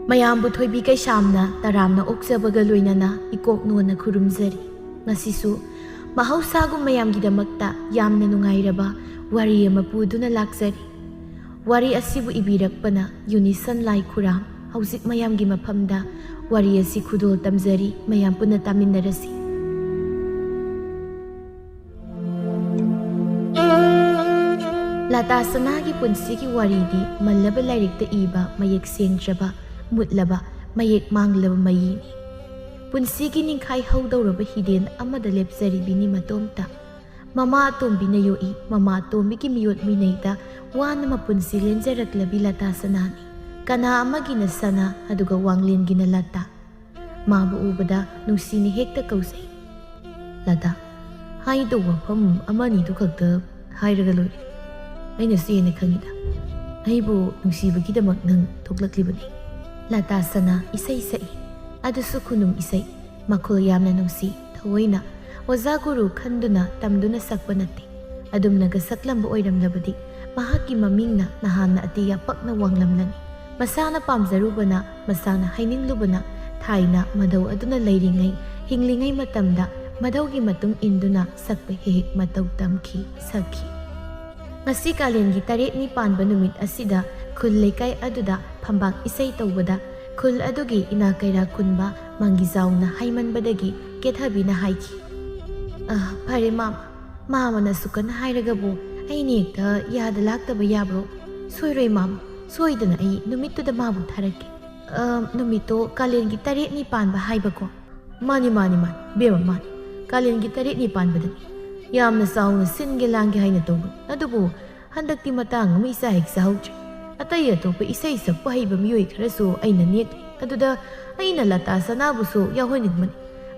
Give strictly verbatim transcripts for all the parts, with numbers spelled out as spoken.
ꯃꯌꯥꯝꯕꯨ ꯊꯣꯏꯕꯤ ꯀꯩꯁꯥꯝꯅ ꯇꯔꯥꯝꯅ ꯑꯣꯛꯆꯕꯒ ꯂꯣꯏꯅꯅ ꯏꯀꯣꯛ ꯅꯣꯟꯅ ꯈꯨꯔꯨꯝꯖꯔꯤ꯫ ꯉꯁꯤꯁꯨ ꯃꯍꯧꯁꯥꯒꯨꯝ ꯃꯌꯥꯝꯒꯤꯗꯃꯛꯇ ꯌꯥꯝꯅ ꯅꯨꯡꯉꯥꯏꯔꯕ ꯋꯥꯔꯤ ꯑꯃ ꯄꯨꯗꯨꯅ ꯂꯥꯛꯆꯔꯤ꯫ ꯋꯥꯔꯤ ꯑꯁꯤꯕꯨ ꯏꯕꯤꯔꯛꯄꯅ ꯌꯨꯅꯤꯁꯟ ꯂꯥꯏ ꯈꯨꯔꯥꯝ꯫ ꯍꯧꯖꯤꯛ ꯃꯌꯥꯝꯒꯤ ꯃꯐꯝꯗ ꯋꯥꯔꯤ ꯑꯁꯤ ꯈꯨꯗꯣꯜ ꯇꯝꯖꯔꯤ, ꯃꯌꯥꯝ ꯄꯨꯟꯅ ꯇꯥꯃꯤꯟꯅꯔꯁꯤ꯫ ꯂꯇꯥ ꯁꯅꯥꯒꯤ ꯄꯨꯟꯁꯤꯒꯤ ꯋꯥꯔꯤꯗꯤ ꯃꯜꯂꯕ ꯂꯥꯏꯔꯤꯛꯇ ꯏꯕ ꯃꯌꯦꯛ ꯁꯦꯡꯗ꯭ꯔꯕ, ꯃꯨꯠꯂꯕ, ꯃꯌꯦꯛ ꯃꯥꯡꯂꯕ ꯃꯌꯤꯅꯤ꯫ ꯄꯨꯟꯁꯤꯒꯤ ꯅꯤꯡꯈꯥꯏ ꯍꯧꯗꯧꯔꯕ ꯍꯤꯗꯦꯟ ꯑꯃꯗ ꯂꯦꯞꯆꯔꯤꯕꯤꯅꯤ ꯃꯇꯣꯝꯇ꯫ ꯃꯃꯥ ꯑꯇꯣꯝꯕꯤꯅ ꯌꯣꯛꯏ, ꯃꯃꯥ ꯑꯇꯣꯝꯕꯤꯒꯤ ꯃꯤꯑꯣꯠ ꯃꯤꯅꯩꯗ ꯋꯥꯅ ꯃꯄꯨꯟꯁꯤ ꯂꯦꯟꯖꯔꯛꯂꯕꯤ ꯂꯇꯥ ꯁꯅꯥꯅꯤ꯫ ꯀꯅꯥ ꯑꯃꯒꯤꯅ ꯁꯅꯥ, ꯑꯗꯨꯒ ꯋꯥꯡꯂꯦꯟꯒꯤꯅ ꯂꯇꯥ꯫ ꯃꯥꯕꯨ ꯎꯕꯗ ꯅꯨꯡꯁꯤꯅ ꯍꯦꯛꯇ ꯀꯧꯖꯩ꯫ "ꯂꯇꯥ, ꯍꯥꯏꯗꯧꯕ ꯋꯥꯐꯝ ꯑꯃꯅꯤꯗꯨ ꯈꯛꯇ ꯍꯥꯏꯔꯒ ꯂꯣꯏꯔꯦ꯫ ꯑꯩꯅꯁꯨ ꯍꯦꯟꯅ ꯈꯪꯉꯤꯗ꯫ ꯑꯩꯕꯨ ꯅꯨꯡꯁꯤꯕꯒꯤꯗꯃꯛ ꯅꯪ ꯊꯣꯛꯂꯛꯂꯤꯕꯅꯤ꯫" ꯂꯇꯥ ꯁꯅꯥ ꯏꯁꯩ ꯁꯛꯏ꯫ ꯑꯗꯨꯁꯨ ꯈꯨꯅꯨꯡ ꯏꯁꯩ꯫ ꯃꯈꯣꯜ ꯌꯥꯝꯅ ꯅꯨꯡꯁꯤ꯫ ꯊꯑꯣꯏꯅ ꯑꯣꯖꯥ ꯒꯨꯔꯨ ꯈꯟꯗꯨꯅ ꯇꯝꯗꯨꯅ ꯁꯛꯄ ꯅꯠꯇꯦ꯫ ꯑꯗꯨꯝꯅꯒ ꯁꯛꯂꯝꯕ ꯑꯣꯏꯔꯝꯂꯕꯗꯤ ꯃꯍꯥꯛꯀꯤ ꯃꯃꯤꯡꯅ ꯅꯍꯥꯟꯅ ꯑꯇꯤꯌꯥ ꯄꯛꯅ ꯋꯥꯡꯂꯝꯂꯅꯤ꯫ ꯃꯁꯥꯅ ꯄꯥꯝꯖꯔꯨꯕꯅ, ꯃꯁꯥꯅ ꯍꯥꯏꯅꯤꯡꯂꯨꯕꯅ ꯊꯥꯏꯅ ꯃꯙꯧ ꯑꯗꯨꯅ ꯂꯩꯔꯤꯉꯩ, ꯍꯤꯡꯂꯤꯉꯩ ꯃꯇꯝꯗ ꯃꯙꯧꯒꯤ ꯃꯇꯨꯡ ꯏꯟꯗꯨꯅ ꯁꯛꯄ ꯍꯦꯛ ꯍꯦꯛ ꯃꯇꯧ ꯇꯝꯈꯤ, ꯁꯛꯈꯤ꯫ ꯉꯁꯤ ꯀꯥꯂꯦꯟꯒꯤ ꯇꯔꯦꯠꯅꯤ ꯄꯥꯟꯕ ꯅꯨꯃꯤꯠ ꯑꯁꯤꯗ ꯈꯨꯜ ꯂꯩꯀꯥꯏ ꯑꯗꯨꯗ ꯐꯝꯕꯥꯛ ꯏꯁꯩ ꯇꯧꯕꯗ ꯈꯨꯜ ꯑꯗꯨꯒꯤ ꯏꯅꯥ ꯀꯩꯔꯥ ꯈꯨꯟꯕ ꯃꯪꯒꯤꯖꯥꯎꯅ ꯍꯥꯏꯃꯟꯕꯗꯒꯤ ꯀꯦꯊꯕꯤꯅ ꯍꯥꯏꯈꯤ, "ꯑ, ꯐꯔꯦ ꯃꯥꯃ, ꯃꯥꯃꯅ ꯑꯁꯨꯛ ꯀꯟꯅ ꯍꯥꯏꯔꯒꯕꯨ ꯑꯩꯅ ꯍꯦꯛꯇ ꯌꯥꯗ ꯂꯥꯛꯇꯕ ꯌꯥꯕ꯭ꯔꯣ? ꯁꯣꯏꯔꯣꯏ ꯃꯥꯃ, ꯁꯣꯏꯗꯅ ꯑꯩ ꯅꯨꯃꯤꯠꯇꯨꯗ ꯃꯥꯕꯨ ꯊꯥꯔꯛꯀꯦ꯫ ꯑ, ꯅꯨꯃꯤꯠꯇꯣ ꯀꯥꯂꯦꯟꯒꯤ ꯇꯔꯦꯠꯅꯤ ꯄꯥꯟꯕ ꯍꯥꯏꯕꯀꯣ?" "ꯃꯥꯅꯤ, ꯃꯥꯅꯤ, ꯃꯥꯅꯤ, ꯕꯦꯝꯃ, ꯃꯥꯅꯤ꯫ ꯀꯥꯂꯦꯟꯒꯤ ꯇꯔꯦꯠꯅꯤ ꯄꯥꯟꯕꯗꯅꯤ꯫ ꯌꯥꯝꯅ ꯆꯥꯎꯅ ꯁꯤꯟꯒꯦ ꯂꯥꯡꯒꯦ ꯍꯥꯏꯅ ꯇꯧꯕꯅꯤ꯫ ꯑꯗꯨꯕꯨ ꯍꯟꯗꯛꯇꯤ ꯃꯇꯥꯡ ꯑꯃ ꯏꯆꯥ ꯍꯦꯛ ꯆꯥꯍꯧꯗ꯭ꯔꯦ꯫ ꯑꯇꯩ ꯑꯇꯣꯞꯄ ꯏꯁꯩ ꯁꯛꯄ ꯍꯩꯕ ꯃꯤꯑꯣꯏ ꯈꯔꯁꯨ ꯑꯩꯅ ꯅꯦꯛꯂꯤ꯫ ꯑꯗꯨꯗ ꯑꯩꯅ ꯂꯇꯥ ꯁꯅꯥꯕꯨꯁꯨ ꯌꯥꯎꯍꯟꯅꯤꯡꯕꯅꯤ꯫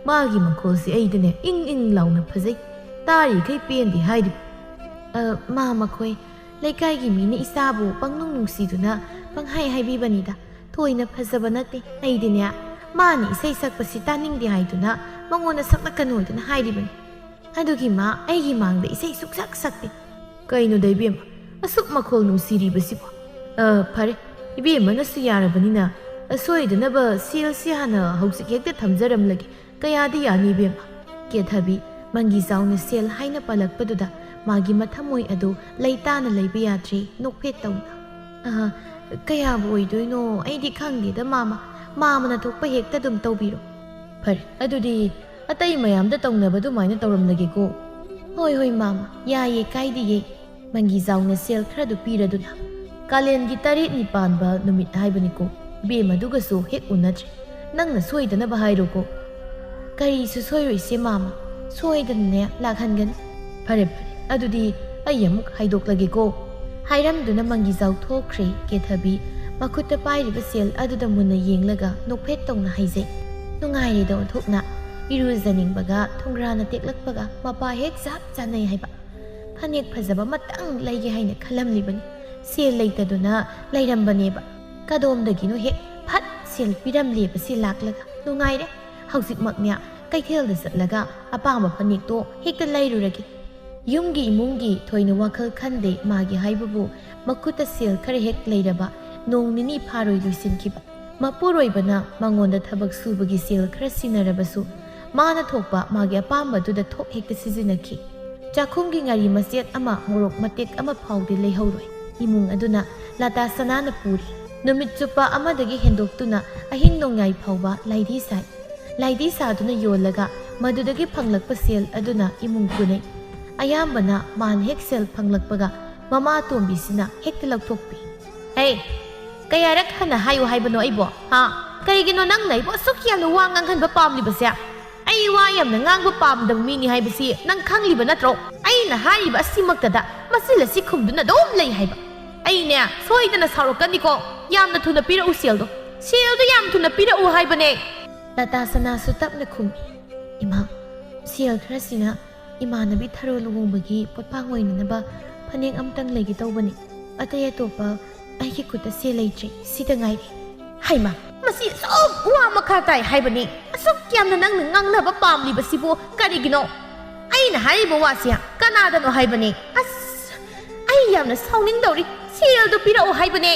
ꯃꯥꯒꯤ ꯃꯈꯣꯜꯁꯤ ꯑꯩꯗꯤꯅꯦ ꯏꯪ ꯏꯪ ꯂꯥꯎꯅ ꯐꯖꯩ꯫ ꯇꯥꯔꯤꯈꯩ ꯄꯦꯟꯗꯦ ꯍꯥꯏꯔꯤꯕ꯫" "ꯑ, ꯃꯥ ꯃꯈꯣꯏ ꯂꯩꯀꯥꯏꯒꯤ ꯃꯤꯅ ꯏꯆꯥꯕꯨ ꯄꯪꯅꯨꯡ ꯅꯨꯡꯁꯤꯗꯨꯅ ꯄꯪꯍꯥꯏ ꯍꯥꯏꯕꯤꯕꯅꯤꯗ꯫ ꯊꯣꯏꯅ ꯐꯖꯕ ꯅꯠꯇꯦ꯫ ꯑꯩꯗꯤꯅꯦ ꯃꯥꯅ ꯏꯁꯩ ꯁꯛꯄꯁꯤ ꯇꯥꯅꯤꯡꯗꯦ ꯍꯥꯏꯗꯨꯅ ꯃꯉꯣꯟꯗ ꯁꯛꯂꯛꯀꯅꯨ ꯍꯥꯏꯗꯨꯅ ꯍꯥꯏꯔꯤꯕꯅꯤ꯫ ꯑꯗꯨꯒꯤ ꯃꯥ ꯑꯩꯒꯤ ꯃꯥꯡꯗ ꯏꯁꯩ ꯁꯨꯛꯁꯛ ꯁꯛꯇꯦ꯫ ꯀꯩꯅꯣꯗ ꯏꯕꯦꯝꯃ, ꯑꯁꯨꯛ ꯃꯈꯣꯜ ꯅꯨꯡꯁꯤꯔꯤꯕꯁꯤꯕꯣ? ꯑ, ꯐꯔꯦ, ꯏꯕꯦꯝꯃꯅꯁꯨ ꯌꯥꯔꯕꯅꯤꯅ ꯑꯁꯣꯏꯗꯅꯕ ꯁꯦꯜꯁꯤ ꯍꯥꯟꯅ ꯍꯧꯖꯤꯛ ꯍꯦꯛꯇ ꯊꯝꯖꯔꯝꯂꯒꯦ꯫ ꯀꯌꯥꯗꯤ ꯌꯥꯅꯤ ꯏꯕꯦꯝꯃ? ꯀꯦꯊꯕꯤ, ꯃꯪꯒꯤꯖꯥꯎꯅ ꯁꯦꯜ ꯍꯥꯏꯅ ꯄꯜꯂꯛꯄꯗꯨꯗ ꯃꯥꯒꯤ ꯃꯊꯃꯣꯏ ꯑꯗꯨ ꯂꯩꯇꯥꯅ ꯂꯩꯕ ꯌꯥꯗ꯭ꯔꯦ, ꯅꯣꯛꯐꯦꯠ ꯇꯧꯅ꯫ ꯑꯍ, ꯀꯌꯥꯕꯨ ꯑꯣꯏꯗꯣꯏꯅꯣ? ꯑꯩꯗꯤ ꯈꯪꯗꯦꯗ ꯃꯥꯃ, ꯃꯥꯃꯅ ꯊꯣꯛꯄ ꯍꯦꯛꯇ ꯑꯗꯨꯝ ꯇꯧꯕꯤꯔꯣ꯫ ꯐꯔꯦ, ꯑꯗꯨꯗꯤ ꯑꯇꯩ ꯃꯌꯥꯝꯗ ꯇꯧꯅꯕ ꯑꯗꯨꯃꯥꯏꯅ ꯇꯧꯔꯝꯂꯒꯦꯀꯣ꯫ ꯍꯣꯏ, ꯍꯣꯏ ꯃꯥꯃ, ꯌꯥꯏꯌꯦ, ꯀꯥꯏꯗꯤꯌꯦ꯫ ꯃꯪꯒꯤꯖꯥꯎꯅ ꯁꯦꯜ ꯈꯔꯗꯨ ꯄꯤꯔꯗꯨꯅ꯫ ꯀꯥꯂꯦꯟꯒꯤ ꯇꯔꯦꯠꯅꯤ ꯄꯥꯟꯕ ꯅꯨꯃꯤꯠ ꯍꯥꯏꯕꯅꯤꯀꯣ꯫ ꯏꯕꯦꯝꯃꯗꯨꯒꯁꯨ ꯍꯦꯛ ꯎꯅꯗ꯭ꯔꯦ꯫ ꯅꯪꯅ ꯁꯣꯏꯗꯅꯕ ꯍꯥꯏꯔꯣꯀꯣ꯫ ꯀꯔꯤꯁꯨ ꯁꯣꯏꯔꯣꯏꯁꯦ ꯃꯥꯃ, ꯁꯣꯏꯗꯅꯅꯦ ꯂꯥꯛꯍꯟꯒꯅꯤ꯫ ꯐꯔꯦ, ꯐꯔꯦ, ꯑꯗꯨꯗꯤ ꯑꯩ ꯑꯃꯨꯛ ꯍꯥꯏꯗꯣꯛꯂꯒꯦꯀꯣ꯫ ꯍꯥꯏꯔꯝꯗꯨꯅ ꯃꯪꯒꯤꯖꯥꯎ ꯊꯣꯛꯈ꯭ꯔꯦ꯫ ꯀꯦꯊꯕꯤ ꯃꯈꯨꯠꯇ ꯄꯥꯏꯔꯤꯕ ꯁꯦꯜ ꯑꯗꯨꯗ ꯃꯨꯟꯅ ꯌꯦꯡꯂꯒ ꯅꯣꯛꯐꯦꯠ ꯇꯧꯅ ꯍꯥꯏꯖꯩ꯫ ꯅꯨꯡꯉꯥꯏꯔꯦꯗ ꯑꯣꯟꯊꯣꯛꯅ꯫ ꯏꯔꯨꯖꯅꯤꯡꯕꯒ ꯊꯣꯡꯒ꯭ꯔꯥꯅ ꯇꯦꯛꯂꯛꯄꯒ ꯃꯄꯥ ꯍꯦꯛ ꯆꯞ ꯆꯥꯅꯩ ꯍꯥꯏꯕ꯫ ꯐꯅꯦꯛ ꯐꯖꯕ ꯑꯃꯇꯪ ꯂꯩꯒꯦ ꯍꯥꯏꯅ ꯈꯜꯂꯝꯂꯤꯕꯅꯤ꯫ ꯁꯦꯜ ꯂꯩꯇꯗꯨꯅ ꯂꯩꯔꯝꯕꯅꯦꯕ꯫ ꯀꯗꯣꯝꯗꯒꯤꯅꯣ ꯍꯦꯛ ꯐꯠ ꯁꯦꯜ ꯄꯤꯔꯝꯂꯦꯕ ꯁꯤ ꯂꯥꯛꯂꯒ꯫ ꯅꯨꯡꯉꯥꯏꯔꯦ꯫ ꯍꯧꯖꯤꯛꯃꯛꯅꯦ ꯀꯩꯊꯦꯜꯗ ꯆꯠꯂꯒ ꯑꯄꯥꯝꯕ ꯐꯅꯦꯛꯇꯣ ꯍꯦꯛꯇ ꯂꯩꯔꯨꯔꯒꯦ꯫ ꯌꯨꯝꯒꯤ ꯏꯃꯨꯡꯒꯤ ꯊꯣꯏꯅ ꯋꯥꯈꯜ ꯈꯟꯗꯦ꯫ ꯃꯥꯒꯤ ꯍꯥꯏꯕꯕꯨ ꯃꯈꯨꯠꯇ ꯁꯦꯜ ꯈꯔ ꯍꯦꯛ ꯂꯩꯔꯕ ꯅꯣꯡ ꯅꯤꯅꯤ ꯐꯥꯔꯣꯏ ꯂꯣꯏꯁꯤꯟꯈꯤꯕ꯫ ꯃꯄꯨꯔꯣꯏꯕꯅ ꯃꯉꯣꯟꯗ ꯊꯕꯛ ꯁꯨꯕꯒꯤ ꯁꯦꯜ ꯈꯔ ꯁꯤꯟꯅꯔꯕꯁꯨ ꯃꯥꯅ ꯊꯣꯛꯄ ꯃꯥꯒꯤ ꯑꯄꯥꯝꯕꯗꯨꯗ ꯊꯣꯛ ꯍꯦꯛꯇ ꯁꯤꯖꯤꯟꯅꯈꯤ꯫ ꯆꯥꯛꯈꯨꯝꯒꯤ ꯉꯥꯔꯤ ꯃꯆꯦꯠ ꯑꯃ, ꯃꯣꯔꯣꯛ ꯃꯇꯦꯛ ꯑꯃ ꯐꯥꯎꯗꯤ ꯂꯩꯍꯧꯔꯣꯏ꯫ ꯏꯃꯨꯡ ꯑꯗꯨꯅ ꯂꯇꯥ ꯁꯅꯥꯅ ꯄꯨꯔꯤ꯫ ꯅꯨꯃꯤꯠ ꯆꯨꯞꯄ ꯑꯃꯗꯒꯤ ꯍꯦꯟꯗꯣꯛꯇꯨꯅ ꯑꯍꯤꯡ ꯅꯣꯡꯌꯥꯏ ꯐꯥꯎꯕ ꯂꯥꯏꯙꯤ ꯁꯥꯏ꯫ ꯂꯥꯏꯙꯤ ꯁꯥꯗꯨꯅ ꯌꯣꯜꯂꯒ ꯃꯗꯨꯗꯒꯤ ꯐꯪꯂꯛꯄ ꯁꯦꯜ ꯑꯗꯨꯅ ꯏꯃꯨꯡ ꯄꯨꯅꯩ꯫ ꯑꯌꯥꯝꯕꯅ ꯃꯥꯅ ꯍꯦꯛ ꯁꯦꯜ ꯐꯪꯂꯛꯄꯒ ꯃꯃꯥ ꯑꯇꯣꯝꯕꯤꯁꯤꯅ ꯍꯦꯛꯇ ꯂꯧꯊꯣꯛꯄꯤ꯫ "ꯍꯦ, ꯀꯌꯥꯔꯛ ꯍꯟꯅ ꯍꯥꯏꯌꯨ ꯍꯥꯏꯕꯅꯣ ꯑꯩꯕꯣ? ꯍꯥ? ꯀꯔꯤꯒꯤꯅꯣ ꯅꯪꯅ ꯑꯩꯕꯨ ꯑꯁꯨꯛ ꯌꯥꯝꯅ ꯋꯥ ꯉꯥꯡꯍꯟꯕ ꯄꯥꯝꯂꯤꯕꯁꯦ? ꯑꯩ ꯋꯥ ꯌꯥꯝꯅ ꯉꯥꯡꯕ ꯄꯥꯝꯗꯕ ꯃꯤꯅꯤ ꯍꯥꯏꯕꯁꯤ ꯅꯪ ꯈꯪꯂꯤꯕ ꯅꯠꯇ꯭ꯔꯣ? ꯑꯩꯅ ꯍꯥꯏꯔꯤꯕ ꯑꯁꯤꯃꯛꯇꯗ ꯃꯆꯤꯜ ꯑꯁꯤ ꯈꯨꯝꯗꯨꯅ ꯑꯗꯨꯝ ꯂꯩ ꯍꯥꯏꯕ꯫ ꯑꯩꯅꯦ ꯁꯣꯏꯗꯅ ꯁꯥꯎꯔꯛꯀꯅꯤꯀꯣ꯫ ꯌꯥꯝꯅ ꯊꯨꯅ ꯄꯤꯔꯛꯎ ꯁꯦꯜꯗꯣ꯫ ꯁꯦꯜꯗꯣ ꯌꯥꯝ ꯊꯨꯅ ꯄꯤꯔꯛꯎ ꯍꯥꯏꯕꯅꯦ!" ꯂꯇꯥ ꯁꯅꯥꯁꯨ ꯇꯞꯅ ꯈꯨꯝꯃꯤ, "ꯏꯃꯥ, ꯁꯦꯜ ꯈꯔꯁꯤꯅ ꯏꯃꯥꯟꯅꯕꯤ ꯊꯔꯣ ꯂꯨꯍꯣꯡꯕꯒꯤ ꯄꯣꯠꯄꯥꯡ ꯑꯣꯏꯅꯅꯕ ꯐꯅꯦꯛ ꯑꯃꯇꯪ ꯂꯩꯒꯦ ꯇꯧꯕꯅꯤ꯫ ꯑꯇꯩ ꯑꯇꯣꯞꯄ ꯑꯩꯒꯤ ꯈꯨꯠꯇ ꯁꯦꯜ ꯂꯩꯇ꯭ꯔꯦ, ꯁꯤꯗ ꯉꯥꯏꯔꯦ꯫" ꯍꯩꯃ, ꯃꯁꯤ ꯑꯁꯨꯛ ꯋꯥ ꯃꯈꯥ ꯇꯥꯏ ꯍꯥꯏꯕꯅꯤ꯫ ꯑꯁꯨꯛ ꯌꯥꯝꯅ ꯅꯪꯅ ꯉꯥꯡꯅꯕ ꯄꯥꯝꯂꯤꯕꯁꯤꯕꯨ ꯀꯔꯤꯒꯤꯅꯣ? ꯑꯩꯅ ꯍꯥꯏꯔꯤꯕ ꯋꯥꯁꯦ ꯀꯅꯥꯗꯅꯣ ꯍꯥꯏꯕꯅꯤ? ꯑꯁ, ꯑꯩ ꯌꯥꯝꯅ ꯁꯥꯎꯅꯤꯡꯗꯧꯔꯤ꯫ ꯁꯦꯜꯗꯨ ꯄꯤꯔꯛꯑꯣ ꯍꯥꯏꯕꯅꯦ꯫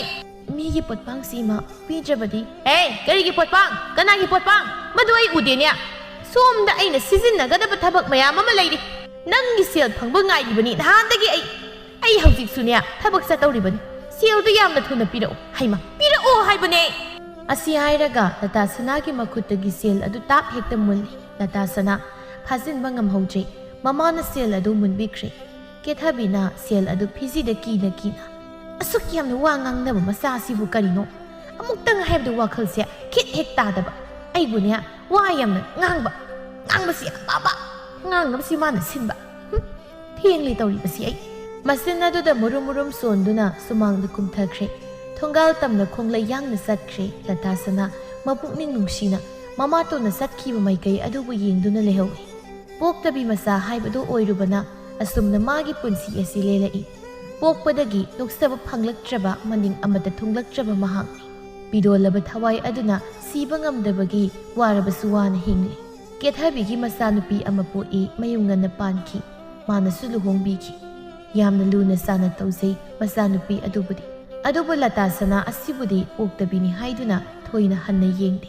ꯃꯤꯒꯤ ꯄꯣꯠꯄꯥꯡꯁꯤ ꯏꯃꯥ ꯄꯤꯗ꯭ꯔꯕꯗꯤ? ꯑꯦ, ꯀꯔꯤꯒꯤ ꯄꯣꯠꯄꯥꯡ? ꯀꯅꯥꯒꯤ ꯄꯣꯠꯄꯥꯡ? ꯃꯗꯨ ꯑꯩ ꯎꯗꯦꯅꯦ꯫ ꯁꯣꯝꯗ ꯑꯩꯅ ꯁꯤꯖꯤꯟꯅꯒꯗꯕ ꯊꯕꯛ ꯃꯌꯥꯝ ꯑꯃ ꯂꯩꯔꯤ꯫ ꯅꯪꯒꯤ ꯁꯦꯜ ꯐꯪꯕ ꯉꯥꯏꯔꯤꯕꯅꯤ ꯅꯍꯥꯟꯗꯒꯤ ꯑꯩ꯫ ꯑꯩ ꯍꯧꯖꯤꯛꯁꯨꯅꯦ ꯊꯕꯛ ꯆꯠꯇꯧꯔꯤꯕꯅꯤ꯫ ꯁꯦꯜꯗꯨ ꯌꯥꯝꯅ ꯊꯨꯅ ꯄꯤꯔꯛꯑꯣ꯫ ꯍꯩꯃ, ꯄꯤꯔꯛꯑꯣ ꯍꯥꯏꯕꯅꯦ꯫ ꯑꯁꯤ ꯍꯥꯏꯔꯒ ꯂꯇꯥ ꯁꯅꯥꯒꯤ ꯃꯈꯨꯠꯇꯒꯤ ꯁꯦꯜ ꯑꯗꯨ ꯇꯥꯞ ꯍꯦꯛꯇ ꯃꯨꯜꯂꯤ꯫ ꯂꯇꯥ ꯁꯅꯥ ꯐꯥꯖꯤꯟꯕ ꯉꯝꯍꯧꯗ꯭ꯔꯦ꯫ ꯃꯃꯥꯅ ꯁꯦꯜ ꯑꯗꯨ ꯃꯨꯟꯕꯤꯈ꯭ꯔꯦ꯫ ꯀꯦꯊꯕꯤꯅ ꯁꯦꯜ ꯑꯗꯨ ꯐꯤꯖꯤꯗ ꯀꯤꯅ ꯀꯤꯅ, "ꯑꯁꯨꯛ ꯌꯥꯝꯅ ꯋꯥ ꯉꯥꯡꯅꯕ ꯃꯆꯥ ꯑꯁꯤꯕꯨ ꯀꯔꯤꯅꯣ? ꯑꯃꯨꯛꯇꯪ ꯍꯥꯏꯕꯗ ꯋꯥꯈꯜꯁꯦ ꯈꯤꯠ ꯍꯦꯛ ꯇꯥꯗꯕ꯫ ꯑꯩꯕꯨꯅꯦ ꯋꯥ ꯌꯥꯝꯅ ꯉꯥꯡꯕ, ꯉꯥꯡꯕꯁꯤ ꯌꯥꯝ ꯄꯥꯝꯕ, ꯉꯥꯡꯅꯕꯁꯤ ꯃꯥꯅ ꯁꯤꯟꯕ꯫ ꯍꯨꯝ, ꯊꯦꯡꯂꯤ ꯇꯧꯔꯤꯕꯁꯤ ꯑꯩ"꯫ ꯃꯁꯤꯟ ꯑꯗꯨꯗ ꯃꯨꯔꯨꯝ ꯃꯨꯔꯨꯝ ꯁꯣꯟꯗꯨꯅ ꯁꯨꯃꯥꯡꯗ ꯀꯨꯝꯊꯈ꯭ꯔꯦ꯫ ꯊꯣꯡꯒꯥꯜ ꯇꯝꯅ ꯈꯣꯡꯂꯩ ꯌꯥꯡꯅ ꯆꯠꯈ꯭ꯔꯦ꯫ ꯂꯇꯥ ꯁꯅꯥ ꯃꯄꯨꯛꯅꯤꯡ ꯅꯨꯡꯁꯤꯅ ꯃꯃꯥꯇꯣꯟꯅ ꯆꯠꯈꯤꯕ ꯃꯥꯏꯀꯩ ꯑꯗꯨꯕꯨ ꯌꯦꯡꯗꯨꯅ ꯂꯩꯍꯧꯏ꯫ ꯄꯣꯛꯇꯕꯤ ꯃꯆꯥ ꯍꯥꯏꯕꯗꯨ ꯑꯣꯏꯔꯨꯕꯅ ꯑꯁꯨꯝꯅ ꯃꯥꯒꯤ ꯄꯨꯟꯁꯤ ꯑꯁꯤ ꯂꯦꯜꯂꯛꯏ꯫ ꯄꯣꯛꯄꯗꯒꯤ ꯅꯣꯛꯆꯕ ꯐꯪꯂꯛꯇ꯭ꯔꯕ, ꯃꯅꯤꯡ ꯑꯃꯠꯇ ꯊꯨꯡꯂꯛꯇ꯭ꯔꯕ ꯃꯍꯥꯛꯅꯤ꯫ ꯄꯤꯗꯣꯜꯂꯕ ꯊꯋꯥꯏ ꯑꯗꯨꯅ ꯁꯤꯕ ꯉꯝꯗꯕꯒꯤ ꯋꯥꯔꯕꯁꯨ ꯋꯥꯅ ꯍꯤꯡꯂꯤ꯫ ꯀꯦꯊꯕꯤꯒꯤ ꯃꯆꯥꯅꯨꯄꯤ ꯑꯃ ꯄꯣꯛꯏ, ꯃꯌꯨꯝ ꯉꯟꯅ ꯄꯥꯟꯈꯤ꯫ ꯃꯥꯅꯁꯨ ꯂꯨꯍꯣꯡꯕꯤꯈꯤ꯫ ꯌꯥꯝꯅ ꯂꯨꯅ ꯆꯥꯅ ꯇꯧꯖꯩ ꯃꯆꯥꯅꯨꯄꯤ ꯑꯗꯨꯕꯨꯗꯤ꯫ ꯑꯗꯨꯕꯨ ꯂꯇꯥ ꯁꯅꯥ ꯑꯁꯤꯕꯨꯗꯤ ꯄꯣꯛꯇꯕꯤꯅꯤ ꯍꯥꯏꯗꯨꯅ ꯊꯣꯏꯅ ꯍꯟꯅ ꯌꯦꯡꯗꯦ꯫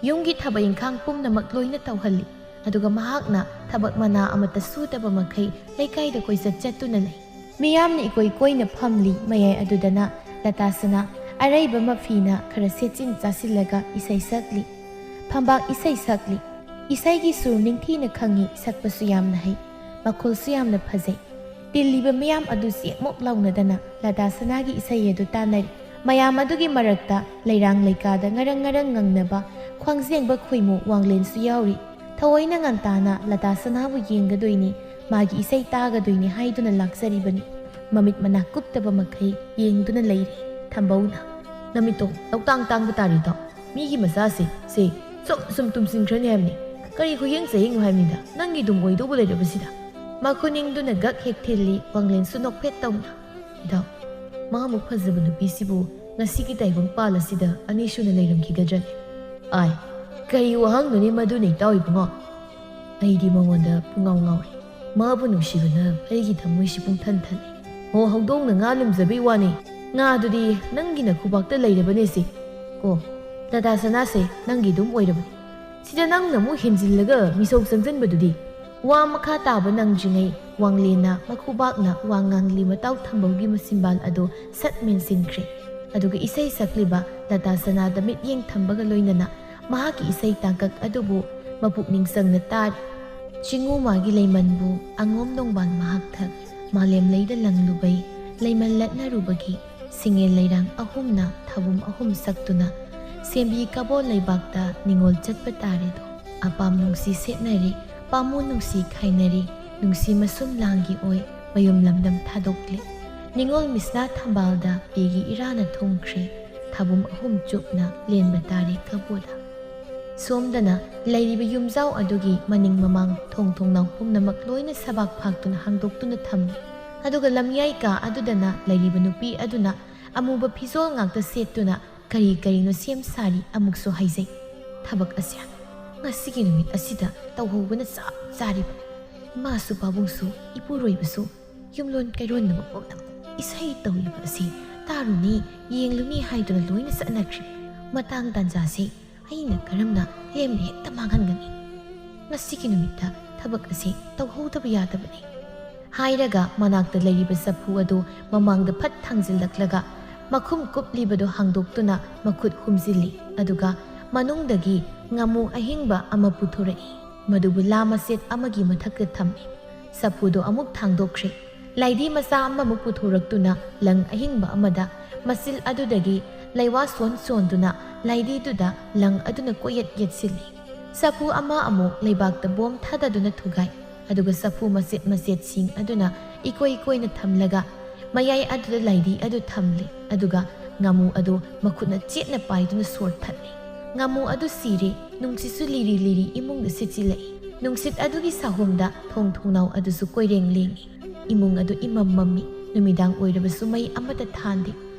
ꯌꯨꯝꯒꯤ ꯊꯕꯛ ꯏꯪꯈꯥꯡ ꯄꯨꯝꯅꯃꯛ ꯂꯣꯏꯅ ꯇꯧꯍꯜꯂꯤ꯫ ꯑꯗꯨꯒ ꯃꯍꯥꯛꯅ ꯊꯕꯛ ꯃꯅꯥ ꯑꯃꯠꯇ ꯁꯨꯗꯕ ꯃꯈꯩ ꯂꯩꯀꯥꯏꯗ ꯀꯣꯏꯆꯠ ꯆꯠꯇꯨꯅ ꯂꯩ꯫ ꯃꯤꯌꯥꯝꯅ ꯏꯀꯣꯏ ꯀꯣꯏꯅ ꯐꯝꯂꯤ꯫ ꯃꯌꯥꯏ ꯑꯗꯨꯗꯅ ꯂꯇꯥ ꯁꯅꯥ ꯑꯔꯩꯕ ꯃꯐꯤꯅ ꯈꯔ ꯁꯦꯠꯆꯤꯟ ꯆꯥꯁꯤꯜꯂꯒ ꯏꯁꯩ ꯁꯛꯂꯤ꯫ ꯐꯝꯕꯥꯛ ꯏꯁꯩ ꯁꯛꯂꯤ꯫ ꯏꯁꯩꯒꯤ ꯁꯨꯔ ꯅꯤꯡꯊꯤꯅ ꯈꯪꯏ, ꯁꯛꯄꯁꯨ ꯌꯥꯝꯅ ꯍꯩ, ꯃꯈꯣꯜꯁꯨ ꯌꯥꯝꯅ ꯐꯖꯩ꯫ ꯇꯤꯜꯂꯤꯕ ꯃꯤꯌꯥꯝ ꯑꯗꯨ ꯆꯦꯛꯃꯣꯛ ꯂꯥꯎꯅꯗꯅ ꯂꯇꯥ ꯁꯅꯥꯒꯤ ꯏꯁꯩ ꯑꯗꯨ ꯇꯥꯅꯔꯤ꯫ ꯃꯌꯥꯝ ꯑꯗꯨꯒꯤ ꯃꯔꯛꯇ ꯂꯩꯔꯥꯡ ꯂꯩꯀꯥꯗ ꯉꯔꯪ ꯉꯔꯪ ꯉꯪꯅꯕ ꯈ꯭ꯋꯥꯡꯖꯦꯡꯕ ꯈꯣꯏꯃꯨ ꯋꯥꯡꯂꯦꯟꯁꯨ ꯌꯥꯎꯔꯤ꯫ ꯊꯑꯣꯏꯅ ꯉꯟꯇꯥꯅ ꯂꯇꯥ ꯁꯅꯥꯕꯨ ꯌꯦꯡꯒꯗꯣꯏꯅꯤ, ꯃꯥꯒꯤ ꯏꯁꯩ ꯇꯥꯒꯗꯣꯏꯅꯤ ꯍꯥꯏꯗꯨꯅ ꯂꯥꯛꯆꯔꯤꯕꯅꯤ꯫ ꯃꯃꯤꯠ ꯃꯅꯥ ꯀꯨꯞꯇꯕ ꯃꯈꯩ ꯌꯦꯡꯗꯨꯅ ꯂꯩꯔꯤ ꯊꯝꯕꯧꯅ꯫ "ꯅꯃꯤꯠꯇꯣ ꯂꯧꯇꯥꯡ ꯇꯥꯡꯕ ꯇꯥꯔꯤꯗꯣ꯫ ꯃꯤꯒꯤ ꯃꯆꯥꯁꯦ ꯁꯦ ꯁꯨꯝ ꯁꯨꯝ ꯇꯨꯝꯁꯤꯟꯈ꯭ꯔꯅꯤ ꯍꯥꯏꯕꯅꯤ꯫ ꯀꯔꯤ ꯈꯨꯌꯦꯡ ꯆꯌꯦꯡꯅꯣ ꯍꯥꯏꯕꯅꯤꯗ, ꯅꯪꯒꯤ ꯑꯗꯨꯝ ꯑꯣꯏꯗꯧꯕ ꯂꯩꯔꯕꯁꯤꯗ"꯫ ꯃꯈꯨꯅꯤꯡꯗꯨꯅ ꯒꯛ ꯍꯦꯛ ꯊꯤꯜꯂꯤ, ꯋꯥꯡꯂꯦꯟꯁꯨ ꯅꯣꯛꯐꯦꯠ ꯇꯧꯅ꯫ "ꯏꯇꯥꯎ, ꯃꯥꯃꯨꯛ ꯐꯖꯕ ꯅꯨꯄꯤꯁꯤꯕꯨ ꯉꯁꯤꯒꯤ ꯇꯥꯏꯕꯪꯄꯥꯜ ꯑꯁꯤꯗ ꯑꯅꯤꯁꯨꯅ ꯂꯩꯔꯝꯈꯤꯒꯗ꯭ꯔꯅꯦ? ꯑꯥꯏ, ꯀꯔꯤ ꯋꯥꯍꯪꯅꯣꯅꯦ ꯃꯗꯨꯅ, ꯏꯇꯥꯎ ꯏꯕꯨꯡꯉꯣ? ꯑꯩꯗꯤ ꯃꯉꯣꯟꯗ ꯄꯨꯡꯉꯥꯎ ꯉꯥꯎꯔꯦ꯫ ꯃꯥꯕꯨ ꯅꯨꯡꯁꯤꯕꯅ ꯑꯩꯒꯤ ꯊꯃꯣꯏꯁꯤ ꯄꯨꯡꯊꯟ ꯊꯜꯂꯦ꯫ ꯍꯣ, ꯍꯧꯗꯣꯡꯅ ꯉꯥ ꯂꯨꯝꯖꯕꯩ ꯋꯥꯅꯤ꯫ ꯉꯥꯗꯨꯗꯤ ꯅꯪꯒꯤ ꯅꯈꯨꯕꯥꯛꯇ ꯂꯩꯔꯕꯅꯦꯁꯦ꯫ ꯀꯣ, ꯂꯇꯥ ꯁꯅꯥꯁꯦ ꯅꯪꯒꯤ ꯑꯗꯨꯝ ꯑꯣꯏꯔꯕꯅꯤ꯫ ꯁꯤꯗ ꯅꯪꯅ ꯑꯃꯨꯛ ꯍꯦꯟꯖꯤꯜꯂꯒ ꯃꯤꯁꯧ ꯆꯪꯁꯤꯟꯕꯗꯨꯗꯤ꯫ ꯋꯥ ꯃꯈꯥ ꯇꯥꯕ ꯅꯪꯗ꯭ꯔꯤꯉꯩ ꯋꯥꯡꯂꯦꯟꯅ ꯃꯈꯨꯕꯥꯛꯅ ꯋꯥ ꯉꯥꯡꯂꯤ ꯃꯇꯥꯎ ꯊꯝꯕꯧꯒꯤ ꯃꯁꯤꯝꯕꯥꯜ ꯑꯗꯨ ꯁꯠ ꯃꯦꯟꯁꯤꯟꯈ꯭ꯔꯦ꯫ ꯑꯗꯨꯒ ꯏꯁꯩ ꯁꯛꯂꯤꯕ ꯂꯇꯥ ꯁꯅꯥꯗ ꯃꯤꯠꯌꯦꯡ ꯊꯝꯕꯒ ꯂꯣꯏꯅꯅ ꯃꯍꯥꯛꯀꯤ ꯏꯁꯩ ꯇꯥꯡꯀꯛ ꯑꯗꯨꯕꯨ ꯃꯄꯨꯛꯅꯤꯡ ꯆꯪꯅ ꯇꯥꯔꯤ꯫ ꯆꯤꯡꯉꯨ ꯃꯥꯒꯤ ꯂꯩꯃꯟꯕꯨ ꯑꯉꯣꯝ ꯅꯣꯡꯕꯥꯟ ꯃꯍꯥꯛꯊꯛ ꯃꯥꯂꯦꯝ ꯂꯩꯗ ꯂꯪꯂꯨꯕꯩ ꯂꯩꯃꯜ ꯂꯠꯅꯔꯨꯕꯒꯤ ꯁꯤꯡꯉꯦꯜ ꯂꯩꯔꯥꯡ ꯑꯍꯨꯝꯅ ꯊꯥꯕꯨꯝ ꯑꯍꯨꯝ ꯁꯛꯇꯨꯅ ꯁꯦꯝꯕꯤ ꯀꯕꯣ ꯂꯩꯕꯥꯛꯇ ꯅꯤꯉꯣꯜ ꯆꯠꯄ ꯇꯥꯔꯦꯗꯣ꯫ ꯑꯄꯥꯝ ꯅꯨꯡꯁꯤ ꯁꯦꯠꯅꯔꯦ, ꯄꯥꯝꯃꯨ ꯅꯨꯡꯁꯤ ꯈꯥꯏꯅꯔꯦ, ꯅꯨꯡꯁꯤ ꯃꯁꯨꯝ ꯂꯥꯡꯒꯤ ꯑꯣꯏ ꯃꯌꯨꯝ ꯂꯝꯗꯝ ꯊꯥꯗꯣꯛꯂꯦ꯫ ꯅꯤꯉꯣꯜ ꯃꯤꯁꯅꯥ ꯊꯝꯕꯥꯜꯗ ꯄꯦꯒꯤ ꯏꯔꯥꯅ ꯊꯨꯝꯈ꯭ꯔꯦ, ꯊꯥꯕꯨꯝ ꯑꯍꯨꯝ ꯆꯨꯞꯅ ꯂꯦꯟꯕ ꯇꯥꯔꯦ ꯀꯕꯣꯗ꯫ ꯁꯣꯝꯗꯅ ꯂꯩꯔꯤꯕ ꯌꯨꯝꯖꯥꯎ ꯑꯗꯨꯒꯤ ꯃꯅꯤꯡ ꯃꯃꯥꯡ ꯊꯣꯡ ꯊꯣꯡꯅꯥꯎ ꯄꯨꯝꯅꯃꯛ ꯂꯣꯏꯅ ꯁꯕꯥꯛ ꯐꯥꯛꯇꯨꯅ ꯍꯥꯡꯗꯣꯛꯇꯨꯅ ꯊꯝꯃꯤ꯫ ꯑꯗꯨꯒ ꯂꯝꯌꯥꯏ ꯀꯥ ꯑꯗꯨꯗꯅ ꯂꯩꯔꯤꯕ ꯅꯨꯄꯤ ꯑꯗꯨꯅ ꯑꯃꯨꯕ ꯐꯤꯖꯣꯜ ꯉꯥꯛꯇ ꯁꯦꯠꯇꯨꯅ ꯀꯔꯤ ꯀꯔꯤꯅꯣ ꯁꯦꯝ ꯁꯥꯔꯤ ꯑꯃꯨꯛꯁꯨ ꯍꯥꯏꯖꯩ꯫ ꯊꯕꯛ ꯑꯁꯦ ꯉꯁꯤꯒꯤ ꯅꯨꯃꯤꯠ ꯑꯁꯤꯗ ꯇꯧꯍꯧꯕꯅ ꯆꯞ ꯆꯥꯔꯤꯕ꯫ ꯏꯃꯥꯁꯨ ꯄꯥꯕꯨꯡꯁꯨ ꯏꯄꯨꯔꯣꯏꯕꯁꯨ ꯌꯨꯝꯂꯣꯟ ꯀꯩꯔꯣꯟꯅꯕ ꯄꯨꯝꯅꯃꯛ ꯏꯁꯩ ꯇꯧꯔꯤꯕ ꯑꯁꯤ ꯇꯥꯔꯨꯅꯤ, ꯌꯦꯡꯂꯨꯅꯤ ꯍꯥꯏꯗꯨꯅ ꯂꯣꯏꯅ ꯆꯠꯅꯈ꯭ꯔꯤ꯫ ꯃꯇꯥꯡ ꯇꯥꯟꯖꯥꯁꯤ ꯑꯩꯅ ꯀꯔꯝꯅ ꯂꯦꯝꯅ ꯍꯦꯛꯇ ꯃꯥꯡꯍꯟꯒꯅꯤ? ꯉꯁꯤꯒꯤ ꯅꯨꯃꯤꯠꯇ ꯊꯕꯛ ꯑꯁꯤ ꯇꯧꯍꯧꯗꯕ ꯌꯥꯗꯕꯅꯤ꯫ ꯍꯥꯏꯔꯒ ꯃꯅꯥꯛꯇ ꯂꯩꯔꯤꯕ ꯆꯐꯨ ꯑꯗꯨ ꯃꯃꯥꯡꯗ ꯐꯠ ꯊꯥꯡꯖꯤꯜꯂꯛꯂꯒ ꯃꯈꯨꯝ ꯀꯨꯞꯂꯤꯕꯗꯨ ꯍꯥꯡꯗꯣꯛꯇꯨꯅ ꯃꯈꯨꯠ ꯍꯨꯝꯖꯤꯜꯂꯤ꯫ ꯑꯗꯨꯒ ꯃꯅꯨꯡꯗꯒꯤ ꯉꯥꯃꯨ ꯑꯍꯤꯡꯕ ꯑꯃ ꯄꯨꯊꯣꯔꯛꯏ꯫ ꯃꯗꯨꯕꯨ ꯂꯥ ꯃꯆꯦꯠ ꯑꯃꯒꯤ ꯃꯊꯛꯇ ꯊꯝꯃꯤ꯫ ꯆꯐꯨꯗꯨ ꯑꯃꯨꯛ ꯊꯥꯡꯗꯣꯛꯈ꯭ꯔꯦ꯫ ꯂꯥꯏꯙꯤ ꯃꯆꯥ ꯑꯃꯃꯨꯛ ꯄꯨꯊꯣꯔꯛꯇꯨꯅ ꯂꯪ ꯑꯍꯤꯡꯕ ꯑꯃꯗ ꯃꯆꯤꯜ ꯑꯗꯨꯗꯒꯤ ꯂꯩꯋꯥ ꯁꯣꯟ ꯁꯣꯟꯗꯨꯅ ꯂꯥꯏꯙꯤꯗꯨꯗ ꯂꯪ ꯑꯗꯨꯅ ꯀꯣꯏꯌꯦꯠ ꯌꯦꯠꯁꯤꯜꯂꯤ꯫ ꯆꯐꯨ ꯑꯃ ꯑꯃꯨꯛ ꯂꯩꯕꯥꯛꯇ ꯕꯣꯝ ꯊꯥꯗꯗꯨꯅ ꯊꯨꯒꯥꯏ꯫ ꯑꯗꯨꯒ ꯆꯐꯨ ꯃꯆꯦꯠ ꯃꯆꯦꯠꯁꯤꯡ ꯑꯗꯨꯅ ꯏꯀꯣꯏ ꯀꯣꯏꯅ ꯊꯝꯂꯒ ꯃꯌꯥꯏ ꯑꯗꯨꯗ ꯂꯥꯏꯙꯤ ꯑꯗꯨ ꯊꯝꯂꯤ꯫ ꯑꯗꯨꯒ ꯉꯥꯃꯨ ꯑꯗꯨ ꯃꯈꯨꯠꯅ ꯆꯦꯠꯅ ꯄꯥꯏꯗꯨꯅ ꯁꯣꯔ ꯊꯠꯂꯤ꯫ ꯉꯥꯃꯨ ꯑꯗꯨ ꯁꯤꯔꯦ꯫ ꯅꯨꯡꯁꯤꯠꯁꯨ ꯂꯤꯔꯤ ꯂꯤꯔꯤ ꯏꯃꯨꯡꯗ ꯁꯤꯠꯆꯤꯜꯂꯛꯏ꯫ ꯅꯨꯡꯁꯤꯠ ꯑꯗꯨꯒꯤ ꯁꯥꯍꯣꯝꯗ ꯊꯣꯡ ꯊꯣꯡꯅꯥꯎ ꯑꯗꯨꯁꯨ ꯀꯣꯏꯔꯦꯡ ꯂꯦꯡꯏ꯫ ꯏꯃꯨꯡ ꯑꯗꯨ ꯏꯃꯝ ꯃꯝꯃꯤ꯫ ꯅꯨꯃꯤꯗꯥꯡ ꯑꯣꯏꯔꯕꯁꯨ ꯃꯩ ꯑꯃꯠꯇ ꯊꯥꯟꯗꯦ꯫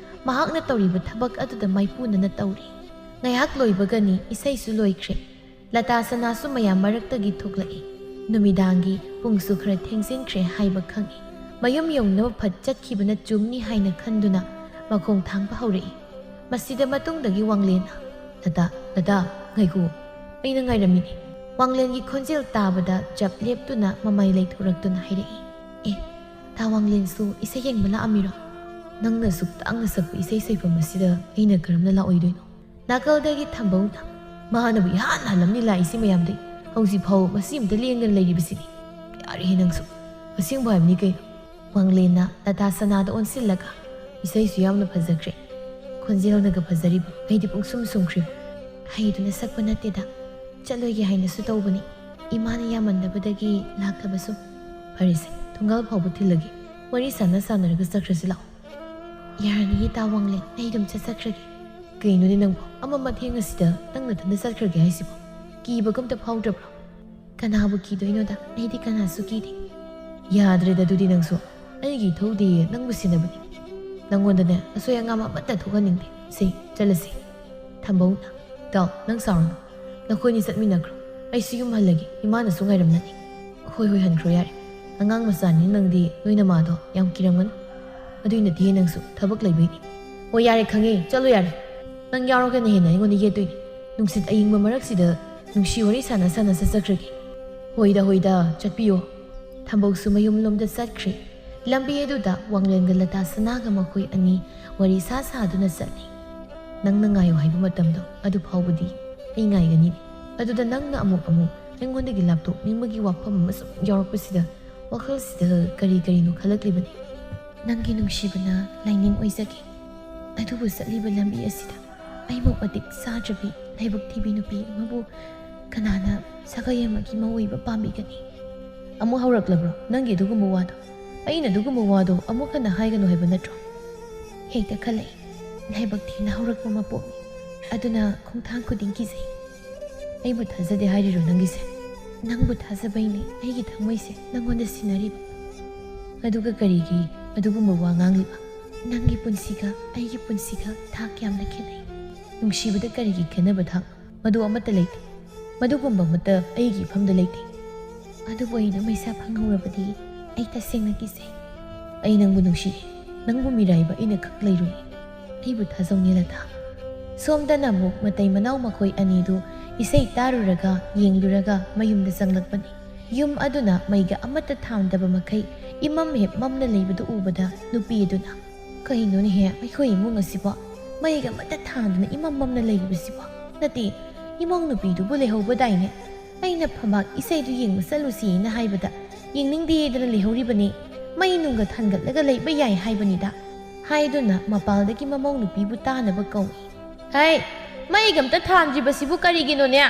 ꯃꯍꯥꯛꯅ ꯇꯧꯔꯤꯕ ꯊꯕꯛ ꯑꯗꯨꯗ ꯃꯥꯏꯄꯨꯅꯅ ꯇꯧꯔꯤ꯫ ꯉꯥꯏꯍꯥꯛ ꯂꯣꯏꯕꯒꯅꯤ ꯏꯁꯩꯁꯨ ꯂꯣꯏꯈ꯭ꯔꯦ꯫ ꯂꯇꯥ ꯁꯅꯥꯁꯨ ꯃꯌꯥꯝ ꯃꯔꯛꯇꯒꯤ ꯊꯣꯛꯂꯛꯏ꯫ ꯅꯨꯃꯤꯗꯥꯡꯒꯤ ꯄꯨꯡꯁꯨ ꯈꯔ ꯊꯦꯡꯖꯤꯟꯈ꯭ꯔꯦ ꯍꯥꯏꯕ ꯈꯪꯏ꯫ ꯃꯌꯨꯝ ꯌꯧꯅꯕ ꯐꯠ ꯆꯠꯈꯤꯕꯅ ꯆꯨꯝꯅꯤ ꯍꯥꯏꯅ ꯈꯟꯗꯨꯅ ꯃꯈꯣꯡ ꯊꯥꯡꯕ ꯍꯧꯔꯛꯏ꯫ ꯃꯁꯤꯗ ꯃꯇꯨꯡꯗꯒꯤ ꯋꯥꯡꯂꯦꯟꯅ, "ꯂꯇꯥ, ꯂꯇꯥ, ꯉꯥꯏꯈꯣ, ꯑꯩꯅ ꯉꯥꯏꯔꯝꯃꯤꯅꯦ꯫" ꯋꯥꯡꯂꯦꯟꯒꯤ ꯈꯣꯟꯖꯦꯜ ꯇꯥꯕꯗ ꯆꯞ ꯂꯦꯞꯇꯨꯅ ꯃꯃꯥꯏ ꯂꯩꯊꯣꯔꯛꯇꯨꯅ ꯍꯥꯏꯔꯛꯏ, "ꯑꯦ, ꯇꯥ ꯋꯥꯡꯂꯦꯟꯁꯨ ꯏꯁꯩ ꯌꯦꯡꯕ ꯂꯥꯛꯑꯝꯃꯤꯔꯣ? ꯅꯪꯅ ꯑꯁꯨꯛ ꯇꯥꯡꯅ ꯁꯛꯄ ꯏꯁꯩ ꯁꯣꯏꯐꯝ ꯑꯁꯤꯗ ꯑꯩꯅ ꯀꯔꯝꯅ ꯂꯥꯛꯑꯣꯏꯗꯣꯏꯅꯣ?" ꯅꯥꯀꯜꯗꯒꯤ ꯊꯝꯕꯧꯅ, "ꯃꯥꯅꯕꯨ ꯏꯍꯥꯟ ꯍꯥꯜꯂꯝꯅꯤ ꯂꯥꯛꯏꯁꯤ ꯃꯌꯥꯝꯗꯩ꯫ ꯍꯧꯖꯤꯛ ꯐꯥꯎ ꯃꯁꯤ ꯑꯝꯇ ꯂꯦꯡꯗꯅ ꯂꯩꯔꯤꯕꯁꯤꯅꯤ꯫ ꯌꯥꯔꯦꯍꯦ ꯅꯪꯁꯨ꯫ ꯑꯁꯦꯡꯕ ꯍꯥꯏꯕꯅꯤ ꯀꯩꯅꯣ꯫" ꯋꯥꯡꯂꯦꯟꯅ ꯂꯇꯥ ꯁꯅꯥꯗ ꯑꯣꯟꯁꯤꯜꯂꯒ, "ꯏꯁꯩꯁꯨ ꯌꯥꯝꯅ ꯐꯖꯈ꯭ꯔꯦ꯫ ꯈꯣꯟꯖꯦꯜꯅꯒ ꯐꯖꯔꯤꯕ꯫ ꯑꯩꯗꯤ ꯄꯨꯡꯁꯨꯝ ꯁꯨꯝꯈ꯭ꯔꯦ꯫" "ꯍꯩꯗꯨꯅ ꯁꯛꯄ ꯅꯠꯇꯦꯗ꯫ ꯆꯠꯂꯣꯏꯒꯦ ꯍꯥꯏꯅꯁꯨ ꯇꯧꯕꯅꯤ꯫ ꯏꯃꯥꯅ ꯌꯥꯝꯃꯟꯗꯕꯗꯒꯤ ꯂꯥꯛꯇꯕ ꯁꯨꯝ꯫" "ꯐꯔꯦꯁꯦ, ꯊꯣꯡꯒꯥꯜ ꯐꯥꯎꯕ ꯊꯤꯜꯂꯒꯦ꯫ ꯋꯥꯔꯤ ꯁꯥꯟꯅ ꯁꯥꯟꯅꯔꯒ ꯆꯠꯈ꯭ꯔꯁꯤ ꯂꯥꯛꯑꯣ꯫" "ꯌꯥꯔꯅꯤꯌꯦ ꯇꯥ ꯋꯥꯡꯂꯦꯟ, ꯑꯩ ꯑꯗꯨꯝ ꯆꯠꯆꯈ꯭ꯔꯒꯦ꯫" "ꯀꯩꯅꯣꯅꯦ ꯅꯪꯕꯣ, ꯑꯃꯝ ꯑꯊꯦꯡ ꯑꯁꯤꯗ ꯅꯪ ꯅꯊꯟꯗ ꯆꯠꯈ꯭ꯔꯒꯦ ꯍꯥꯏꯁꯤꯕꯣ? ꯀꯤꯕꯒ ꯑꯝꯇ ꯐꯥꯎꯗ꯭ꯔꯕ꯭ꯔꯣ?" "ꯀꯅꯥꯕꯨ ꯀꯤꯗꯣꯏꯅꯣꯗ, ꯑꯩꯗꯤ ꯀꯅꯥꯁꯨ ꯀꯤꯗꯦ꯫" "ꯌꯥꯗ꯭ꯔꯦꯗ ꯑꯗꯨꯗꯤ ꯅꯪꯁꯨ꯫ ꯑꯩꯒꯤ ꯏꯊꯧꯗꯤ ꯅꯪꯕꯨ ꯁꯤꯟꯅꯕꯅꯤ꯫ ꯅꯪꯉꯣꯟꯗꯅꯦ ꯑꯁꯣꯏ ꯑꯉꯥꯝ ꯑꯃꯠꯇ ꯊꯣꯛꯍꯟꯅꯤꯡꯗꯦ꯫ ꯁꯦ, ꯆꯠꯂꯁꯤ꯫" ꯊꯝꯕꯧꯅ, "ꯏꯇꯥꯎ, ꯅꯪ ꯁꯥꯎꯔꯅꯨ꯫ ꯅꯈꯣꯏꯅꯤ ꯆꯠꯃꯤꯟꯅꯈ꯭ꯔꯣ꯫ ꯑꯩꯁꯨ ꯌꯨꯝ ꯍꯜꯂꯒꯦ꯫ ꯏꯃꯥꯅꯁꯨ ꯉꯥꯏꯔꯝꯂꯅꯤ꯫" "ꯍꯣꯏ, ꯍꯣꯏ, ꯍꯟꯈ꯭ꯔꯣ ꯌꯥꯔꯦ꯫ ꯑꯉꯥꯡ ꯃꯆꯥꯅꯤ ꯅꯪꯗꯤ, ꯅꯣꯏ ꯅꯃꯥꯗꯣ ꯌꯥꯝ ꯀꯤꯔꯝꯒꯅꯤ꯫" "ꯑꯗꯨꯏ ꯅꯠꯇꯦ, ꯅꯪꯁꯨ ꯊꯕꯛ ꯂꯩꯕꯩꯅꯤ꯫" "ꯍꯣꯏ ꯌꯥꯔꯦ, ꯈꯪꯉꯦ, ꯆꯠꯂꯣ ꯌꯥꯔꯦ꯫ ꯅꯪ ꯌꯥꯎꯔꯒꯅ ꯍꯦꯟꯅ ꯑꯩꯉꯣꯟꯗ ꯌꯦꯠꯇꯣꯏꯅꯤ꯫ ꯅꯨꯡꯁꯤꯠ ꯑꯏꯪꯕ ꯃꯔꯛꯁꯤꯗ ꯅꯨꯡꯁꯤ ꯋꯥꯔꯤ ꯁꯥꯟꯅ ꯁꯥꯟꯅ ꯆꯠꯆꯈ꯭ꯔꯒꯦ꯫" "ꯍꯣꯏꯗ, ꯍꯣꯏꯗ, ꯆꯠꯄꯤꯌꯣ꯫" ꯊꯝꯕꯧꯁꯨ ꯃꯌꯨꯝꯂꯣꯝꯗ ꯆꯠꯈ꯭ꯔꯦ꯫ ꯂꯝꯕꯤ ꯑꯗꯨꯗ ꯋꯥꯡꯂꯦꯟꯒ ꯂꯇꯥ ꯁꯅꯥꯒ ꯃꯈꯣꯏ ꯑꯅꯤ ꯋꯥꯔꯤ ꯁꯥ ꯁꯥꯗꯨꯅ ꯆꯠꯂꯤ꯫ "ꯅꯪꯅ ꯉꯥꯏꯌꯨ ꯍꯥꯏꯕ ꯃꯇꯝꯗꯣ ꯑꯗꯨ ꯐꯥꯎꯕꯗꯤ ꯑꯩ ꯉꯥꯏꯒꯅꯤ꯫ ꯑꯗꯨꯗ ꯅꯪꯅ ꯑꯃꯨꯛ ꯑꯃꯨꯛ ꯑꯩꯉꯣꯟꯗꯒꯤ ꯂꯥꯞꯊꯣꯛꯅꯤꯡꯕꯒꯤ ꯋꯥꯐꯝ ꯑꯃ ꯁꯨꯝ ꯌꯥꯎꯔꯛꯄꯁꯤꯗ ꯋꯥꯈꯜꯁꯤꯗ ꯀꯔꯤ ꯀꯔꯤꯅꯣ ꯈꯜꯂꯛꯂꯤꯕꯅꯤ꯫" "ꯅꯪꯒꯤ ꯅꯨꯡꯁꯤꯕꯅ ꯂꯥꯏꯅꯤꯡ ꯑꯣꯏꯖꯒꯦ꯫ ꯑꯗꯨꯕꯨ ꯆꯠꯂꯤꯕ ꯂꯝꯕꯤ ꯑꯁꯤꯗ ꯑꯩꯃꯨꯛ ꯃꯇꯤꯛ ꯆꯥꯗ꯭ꯔꯕꯤ ꯂꯥꯏꯕꯛ ꯊꯤꯕꯤ ꯅꯨꯄꯤ ꯑꯃꯕꯨ ꯀꯅꯥꯅ ꯁꯥꯒꯩ ꯑꯃꯒꯤ ꯃꯧ ꯑꯣꯏꯕ ꯄꯥꯝꯕꯤꯒꯅꯤ?" "ꯑꯃꯨꯛ ꯍꯧꯔꯛꯂꯕ꯭ꯔꯣ ꯅꯪꯒꯤ ꯑꯗꯨꯒꯨꯝꯕ ꯋꯥꯗꯣ? ꯑꯩꯅ ꯑꯗꯨꯒꯨꯝꯕ ꯋꯥꯗꯣ ꯑꯃꯨꯛ ꯍꯟꯅ ꯍꯥꯏꯒꯅꯨ ꯍꯥꯏꯕ ꯅꯠꯇ꯭ꯔꯣ?" "ꯍꯦꯛꯇ ꯈꯜꯂꯛꯏ, ꯂꯥꯏꯕꯛ ꯊꯤꯅ ꯍꯧꯔꯛꯄ ꯃꯄꯣꯛꯅꯤ꯫ ꯑꯗꯨꯅ ꯈꯣꯡꯊꯥꯡ ꯈꯨꯗꯤꯡ ꯀꯤꯖꯩ꯫ ꯑꯩꯕꯨ ꯊꯥꯖꯗꯦ ꯍꯥꯏꯔꯤꯔꯣ ꯅꯪꯒꯤꯁꯦ? ꯅꯪꯕꯨ ꯊꯥꯖꯕꯩꯅꯦ ꯑꯩꯒꯤ ꯊꯃꯣꯏꯁꯦ ꯅꯪꯉꯣꯟꯗ ꯁꯤꯟꯅꯔꯤꯕ꯫ ꯑꯗꯨꯒ ꯀꯔꯤꯒꯤ ꯑꯗꯨꯒꯨꯝꯕ ꯋꯥ ꯉꯥꯡꯂꯤꯕ?" ꯅꯪꯒꯤ ꯄꯨꯟꯁꯤꯒ ꯑꯩꯒꯤ ꯄꯨꯟꯁꯤꯒ ꯊꯥꯛ ꯌꯥꯝꯅ ꯈꯦꯠꯅꯩ꯫ ꯅꯨꯡꯁꯤꯕꯗ ꯀꯔꯤꯒꯤ ꯈꯦꯠꯅꯕ ꯊꯥꯛ? ꯃꯗꯨ ꯑꯃꯠꯇ ꯂꯩꯇꯦ꯫ ꯃꯗꯨꯒꯨꯝꯕ ꯑꯃꯠꯇ ꯑꯩꯒꯤ ꯏꯐꯝꯗ ꯂꯩꯇꯦ꯫ ꯑꯗꯨꯕꯨ ꯑꯩ ꯅꯨꯃꯩꯁꯥ ꯐꯪꯍꯧꯔꯕꯗꯤ ꯑꯩ ꯇꯁꯦꯡꯅ ꯀꯤꯖꯩ꯫ ꯑꯩ ꯅꯪꯕꯨ ꯅꯨꯡꯁꯤ꯫ ꯅꯪꯕꯨ ꯃꯤꯔꯥꯏꯕ ꯑꯩꯅ ꯈꯛ ꯂꯩꯔꯣꯏ꯫ ꯑꯩꯕꯨ ꯊꯥꯖꯧꯅꯦ ꯂꯇꯥ꯫ ꯁꯣꯝꯗꯅ ꯑꯃꯨꯛ ꯃꯇꯩ ꯃꯅꯥꯎ ꯃꯈꯣꯏ ꯑꯅꯤꯗꯨ ꯏꯁꯩ ꯇꯥꯔꯨꯔꯒ ꯌꯦꯡꯂꯨꯔꯒ ꯃꯌꯨꯝꯗ ꯆꯪꯂꯛꯄꯅꯤ꯫ ꯌꯨꯝ ꯑꯗꯨꯅ ꯃꯩꯒ ꯑꯃꯠꯇ ꯊꯥꯟꯗꯕ ꯃꯈꯩ ꯏꯃꯝ ꯍꯦꯛ ꯃꯝꯅ ꯂꯩꯕꯗꯨ ꯎꯕꯗ ꯅꯨꯄꯤ ꯑꯗꯨꯅ, "ꯀꯩꯅꯣꯅꯦꯍꯦ, ꯑꯩꯈꯣꯏ ꯏꯃꯨꯡ ꯑꯁꯤꯕꯣ? ꯃꯩꯒ ꯑꯃꯠꯇ ꯊꯥꯟꯗꯅ ꯏꯃꯝ ꯃꯝꯅ ꯂꯩꯔꯤꯕꯁꯤꯕꯣ? ꯅꯠꯇꯦ, ꯏꯃꯧ ꯅꯨꯄꯤꯗꯨꯕꯨ ꯂꯩꯍꯧꯕꯗꯥꯏꯅꯦ? ꯑꯩꯅ ꯐꯝꯕꯥꯛ ꯏꯁꯩꯗꯨ ꯌꯦꯡꯕ ꯆꯠꯂꯨꯁꯤꯅ ꯍꯥꯏꯕꯗ ꯌꯦꯡꯅꯤꯡꯗꯦꯗꯅ ꯂꯩꯍꯧꯔꯤꯕꯅꯤ꯫ ꯃꯩ ꯅꯨꯡꯒ ꯊꯥꯟꯒꯠꯂꯒ ꯂꯩꯕ ꯌꯥꯏ ꯍꯥꯏꯕꯅꯤꯗ," ꯍꯥꯏꯗꯨꯅ ꯃꯄꯥꯜꯗꯒꯤ ꯃꯃꯧ ꯅꯨꯄꯤꯕꯨ ꯇꯥꯅꯕ ꯀꯧꯏ꯫ "ꯍꯩ, ꯃꯩꯒ ꯑꯝꯇ ꯊꯥꯟꯗ꯭ꯔꯤꯕꯁꯤꯕꯨ ꯀꯔꯤꯒꯤꯅꯣꯅꯦ?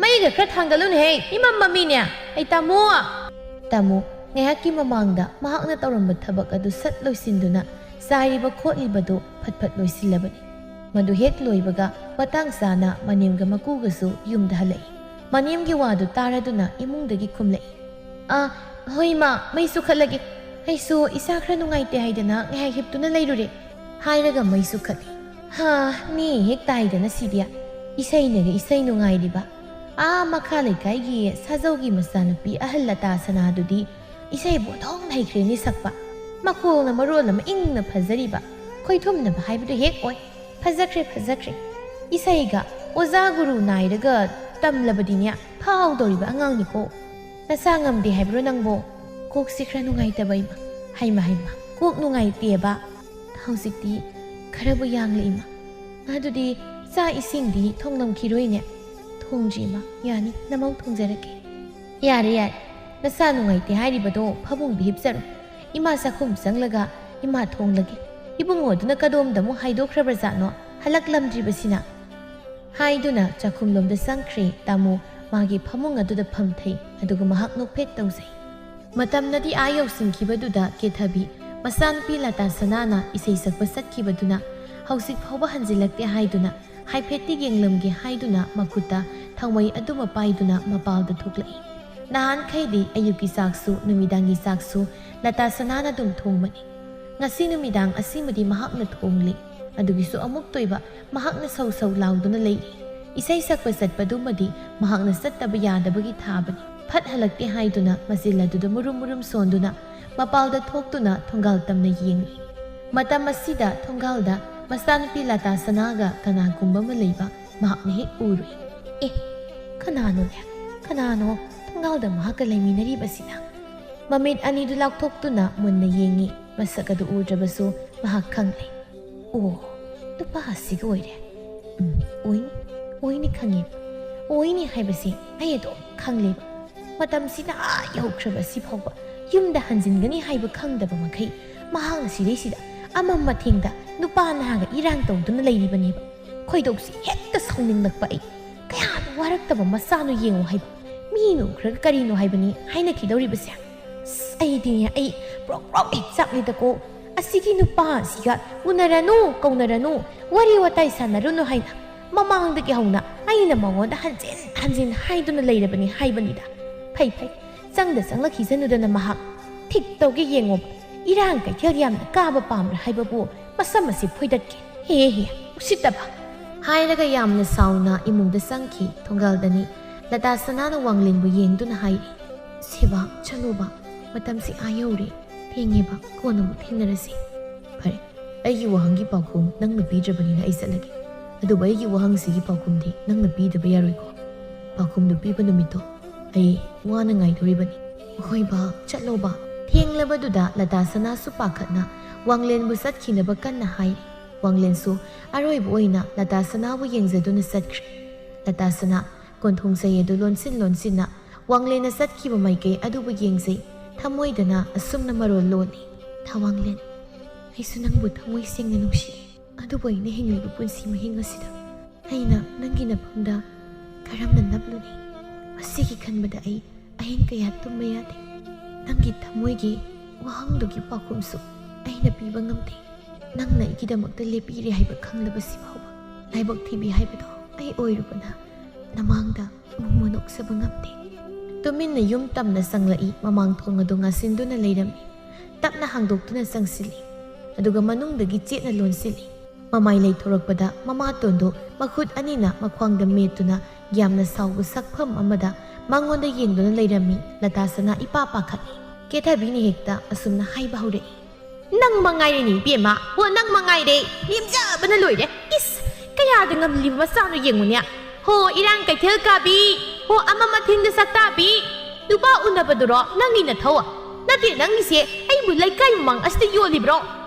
ꯃꯩꯒ ꯈꯔ ꯊꯥꯟꯒꯠꯂꯨꯅꯦꯍꯦ, ꯏꯃꯝ ꯃꯝꯃꯤꯅꯦ꯫ ꯑꯩ ꯇꯥꯃꯣ!" ꯇꯥꯃꯣ ꯉꯥꯏꯍꯥꯛꯀꯤ ꯃꯃꯥꯡꯗ ꯃꯍꯥꯛꯅ ꯇꯧꯔꯝꯕ ꯊꯕꯛ ꯑꯗꯨ ꯁꯠ ꯂꯣꯏꯁꯤꯟꯗꯨꯅ ꯆꯥꯏꯔꯤꯕ ꯈꯣꯠꯂꯤꯕꯗꯨ ꯐꯠ ꯐꯠ ꯂꯣꯏꯁꯤꯜꯂꯕꯅꯤ꯫ ꯃꯗꯨ ꯍꯦꯛ ꯂꯣꯏꯕꯒ ꯃꯇꯥꯡ ꯆꯥꯅ ꯃꯅꯦꯝꯒ ꯃꯀꯨꯒꯁꯨ ꯌꯨꯝꯗ ꯍꯜꯂꯛꯏ꯫ ꯃꯅꯦꯝꯒꯤ ꯋꯥꯗꯨ ꯇꯥꯔꯗꯨꯅ ꯏꯃꯨꯡꯗꯒꯤ ꯈꯨꯝꯂꯛꯏ, "ꯑꯥ, ꯍꯣꯏ ꯏꯃꯥ, ꯃꯩ ꯆꯨꯈꯠꯂꯒꯦ꯫ ꯑꯩꯁꯨ ꯏꯁꯥ ꯈꯔ ꯅꯨꯡꯉꯥꯏꯇꯦ ꯍꯥꯏꯗꯅ ꯉꯥꯏꯍꯥꯛ ꯍꯤꯞꯇꯨꯅ ꯂꯩꯔꯨꯔꯦ," ꯍꯥꯏꯔꯒ ꯃꯩ ꯆꯨꯈꯠꯂꯤ꯫ "ꯍꯥ, ꯃꯤ ꯍꯦꯛ ꯇꯥꯏꯗꯅ ꯁꯤꯗꯤ꯫ ꯏꯁꯩꯅꯒ ꯏꯁꯩ ꯅꯨꯡꯉꯥꯏꯔꯤꯕ꯫ ꯑꯥ ꯃꯈꯥ ꯂꯩꯀꯥꯏꯒꯤ ꯁꯥꯖꯧꯒꯤ ꯃꯆꯥꯅꯨꯄꯤ ꯑꯍꯜ ꯂꯇꯥ ꯁꯅꯥꯗꯨꯗꯤ ꯏꯁꯩꯕꯨ ꯑꯣꯟꯊꯣꯛꯅ ꯍꯩꯈ꯭ꯔꯦꯅꯦ ꯁꯛꯄ꯫ ꯃꯈꯣꯜꯅ ꯃꯔꯣꯜ ꯑꯃ ꯏꯪꯅ ꯐꯖꯔꯤꯕ꯫ ꯈꯣꯏꯊꯨꯝꯅꯕ ꯍꯥꯏꯕꯗꯨ ꯍꯦꯛ ꯑꯣꯏ꯫ ꯐꯖꯈ꯭ꯔꯦ, ꯐꯖꯈ꯭ꯔꯦ꯫ ꯏꯁꯩꯒ ꯑꯣꯖꯥ ꯒꯨꯔꯨ ꯅꯥꯏꯔꯒ ꯇꯝꯂꯕꯗꯤꯅꯦ ꯐꯥꯎꯗꯧꯔꯤꯕ ꯑꯉꯥꯡꯅꯤꯀꯣ꯫ ꯅꯁꯥ ꯉꯝꯗꯦ ꯍꯥꯏꯕ꯭ꯔꯣ ꯅꯪꯕꯣ?" "ꯀꯣꯛꯁꯤ ꯈꯔ ꯅꯨꯡꯉꯥꯏꯇꯕ ꯏꯃꯥ꯫" "ꯍꯩꯃ, ꯍꯩꯃ, ꯀꯣꯛ ꯅꯨꯡꯉꯥꯏꯇꯦꯕ?" "ꯍꯧꯖꯤꯛꯇꯤ ꯈꯔꯕꯨ ꯌꯥꯡꯂꯦ ꯏꯃꯥ꯫ ꯑꯗꯨꯗꯤ ꯆꯥꯛ ꯏꯁꯤꯡꯗꯤ ꯊꯣꯡꯂꯝꯈꯤꯔꯣꯏꯅꯦ?" "ꯊꯣꯡꯗ꯭ꯔꯤ ꯏꯃꯥ, ꯌꯥꯅꯤ, ꯅꯃꯧ ꯊꯣꯡꯖꯔꯒꯦ꯫" "ꯌꯥꯔꯦ, ꯌꯥꯔꯦ, ꯅꯁꯥ ꯅꯨꯡꯉꯥꯏꯇꯦ ꯍꯥꯏꯔꯤꯕꯗꯣ ꯐꯃꯨꯡꯗ ꯍꯤꯞꯆꯔꯣ꯫ ꯏꯃꯥ ꯆꯥꯛꯈꯨꯝ ꯆꯪꯂꯒ ꯏꯃꯥ ꯊꯣꯡꯂꯒꯦ꯫ ꯏꯕꯨꯡꯉꯣꯗꯨꯅ ꯀꯗꯣꯝꯗ ꯑꯃꯨꯛ ꯍꯥꯏꯗꯣꯛꯈ꯭ꯔꯕꯖꯥꯠꯅꯣ, ꯍꯜꯂꯛꯂꯝꯗ꯭ꯔꯤꯕꯁꯤꯅ?" ꯍꯥꯏꯗꯨꯅ ꯆꯥꯛꯈꯨꯝꯂꯣꯝꯗ ꯆꯪꯈ꯭ꯔꯦ ꯇꯥꯃꯣ꯫ ꯃꯥꯒꯤ ꯐꯃꯨꯡ ꯑꯗꯨꯗ ꯐꯝꯊꯩ, ꯑꯗꯨꯒ ꯃꯍꯥꯛ ꯅꯣꯛꯐꯦꯠ ꯇꯧꯖꯩ꯫ ꯃꯇꯝꯅꯗꯤ ꯑꯥ ꯌꯧꯁꯤꯟꯈꯤꯕꯗꯨꯗ ꯀꯦꯊꯕꯤ ꯃꯆꯥꯅꯨꯄꯤ ꯂꯇꯥ ꯁꯅꯥꯅ ꯏꯁꯩ ꯁꯛꯄ ꯆꯠꯈꯤꯕꯗꯨꯅ ꯍꯧꯖꯤꯛ ꯐꯥꯎꯕ ꯍꯟꯖꯤꯜꯂꯛꯇꯦ ꯍꯥꯏꯗꯨꯅ ꯍꯥꯏꯐꯦꯠꯇꯤ ꯌꯦꯡꯂꯝꯒꯦ ꯍꯥꯏꯗꯨꯅ ꯃꯈꯨꯠꯇ ꯊꯥꯎꯃꯩ ꯑꯗꯨꯃ ꯄꯥꯏꯗꯨꯅ ꯃꯄꯥꯜꯗ ꯊꯣꯛꯂꯛꯏ꯫ ꯅꯍꯥꯟꯈꯩꯗꯤ ꯑꯌꯨꯛꯀꯤ ꯆꯥꯛꯁꯨ ꯅꯨꯃꯤꯗꯥꯡꯒꯤ ꯆꯥꯛꯁꯨ ꯂꯇꯥ ꯁꯅꯥꯅ ꯑꯗꯨꯝ ꯊꯣꯡꯕꯅꯤ꯫ ꯉꯁꯤ ꯅꯨꯃꯤꯗꯥꯡ ꯑꯁꯤꯃꯗꯤ ꯃꯍꯥꯛꯅ ꯊꯣꯡꯂꯤ꯫ ꯑꯗꯨꯒꯤꯁꯨ ꯑꯃꯨꯛꯇ ꯑꯣꯏꯕ ꯃꯍꯥꯛꯅ ꯁꯧ ꯁꯧ ꯂꯥꯎꯗꯨꯅ ꯂꯩꯔꯤ꯫ ꯏꯁꯩ ꯁꯛꯄ ꯆꯠꯄꯗꯨꯃꯗꯤ ꯃꯍꯥꯛꯅ ꯆꯠꯇꯕ ꯌꯥꯗꯕꯒꯤ ꯊꯥꯕꯅꯤ꯫ ꯐꯠ ꯍꯜꯂꯛꯇꯦ ꯍꯥꯏꯗꯨꯅ ꯃꯆꯤꯜ ꯑꯗꯨꯗ ꯃꯨꯔꯨꯝ ꯃꯨꯔꯨꯝ ꯁꯣꯟꯗꯨꯅ ꯃꯄꯥꯜꯗ ꯊꯣꯛꯇꯨꯅ ꯊꯣꯡꯒꯥꯜ ꯇꯝꯅ ꯌꯦꯡꯂꯤ꯫ ꯃꯇꯝ ꯑꯁꯤꯗ ꯊꯣꯡꯒꯥꯜꯗ ꯃꯆꯥꯅꯨꯄꯤ ꯂꯇꯥ ꯁꯅꯥꯒ ꯀꯅꯥꯒꯨꯝꯕ ꯑꯃ ꯂꯩꯕ ꯃꯍꯥꯛꯅ ꯍꯦꯛ ꯎꯔꯨꯏ꯫ "ꯑꯦ, ꯀꯅꯥꯅꯣꯅꯦ? ꯀꯅꯥꯅꯣ ꯊꯣꯡꯒꯥꯜꯗ ꯃꯍꯥꯛꯀ ꯂꯩꯃꯤꯟꯅꯔꯤꯕꯁꯤꯅ?" ꯃꯃꯤꯠ ꯑꯅꯤꯗꯨ ꯂꯥꯎꯊꯣꯛꯇꯨꯅ ꯃꯨꯟꯅ ꯌꯦꯡꯉꯤ꯫ ꯃꯁꯛ ꯑꯗꯨ ꯎꯗ꯭ꯔꯕꯁꯨ ꯃꯍꯥꯛ ꯈꯪꯂꯦ꯫ "ꯑꯣ, ꯅꯨꯄꯥ ꯑꯁꯤꯒ ꯑꯣꯏꯔꯦ꯫ ꯎꯝ, ꯑꯣꯏꯅꯤ, ꯑꯣꯏꯅꯤ ꯈꯪꯉꯦ꯫ ꯑꯣꯏꯅꯤ ꯍꯥꯏꯕꯁꯤ ꯑꯩ ꯑꯗꯨꯝ ꯈꯪꯂꯦꯕ꯫ ꯃꯇꯝꯁꯤꯅ ꯑꯥ ꯌꯧꯈ꯭ꯔꯕ ꯑꯁꯤ ꯐꯥꯎꯕ ꯌꯨꯝꯗ ꯍꯟꯖꯤꯟꯒꯅꯤ ꯍꯥꯏꯕ ꯈꯪꯗꯕ ꯃꯈꯩ ꯃꯍꯥꯛꯅ ꯁꯤꯗꯩꯁꯤꯗ ꯑꯃꯝ ꯑꯊꯦꯡꯗ ꯅꯨꯄꯥ ꯅꯍꯥꯒ ꯏꯔꯥꯡ ꯇꯧꯗꯨꯅ ꯂꯩꯔꯤꯕꯅꯦꯕ꯫ ꯈꯣꯏꯗꯧꯁꯤ ꯍꯦꯛꯇ ꯁꯥꯎꯅꯤꯡꯂꯛꯄ ꯑꯩ꯫ ꯀꯌꯥꯗ ꯋꯥꯔꯛꯇꯕ ꯃꯆꯥꯅꯣ ꯌꯦꯡꯉꯨ ꯍꯥꯏꯕ꯫ ꯃꯤꯅ ꯎꯈ꯭ꯔꯒ ꯀꯔꯤꯅꯣ ꯍꯥꯏꯕꯅꯤ ꯍꯥꯏꯅꯈꯤꯗꯧꯔꯤꯕꯁꯦ꯫ ꯑꯁ, ꯑꯩꯗꯤꯅꯦ, ꯑꯩ ꯄ꯭ꯔꯣꯛ ꯄ꯭ꯔꯣꯛ ꯍꯦꯛ ꯆꯥꯛꯂꯤꯗꯀꯣ꯫ ꯑꯁꯤꯒꯤ ꯅꯨꯄꯥ ꯑꯁꯤꯒ ꯎꯅꯔꯅꯨ, ꯀꯧꯅꯔꯅꯨ, ꯋꯥꯔꯤ ꯋꯥꯇꯥꯏ ꯁꯥꯟꯅꯔꯨꯅꯨ ꯍꯥꯏꯅ ꯃꯃꯥꯡꯗꯒꯤ ꯍꯧꯅ ꯑꯩꯅ ꯃꯉꯣꯟꯗ ꯍꯟꯖꯤꯟ ꯍꯟꯖꯤꯟ ꯍꯥꯏꯗꯨꯅ ꯂꯩꯔꯕꯅꯤ ꯍꯥꯏꯕꯅꯤꯗ꯫ ꯐꯩ ꯐꯩ, ꯆꯪꯗ ꯆꯪꯂꯛꯈꯤꯁꯅꯨꯗꯅ ꯃꯍꯥꯛ꯫ ꯊꯤꯛ ꯇꯧꯒꯦ ꯌꯦꯡꯉꯣ, ꯏꯔꯥꯡ ꯀꯩꯊꯦꯜ ꯌꯥꯝꯅ ꯀꯥꯕ ꯄꯥꯝꯕ꯭ꯔꯥ ꯍꯥꯏꯕꯕꯨ ꯃꯁꯝ ꯑꯁꯤ ꯐꯣꯏꯗꯠꯀꯦ꯫ ꯍꯦ ꯍꯦ, ꯎꯁꯤꯠꯇꯕ!" ꯍꯥꯏꯔꯒ ꯌꯥꯝꯅ ꯁꯥꯎꯅ ꯏꯃꯨꯡꯗ ꯆꯪꯈꯤ꯫ ꯊꯣꯡꯒꯥꯜꯗꯅꯤ ꯂꯇꯥ ꯁꯅꯥꯅ ꯋꯥꯡꯂꯦꯟꯕꯨ ꯌꯦꯡꯗꯨꯅ ꯍꯥꯏꯔꯤ, "ꯁꯦꯕꯥ, ꯆꯠꯂꯣꯕ, ꯃꯇꯝꯁꯤ ꯑꯥ ꯌꯧꯔꯦ, ꯊꯦꯡꯉꯦꯕ, ꯀꯣꯟꯅ ꯑꯃꯨꯛ ꯊꯦꯡꯅꯔꯁꯤ꯫" "ꯐꯔꯦ, ꯑꯩꯒꯤ ꯋꯥꯍꯪꯒꯤ ꯄꯥꯎꯈꯨꯝ ꯅꯪꯅ ꯄꯤꯗ꯭ꯔꯕꯅꯤꯅ ꯑꯩ ꯆꯠꯂꯒꯦ꯫ ꯑꯗꯨꯕꯨ ꯑꯩꯒꯤ ꯋꯥꯍꯪꯁꯤꯒꯤ ꯄꯥꯎꯈꯨꯝꯗꯤ ꯅꯪꯅ ꯄꯤꯗꯕ ꯌꯥꯔꯣꯏꯀꯣ꯫ ꯄꯥꯎꯈꯨꯝꯗꯨ ꯄꯤꯕ ꯅꯨꯃꯤꯠꯇꯣ ꯑꯩ ꯋꯥꯅ ꯉꯥꯏꯗꯣꯔꯤꯕꯅꯤ꯫" "ꯍꯣꯏ ꯕꯥ, ꯆꯠꯂꯣ ꯕꯥ꯫" ꯊꯦꯡꯂꯕꯗꯨꯗ ꯂꯇꯥ ꯁꯅꯥꯁꯨ ꯄꯥꯈꯠꯅ ꯋꯥꯡꯂꯦꯟꯕꯨ ꯆꯠꯈꯤꯅꯕ ꯀꯟꯅ ꯍꯥꯏꯔꯤ꯫ ꯋꯥꯡꯂꯦꯟꯁꯨ ꯑꯔꯣꯏꯕ ꯑꯣꯏꯅ ꯂꯇꯥ ꯁꯅꯥꯕꯨ ꯌꯦꯡꯖꯗꯨꯅ ꯆꯠꯈ꯭ꯔꯦ꯫ ꯂꯇꯥ ꯁꯅꯥ ꯀꯣꯟꯊꯣꯡ ꯆꯩ ꯑꯗꯨ ꯂꯣꯟꯁꯤꯟ ꯂꯣꯟꯁꯤꯟꯅ ꯋꯥꯡꯂꯦꯟꯅ ꯆꯠꯈꯤꯕ ꯃꯥꯏꯀꯩ ꯑꯗꯨꯕꯨ ꯌꯦꯡꯖꯩ꯫ ꯊꯃꯣꯏꯗꯅ ꯑꯁꯨꯝꯅ ꯃꯔꯣꯜ ꯂꯣꯜꯂꯤ, "ꯊꯥ ꯋꯥꯡꯂꯦꯟ, ꯑꯩꯁꯨ ꯅꯪꯕꯨ ꯊꯃꯣꯏ ꯁꯦꯡꯅ ꯅꯨꯡꯁꯤꯔꯤ꯫ ꯑꯗꯨꯕꯨ ꯑꯩꯅ ꯍꯤꯡꯂꯤꯕ ꯄꯨꯟꯁꯤ ꯃꯍꯤꯡ ꯑꯁꯤꯗ ꯑꯩꯅ ꯅꯪꯒꯤ ꯅꯐꯝꯗ ꯀꯔꯝꯅ ꯅꯞꯂꯨꯅꯤ? ꯃꯁꯤꯒꯤ ꯈꯟꯕꯗ ꯑꯩ ꯑꯍꯤꯡ ꯀꯌꯥ ꯇꯨꯝꯕ ꯌꯥꯗꯦ꯫ ꯅꯪꯒꯤ ꯊꯃꯣꯏꯒꯤ ꯋꯥꯍꯪꯗꯨꯒꯤ ꯄꯥꯎꯈꯨꯝꯁꯨ ꯑꯩꯅ ꯄꯤꯕ ꯉꯝꯗꯦ꯫ ꯅꯪꯅ ꯑꯩꯒꯤꯗꯃꯛꯇ ꯂꯦꯞꯄꯤꯔꯦ ꯍꯥꯏꯕ ꯈꯪꯂꯕꯁꯤ ꯐꯥꯎꯕ ꯂꯥꯏꯕꯛ ꯊꯤꯕꯤ ꯍꯥꯏꯕꯗꯣ ꯑꯩ ꯑꯣꯏꯔꯨꯕꯅ ꯅꯃꯥꯡꯗ ꯃꯨꯡ ꯃꯅꯣꯛꯆꯕ ꯉꯝꯗꯦ꯫" ꯇꯨꯃꯤꯟꯅ ꯌꯨꯝ ꯇꯝꯅ ꯆꯪꯂꯛꯏ꯫ ꯃꯃꯥꯡ ꯊꯣꯡ ꯑꯗꯨ ꯉꯥꯁꯤꯟꯗꯨꯅ ꯂꯩꯔꯝꯃꯤ꯫ ꯇꯞꯅ ꯍꯥꯡꯗꯣꯛꯇꯨꯅ ꯆꯪꯁꯤꯜꯂꯤ꯫ ꯑꯗꯨꯒ ꯃꯅꯨꯡꯗꯒꯤ ꯆꯦꯠꯅ ꯂꯣꯟꯁꯤꯜꯂꯤ꯫ ꯃꯃꯥꯏ ꯂꯩꯊꯣꯔꯛꯄꯗ ꯃꯃꯥꯇꯣꯟꯗꯨ ꯃꯈꯨꯠ ꯑꯅꯤꯅ ꯃꯈ꯭ꯋꯥꯡꯗ ꯃꯦꯠꯇꯨꯅ ꯌꯥꯝꯅ ꯁꯥꯎꯕ ꯁꯛꯐꯝ ꯑꯃꯗ ꯃꯉꯣꯟꯗ ꯌꯦꯡꯗꯨꯅ ꯂꯩꯔꯝꯃꯤ꯫ ꯂꯇꯥ ꯁꯅꯥ ꯏꯄꯥ ꯄꯥꯈꯠꯂꯤ꯫ ꯀꯦꯊꯕꯤꯅ ꯍꯦꯛꯇ ꯑꯁꯨꯝꯅ ꯍꯥꯏꯕ ꯍꯧꯔꯛꯏ꯫ "ꯅꯪ ꯃꯉꯥꯏꯔꯦꯅꯦ ꯏꯕꯦꯝꯃ, ꯍꯣ ꯅꯪ ꯃꯉꯥꯏꯔꯦ, ꯂꯦꯝꯖꯕꯅ ꯂꯣꯏꯔꯦ꯫ ꯏꯁ, ꯀꯌꯥꯗ ꯉꯝꯂꯤꯕ ꯃꯆꯥꯅꯣ ꯌꯦꯡꯉꯨꯅꯦ꯫ ꯍꯣ ꯏꯔꯥꯡ ꯀꯩꯊꯦꯜ ꯀꯥꯕꯤ, ꯍꯣ ꯑꯃ ꯃꯊꯤꯟꯗ ꯁꯛꯇꯥꯕꯤ, ꯅꯨꯄꯥ ꯎꯅꯕꯗꯨꯔꯣ ꯅꯪꯒꯤ ꯅꯊꯧ? ꯅꯠꯇꯦ ꯅꯪꯒꯤꯁꯦ ꯑꯩꯕꯨ ꯂꯩꯀꯥꯏ ꯃꯃꯥꯡ ꯑꯁꯤꯗ ꯌꯣꯜꯂꯤꯕ꯭ꯔꯣ?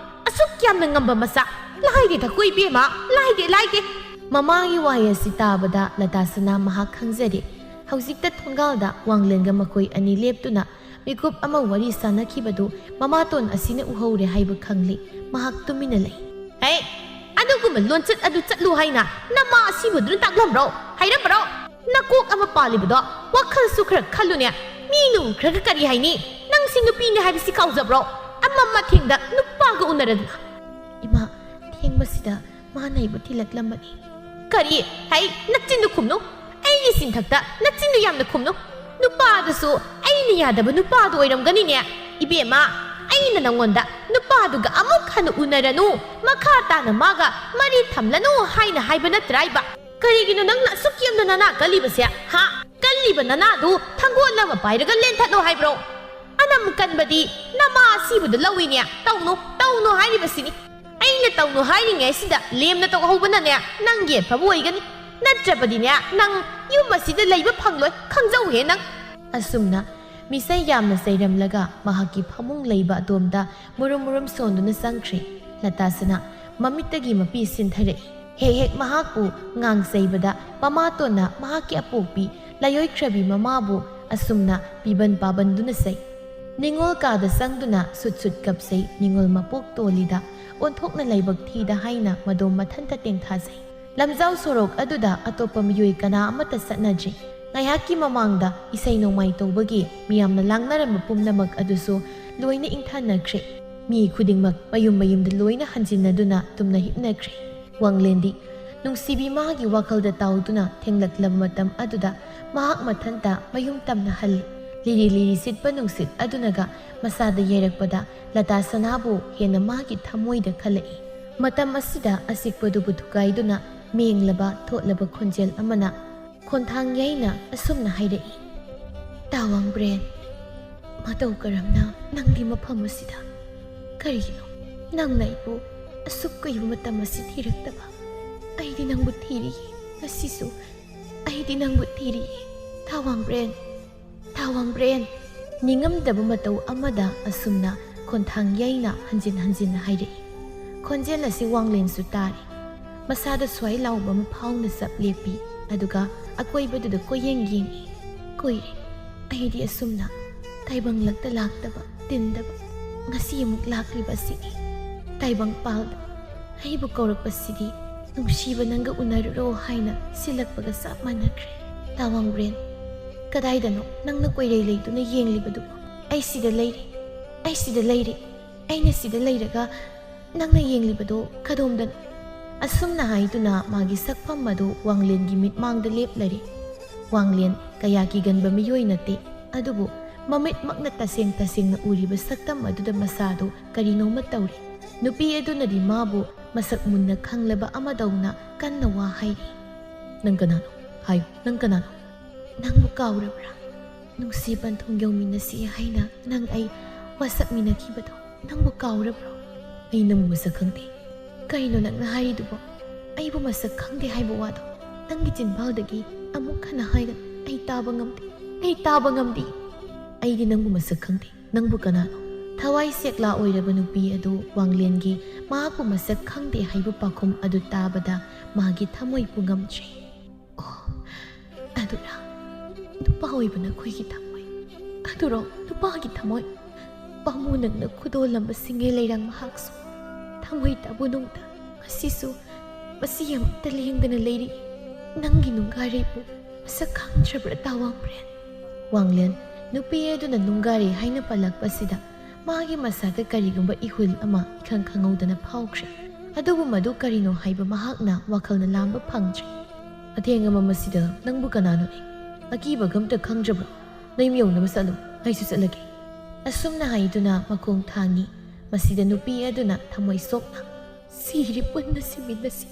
ꯑꯁꯨꯛ ꯌꯥꯝꯅ ꯉꯝꯕ ꯃꯆꯥ, ꯂꯥꯏꯗꯦ ꯊꯛꯀꯣꯏ ꯏꯕꯦꯝꯃ, ꯂꯥꯏꯗꯦ, ꯂꯥꯏꯗꯦ!" ꯃꯃꯥꯒꯤ ꯋꯥꯍꯩ ꯑꯁꯤ ꯇꯥꯕꯗ ꯂꯇꯥ ꯁꯅꯥ ꯃꯍꯥꯛ ꯈꯪꯖꯔꯦ꯫ ꯍꯧꯖꯤꯛꯇ ꯊꯣꯡꯒꯥꯜꯗ ꯋꯥꯡꯂꯦꯟꯒ ꯃꯈꯣꯏ ꯑꯅꯤ ꯂꯦꯞꯇꯨꯅ ꯃꯤꯀꯨꯞ ꯑꯃ ꯋꯥꯔꯤ ꯁꯥꯅꯈꯤꯕꯗꯨ ꯃꯃꯥꯇꯣꯟ ꯑꯁꯤꯅ ꯎꯍꯧꯔꯦ ꯍꯥꯏꯕ ꯈꯪꯂꯤ꯫ ꯃꯍꯥꯛ ꯇꯨꯃꯤꯟꯅ ꯂꯩ꯫ "ꯍꯦ, ꯑꯗꯨꯒꯨꯝꯕ ꯂꯣꯟꯆꯠ ꯑꯗꯨ ꯆꯠꯂꯨ ꯍꯥꯏꯅ ꯅꯃꯥ ꯑꯁꯤꯕꯗꯨꯅ ꯇꯥꯛꯂꯝꯕ꯭ꯔꯣ? ꯍꯥꯏꯔꯝꯕ꯭ꯔꯣ? ꯅꯀꯣꯛ ꯑꯃ ꯄꯥꯜꯂꯤꯕꯗꯣ ꯋꯥꯈꯜꯁꯨ ꯈꯔ ꯈꯜꯂꯨꯅꯦ꯫ ꯃꯤꯅ ꯎꯈ꯭ꯔꯒ ꯀꯔꯤ ꯍꯥꯏꯅꯤ? ꯅꯪꯁꯤ ꯅꯨꯄꯤꯅꯤ ꯍꯥꯏꯕꯁꯤ ꯀꯥꯎꯖꯕ꯭ꯔꯣ? ꯑꯃ ꯃꯊꯦꯡꯗ ꯅꯨꯄꯥꯒ ꯎꯅꯔꯗꯅ!" ꯏꯃꯥ, ꯊꯦꯡꯕꯁꯤꯗ ꯃꯥ ꯅꯩꯕ ꯊꯤꯜꯂꯛꯂꯝꯕꯅꯤ꯫ "ꯀꯔꯤ? ꯍꯩ, ꯅꯆꯤꯟꯗꯨ ꯈꯨꯝꯅꯨ꯫ ꯑꯩꯒꯤ ꯆꯤꯟꯊꯛꯇ ꯅꯆꯤꯟꯗꯨ ꯌꯥꯝꯅ ꯈꯨꯝꯅꯨ꯫ ꯅꯨꯄꯥꯗꯨꯁꯨ ꯑꯩꯅ ꯌꯥꯗꯕ ꯅꯨꯄꯥꯗꯨ ꯑꯣꯏꯔꯝꯒꯅꯤꯅꯦ꯫ ꯏꯕꯦꯝꯃ, ꯑꯩꯅ ꯅꯪꯉꯣꯟꯗ ꯅꯨꯄꯥꯗꯨꯒ ꯑꯃꯨꯛ ꯍꯟꯅ ꯎꯅꯔꯅꯨ, ꯃꯈꯥ ꯇꯥꯅ ꯃꯥꯒ ꯃꯔꯤ ꯊꯝꯂꯅꯨ ꯍꯥꯏꯅ ꯍꯥꯏꯕ ꯅꯠꯇ꯭ꯔꯥ ꯏꯕ? ꯀꯔꯤꯒꯤꯅꯣ ꯅꯪꯅ ꯑꯁꯨꯛ ꯌꯥꯝꯅ ꯅꯅꯥ ꯀꯜꯂꯤꯕꯁꯦ? ꯍꯥ? ꯀꯜꯂꯤꯕ ꯅꯅꯥꯗꯨ ꯊꯥꯡꯒꯣꯜ ꯑꯃ ꯄꯥꯏꯔꯒ ꯂꯦꯟꯊꯠꯂꯣ ꯍꯥꯏꯕ꯭ꯔꯣ? ꯑꯅꯝ ꯀꯟꯕꯗꯤ ꯅꯃꯥ ꯑꯁꯤꯕꯗ ꯂꯧꯏꯅꯦ꯫ ꯇꯧꯅꯨ, ꯇꯧꯅꯨ ꯍꯥꯏꯔꯤꯕꯁꯤꯅꯤ꯫ ꯑꯩꯅ ꯇꯧꯅꯨ ꯍꯥꯏꯔꯤꯉꯩꯁꯤꯗ ꯂꯦꯝꯅ ꯇꯧꯍꯧꯕꯅꯅꯦ ꯅꯪꯒꯤ ꯑꯐꯕ ꯑꯣꯏꯒꯅꯤ꯫ ꯅꯠꯇ꯭ꯔꯕꯗꯤꯅꯦ ꯅꯪ ꯌꯨꯝ ꯑꯁꯤꯗ ꯂꯩꯕ ꯐꯪꯂꯣꯏ, ꯈꯪꯖꯧꯍꯦ ꯅꯪ!" ꯑꯁꯨꯝꯅ ꯃꯤꯁꯩ ꯌꯥꯝꯅ ꯆꯩꯔꯝꯂꯒ ꯃꯍꯥꯛꯀꯤ ꯐꯃꯨꯡ ꯂꯩꯕ ꯑꯗꯣꯝꯗ ꯃꯨꯔꯨꯝ ꯃꯨꯔꯨꯝ ꯁꯣꯟꯗꯨꯅ ꯆꯪꯈ꯭ꯔꯦ꯫ ꯂꯇꯥꯁꯅꯥ ꯃꯃꯤꯠꯇꯒꯤ ꯃꯄꯤ ꯁꯤꯟꯊꯔꯛꯏ꯫ ꯍꯦꯛ ꯍꯦꯛ ꯃꯍꯥꯛꯄꯨ ꯉꯥꯡ ꯆꯩꯕꯗ ꯃꯃꯥꯇꯣꯟꯅ ꯃꯍꯥꯛꯀꯤ ꯑꯄꯣꯛꯄꯤ ꯂꯥꯏꯑꯣꯏꯈ꯭ꯔꯕꯤ ꯃꯃꯥꯕꯨ ꯑꯁꯨꯝꯅ ꯄꯤꯕꯟ ꯄꯥꯕꯟꯗꯨꯅ ꯆꯩ꯫ ꯅꯤꯡꯉꯣꯜ ꯀꯥꯗ ꯆꯪꯗꯨꯅ ꯁꯨꯠ ꯁꯨꯠ ꯀꯞꯆꯩ꯫ ꯅꯤꯡꯉꯣꯜ ꯃꯄꯣꯛ ꯇꯣꯜꯂꯤꯗ ꯑꯣꯟꯊꯣꯛꯅ ꯂꯥꯏꯕꯛ ꯊꯤꯗ ꯍꯥꯏꯅ ꯃꯗꯣꯝ ꯃꯊꯟꯇ ꯇꯦꯡꯊꯥꯖꯩ꯫ ꯂꯝꯖꯥꯎ ꯁꯣꯔꯣꯛ ꯑꯗꯨꯗ ꯑꯇꯣꯞꯄ ꯃꯤꯑꯣꯏ ꯀꯅꯥ ꯑꯃꯠꯇ ꯆꯠꯅꯗ꯭ꯔꯤ꯫ ꯉꯥꯏꯍꯥꯛꯀꯤ ꯃꯃꯥꯡꯗ ꯏꯁꯩ ꯅꯣꯡꯃꯥꯏ ꯇꯧꯕꯒꯤ ꯃꯤꯌꯥꯝꯅ ꯂꯥꯡꯅꯔꯝꯕ ꯄꯨꯝꯅꯃꯛ ꯑꯗꯨꯁꯨ ꯂꯣꯏꯅ ꯏꯪꯊꯅꯈ꯭ꯔꯦ꯫ ꯃꯤ ꯈꯨꯗꯤꯡꯃꯛ ꯃꯌꯨꯝ ꯃꯌꯨꯝꯗ ꯂꯣꯏꯅ ꯍꯟꯖꯤꯟꯅꯗꯨꯅ ꯇꯨꯝꯅ ꯍꯤꯞꯅꯈ꯭ꯔꯦ꯫ ꯋꯥꯡꯂꯦꯟꯗꯤ ꯅꯨꯡꯁꯤꯕꯤ ꯃꯥꯒꯤ ꯋꯥꯈꯜꯗ ꯇꯥꯎꯗꯨꯅ ꯊꯦꯡꯂꯛꯂꯕ ꯃꯇꯝ ꯑꯗꯨꯗ ꯃꯍꯥꯛ ꯃꯊꯟꯇ ꯃꯌꯨꯝ ꯇꯝꯅ ꯍꯜꯂꯤ꯫ ꯂꯤꯔꯤ ꯂꯤꯔꯤ ꯁꯤꯠꯄ ꯅꯨꯡꯁꯤꯠ ꯑꯗꯨꯅꯒ ꯃꯁꯥꯗ ꯌꯩꯔꯛꯄꯗ ꯂꯇꯥ ꯁꯅꯥꯕꯨ ꯍꯦꯟꯅ ꯃꯥꯒꯤ ꯊꯃꯣꯏꯗ ꯈꯜꯂꯛꯏ꯫ ꯃꯇꯝ ꯑꯁꯤꯗ ꯑꯁꯤꯛꯄꯗꯨꯕꯨ ꯊꯨꯒꯥꯏꯗꯨꯅ ꯃꯦꯡꯂꯕ ꯊꯣꯠꯂꯕ ꯈꯣꯟꯖꯦꯜ ꯑꯃꯅ ꯈꯣꯟꯊꯥꯡ ꯌꯩꯅ ꯑꯁꯨꯝꯅ ꯍꯥꯏꯔꯛꯏ, "ꯇꯥꯋꯥꯡ ꯕ꯭ꯔꯦꯟ, ꯃꯇꯧ ꯀꯔꯝꯅ ꯅꯪꯗꯤ ꯃꯐꯝ ꯑꯁꯤꯗ? ꯀꯔꯤꯒꯤꯅꯣ ꯅꯪꯅ ꯑꯩꯕꯨ ꯑꯁꯨꯛ ꯀꯨꯏꯕ ꯃꯇꯝ ꯑꯁꯤ ꯊꯤꯔꯛꯇꯕ? ꯑꯩꯗꯤ ꯅꯪꯕꯨ ꯊꯤꯔꯤꯌꯦ, ꯉꯁꯤꯁꯨ ꯑꯩꯗꯤ ꯅꯪꯕꯨ ꯊꯤꯔꯤꯌꯦ, ꯇꯥꯋꯥꯡ ꯕ꯭ꯔꯦꯟ, ꯇꯥꯋꯥꯡ ꯕ꯭ꯔꯦꯟ!" ꯅꯤꯡꯉꯝꯗꯕ ꯃꯇꯧ ꯑꯃꯗ ꯑꯁꯨꯝꯅ ꯈꯣꯟꯊꯥꯡ ꯌꯩꯅ ꯍꯟꯖꯤꯟ ꯍꯟꯖꯤꯟꯅ ꯍꯥꯏꯔꯛꯏ꯫ ꯈꯣꯟꯖꯦꯜ ꯑꯁꯤ ꯋꯥꯡꯂꯦꯟꯁꯨ ꯇꯥꯔꯤ꯫ ꯃꯁꯥꯗ ꯁ꯭ꯋꯥꯏ ꯂꯥꯎꯕ ꯑꯃ ꯐꯥꯎꯅ ꯆꯞ ꯂꯦꯞꯄꯤ, ꯑꯗꯨꯒ ꯑꯀꯣꯏꯕꯗꯨꯗ ꯀꯣꯏꯌꯦꯡ ꯌꯦꯡꯏ꯫ "ꯀꯨꯏꯔꯦ ꯑꯩꯗꯤ ꯑꯁꯨꯝꯅ ꯇꯥꯏꯕꯪꯂꯛꯇ ꯂꯥꯛꯇꯕ, ꯇꯤꯟꯗꯕ꯫ ꯉꯁꯤ ꯑꯃꯨꯛ ꯂꯥꯛꯂꯤꯕ ꯑꯁꯤꯅꯤ꯫ ꯇꯥꯏꯕꯪꯄꯥꯜꯗ ꯑꯩꯕꯨ ꯀꯧꯔꯛꯄꯁꯤꯗꯤ ꯅꯨꯡꯁꯤꯕ ꯅꯪꯒ ꯎꯅꯔꯨꯔꯣ ꯍꯥꯏꯅ ꯁꯤꯜꯂꯛꯄꯒ ꯆꯞ ꯃꯥꯟꯅꯈ꯭ꯔꯦ꯫ ꯇꯥꯋꯥꯡ ꯕ꯭ꯔꯦꯟ, ꯀꯗꯥꯏꯗꯅꯣ ꯅꯪꯅ ꯀꯣꯏꯔꯩ ꯂꯩꯗꯨꯅ ꯌꯦꯡꯂꯤꯕꯗꯨꯕꯣ? ꯑꯩ ꯁꯤꯗ ꯂꯩꯔꯤ, ꯑꯩ ꯁꯤꯗ ꯂꯩꯔꯤ, ꯑꯩꯅ ꯁꯤꯗ ꯂꯩꯔꯒ ꯅꯪꯅ ꯌꯦꯡꯂꯤꯕꯗꯣ ꯀꯗꯣꯝꯗꯅꯣ?" ꯑꯁꯨꯝꯅ ꯍꯥꯏꯗꯨꯅ ꯃꯥꯒꯤ ꯁꯛꯐꯝ ꯑꯗꯨ ꯋꯥꯡꯂꯦꯟꯒꯤ ꯃꯤꯠꯃꯥꯡꯗ ꯂꯦꯞꯂꯔꯦ꯫ ꯋꯥꯡꯂꯦꯟ ꯀꯌꯥ ꯀꯤꯒꯟꯕ ꯃꯤꯑꯣꯏ ꯅꯠꯇꯦ, ꯑꯗꯨꯕꯨ ꯃꯃꯤꯠꯃꯛꯅ ꯇꯁꯦꯡ ꯇꯁꯦꯡꯅ ꯎꯔꯤꯕ ꯁꯛꯇꯝ ꯑꯗꯨꯗ ꯃꯁꯥꯗꯨ ꯀꯔꯤꯅꯣꯃ ꯇꯧꯔꯤ꯫ ꯅꯨꯄꯤ ꯑꯗꯨꯅꯗꯤ ꯃꯥꯕꯨ ꯃꯁꯛ ꯃꯨꯟꯅ ꯈꯪꯂꯕ ꯑꯃꯗꯧꯅ ꯀꯟꯅ ꯋꯥ ꯍꯥꯏꯔꯤ꯫ "ꯅꯪ ꯀꯅꯥꯅꯣ? ꯍꯥꯏꯌꯨ, ꯅꯪ ꯀꯅꯥꯅꯣ?" "ꯅꯪꯕꯨ ꯀꯥꯎꯔꯕ꯭ꯔꯥ? ꯅꯨꯡꯁꯤ ꯄꯟꯊꯨꯡ ꯌꯧꯃꯤꯟꯅꯁꯤ ꯍꯥꯏꯅ ꯅꯪ ꯑꯩ ꯋꯥꯁꯛꯃꯤꯟꯅꯈꯤꯕꯗꯣ ꯅꯪꯕꯨ ꯀꯥꯎꯔꯕ꯭ꯔꯣ?" "ꯑꯩ ꯅꯪꯕꯨ ꯃꯁꯛ ꯈꯪꯗꯦ꯫" "ꯀꯩꯅꯣ ꯅꯪꯅ ꯍꯥꯏꯔꯤꯗꯨꯕꯣ? ꯑꯩꯕꯨ ꯃꯁꯛ ꯈꯪꯗꯦ ꯍꯥꯏꯕ ꯋꯥꯗꯣ ꯅꯪꯒꯤ ꯆꯤꯟꯕꯥꯜꯗꯒꯤ ꯑꯃꯨꯛ ꯍꯟꯅ ꯍꯥꯏꯒꯅꯨ꯫ ꯑꯩ ꯇꯥꯕ ꯉꯝꯗꯦ, ꯑꯩ ꯇꯥꯕ ꯉꯝꯗꯦ꯫ ꯑꯩꯗꯤ ꯅꯪꯕꯨ ꯃꯁꯛ ꯈꯪꯗꯦ꯫ ꯅꯪꯕꯨ ꯀꯅꯥꯅꯣ?" ꯊꯋꯥꯏ ꯁꯦꯛꯂꯥ ꯑꯣꯏꯔꯕ ꯅꯨꯄꯤ ꯑꯗꯨ ꯋꯥꯡꯂꯦꯟꯒꯤ ꯃꯍꯥꯛꯄꯨ ꯃꯁꯛ ꯈꯪꯗꯦ ꯍꯥꯏꯕ ꯄꯥꯎꯈꯨꯝ ꯑꯗꯨ ꯇꯥꯕꯗ ꯃꯥꯒꯤ ꯊꯃꯣꯏ ꯄꯨꯉꯝꯗ꯭ꯔꯦ꯫ "ꯑꯣ, ꯑꯗꯨꯔꯥ? ꯅꯨꯄꯥ ꯑꯣꯏꯕ ꯅꯈꯣꯏꯒꯤ ꯊꯃꯣꯏ? ꯑꯗꯨꯔꯣ ꯅꯨꯄꯥꯒꯤ ꯊꯃꯣꯏ? ꯄꯥꯝꯃꯨ ꯅꯪꯅ ꯈꯨꯗꯣꯜꯂꯝꯕ ꯁꯤꯡꯉꯦ ꯂꯩꯔꯥꯡ ꯃꯍꯥꯛꯁꯨ ꯊꯃꯣꯏ ꯇꯥꯕꯨ ꯅꯨꯡꯗ ꯉꯁꯤꯁꯨ ꯃꯁꯤ ꯑꯃꯠꯇ ꯂꯦꯡꯗꯅ ꯂꯩꯔꯤ꯫ ꯅꯪꯒꯤ ꯅꯨꯡꯒꯥꯔꯩꯕꯨ ꯃꯁꯛ ꯈꯪꯗ꯭ꯔꯕ꯭ꯔꯥ, ꯇꯥꯋꯥꯡ ꯕ꯭ꯔꯦꯟ?" ꯋꯥꯡꯂꯦꯟ, ꯅꯨꯄꯤ ꯑꯗꯨꯅ ꯅꯨꯡꯒꯥꯔꯩ ꯍꯥꯏꯅ ꯄꯜꯂꯛꯄꯁꯤꯗ ꯃꯥꯒꯤ ꯃꯁꯥꯗ ꯀꯔꯤꯒꯨꯝꯕ ꯏꯍꯨꯜ ꯑꯃ ꯏꯈꯪ ꯈꯪꯍꯧꯗꯅ ꯐꯥꯎꯈ꯭ꯔꯦ꯫ ꯑꯗꯨꯕꯨ ꯃꯗꯨ ꯀꯔꯤꯅꯣ ꯍꯥꯏꯕ ꯃꯍꯥꯛꯅ ꯋꯥꯈꯜꯅ ꯂꯥꯝꯕ ꯐꯪꯗ꯭ꯔꯦ꯫ "ꯑꯊꯦꯡ ꯑꯃ ꯃꯁꯤꯗ ꯅꯪꯕꯨ ꯀꯅꯥꯅꯣꯅꯦ? ꯑꯀꯤꯕꯒ ꯑꯝꯇ ꯈꯪꯗ꯭ꯔꯕ꯭ꯔꯣ?" "ꯅꯌꯨꯝ ꯌꯧꯅꯕ ꯆꯠꯂꯨ, ꯑꯩꯁꯨ ꯆꯠꯂꯒꯦ"꯫ ꯑꯁꯨꯝꯅ ꯍꯥꯏꯗꯨꯅ ꯃꯈꯣꯡ ꯊꯥꯡꯉꯤ꯫ ꯃꯁꯤꯗ ꯅꯨꯄꯤ ꯑꯗꯨꯅ ꯊꯃꯣꯏ ꯁꯣꯛꯅ, "ꯁꯤꯔꯦ ꯄꯨꯟꯅ ꯁꯤꯃꯤꯟꯅꯁꯤ,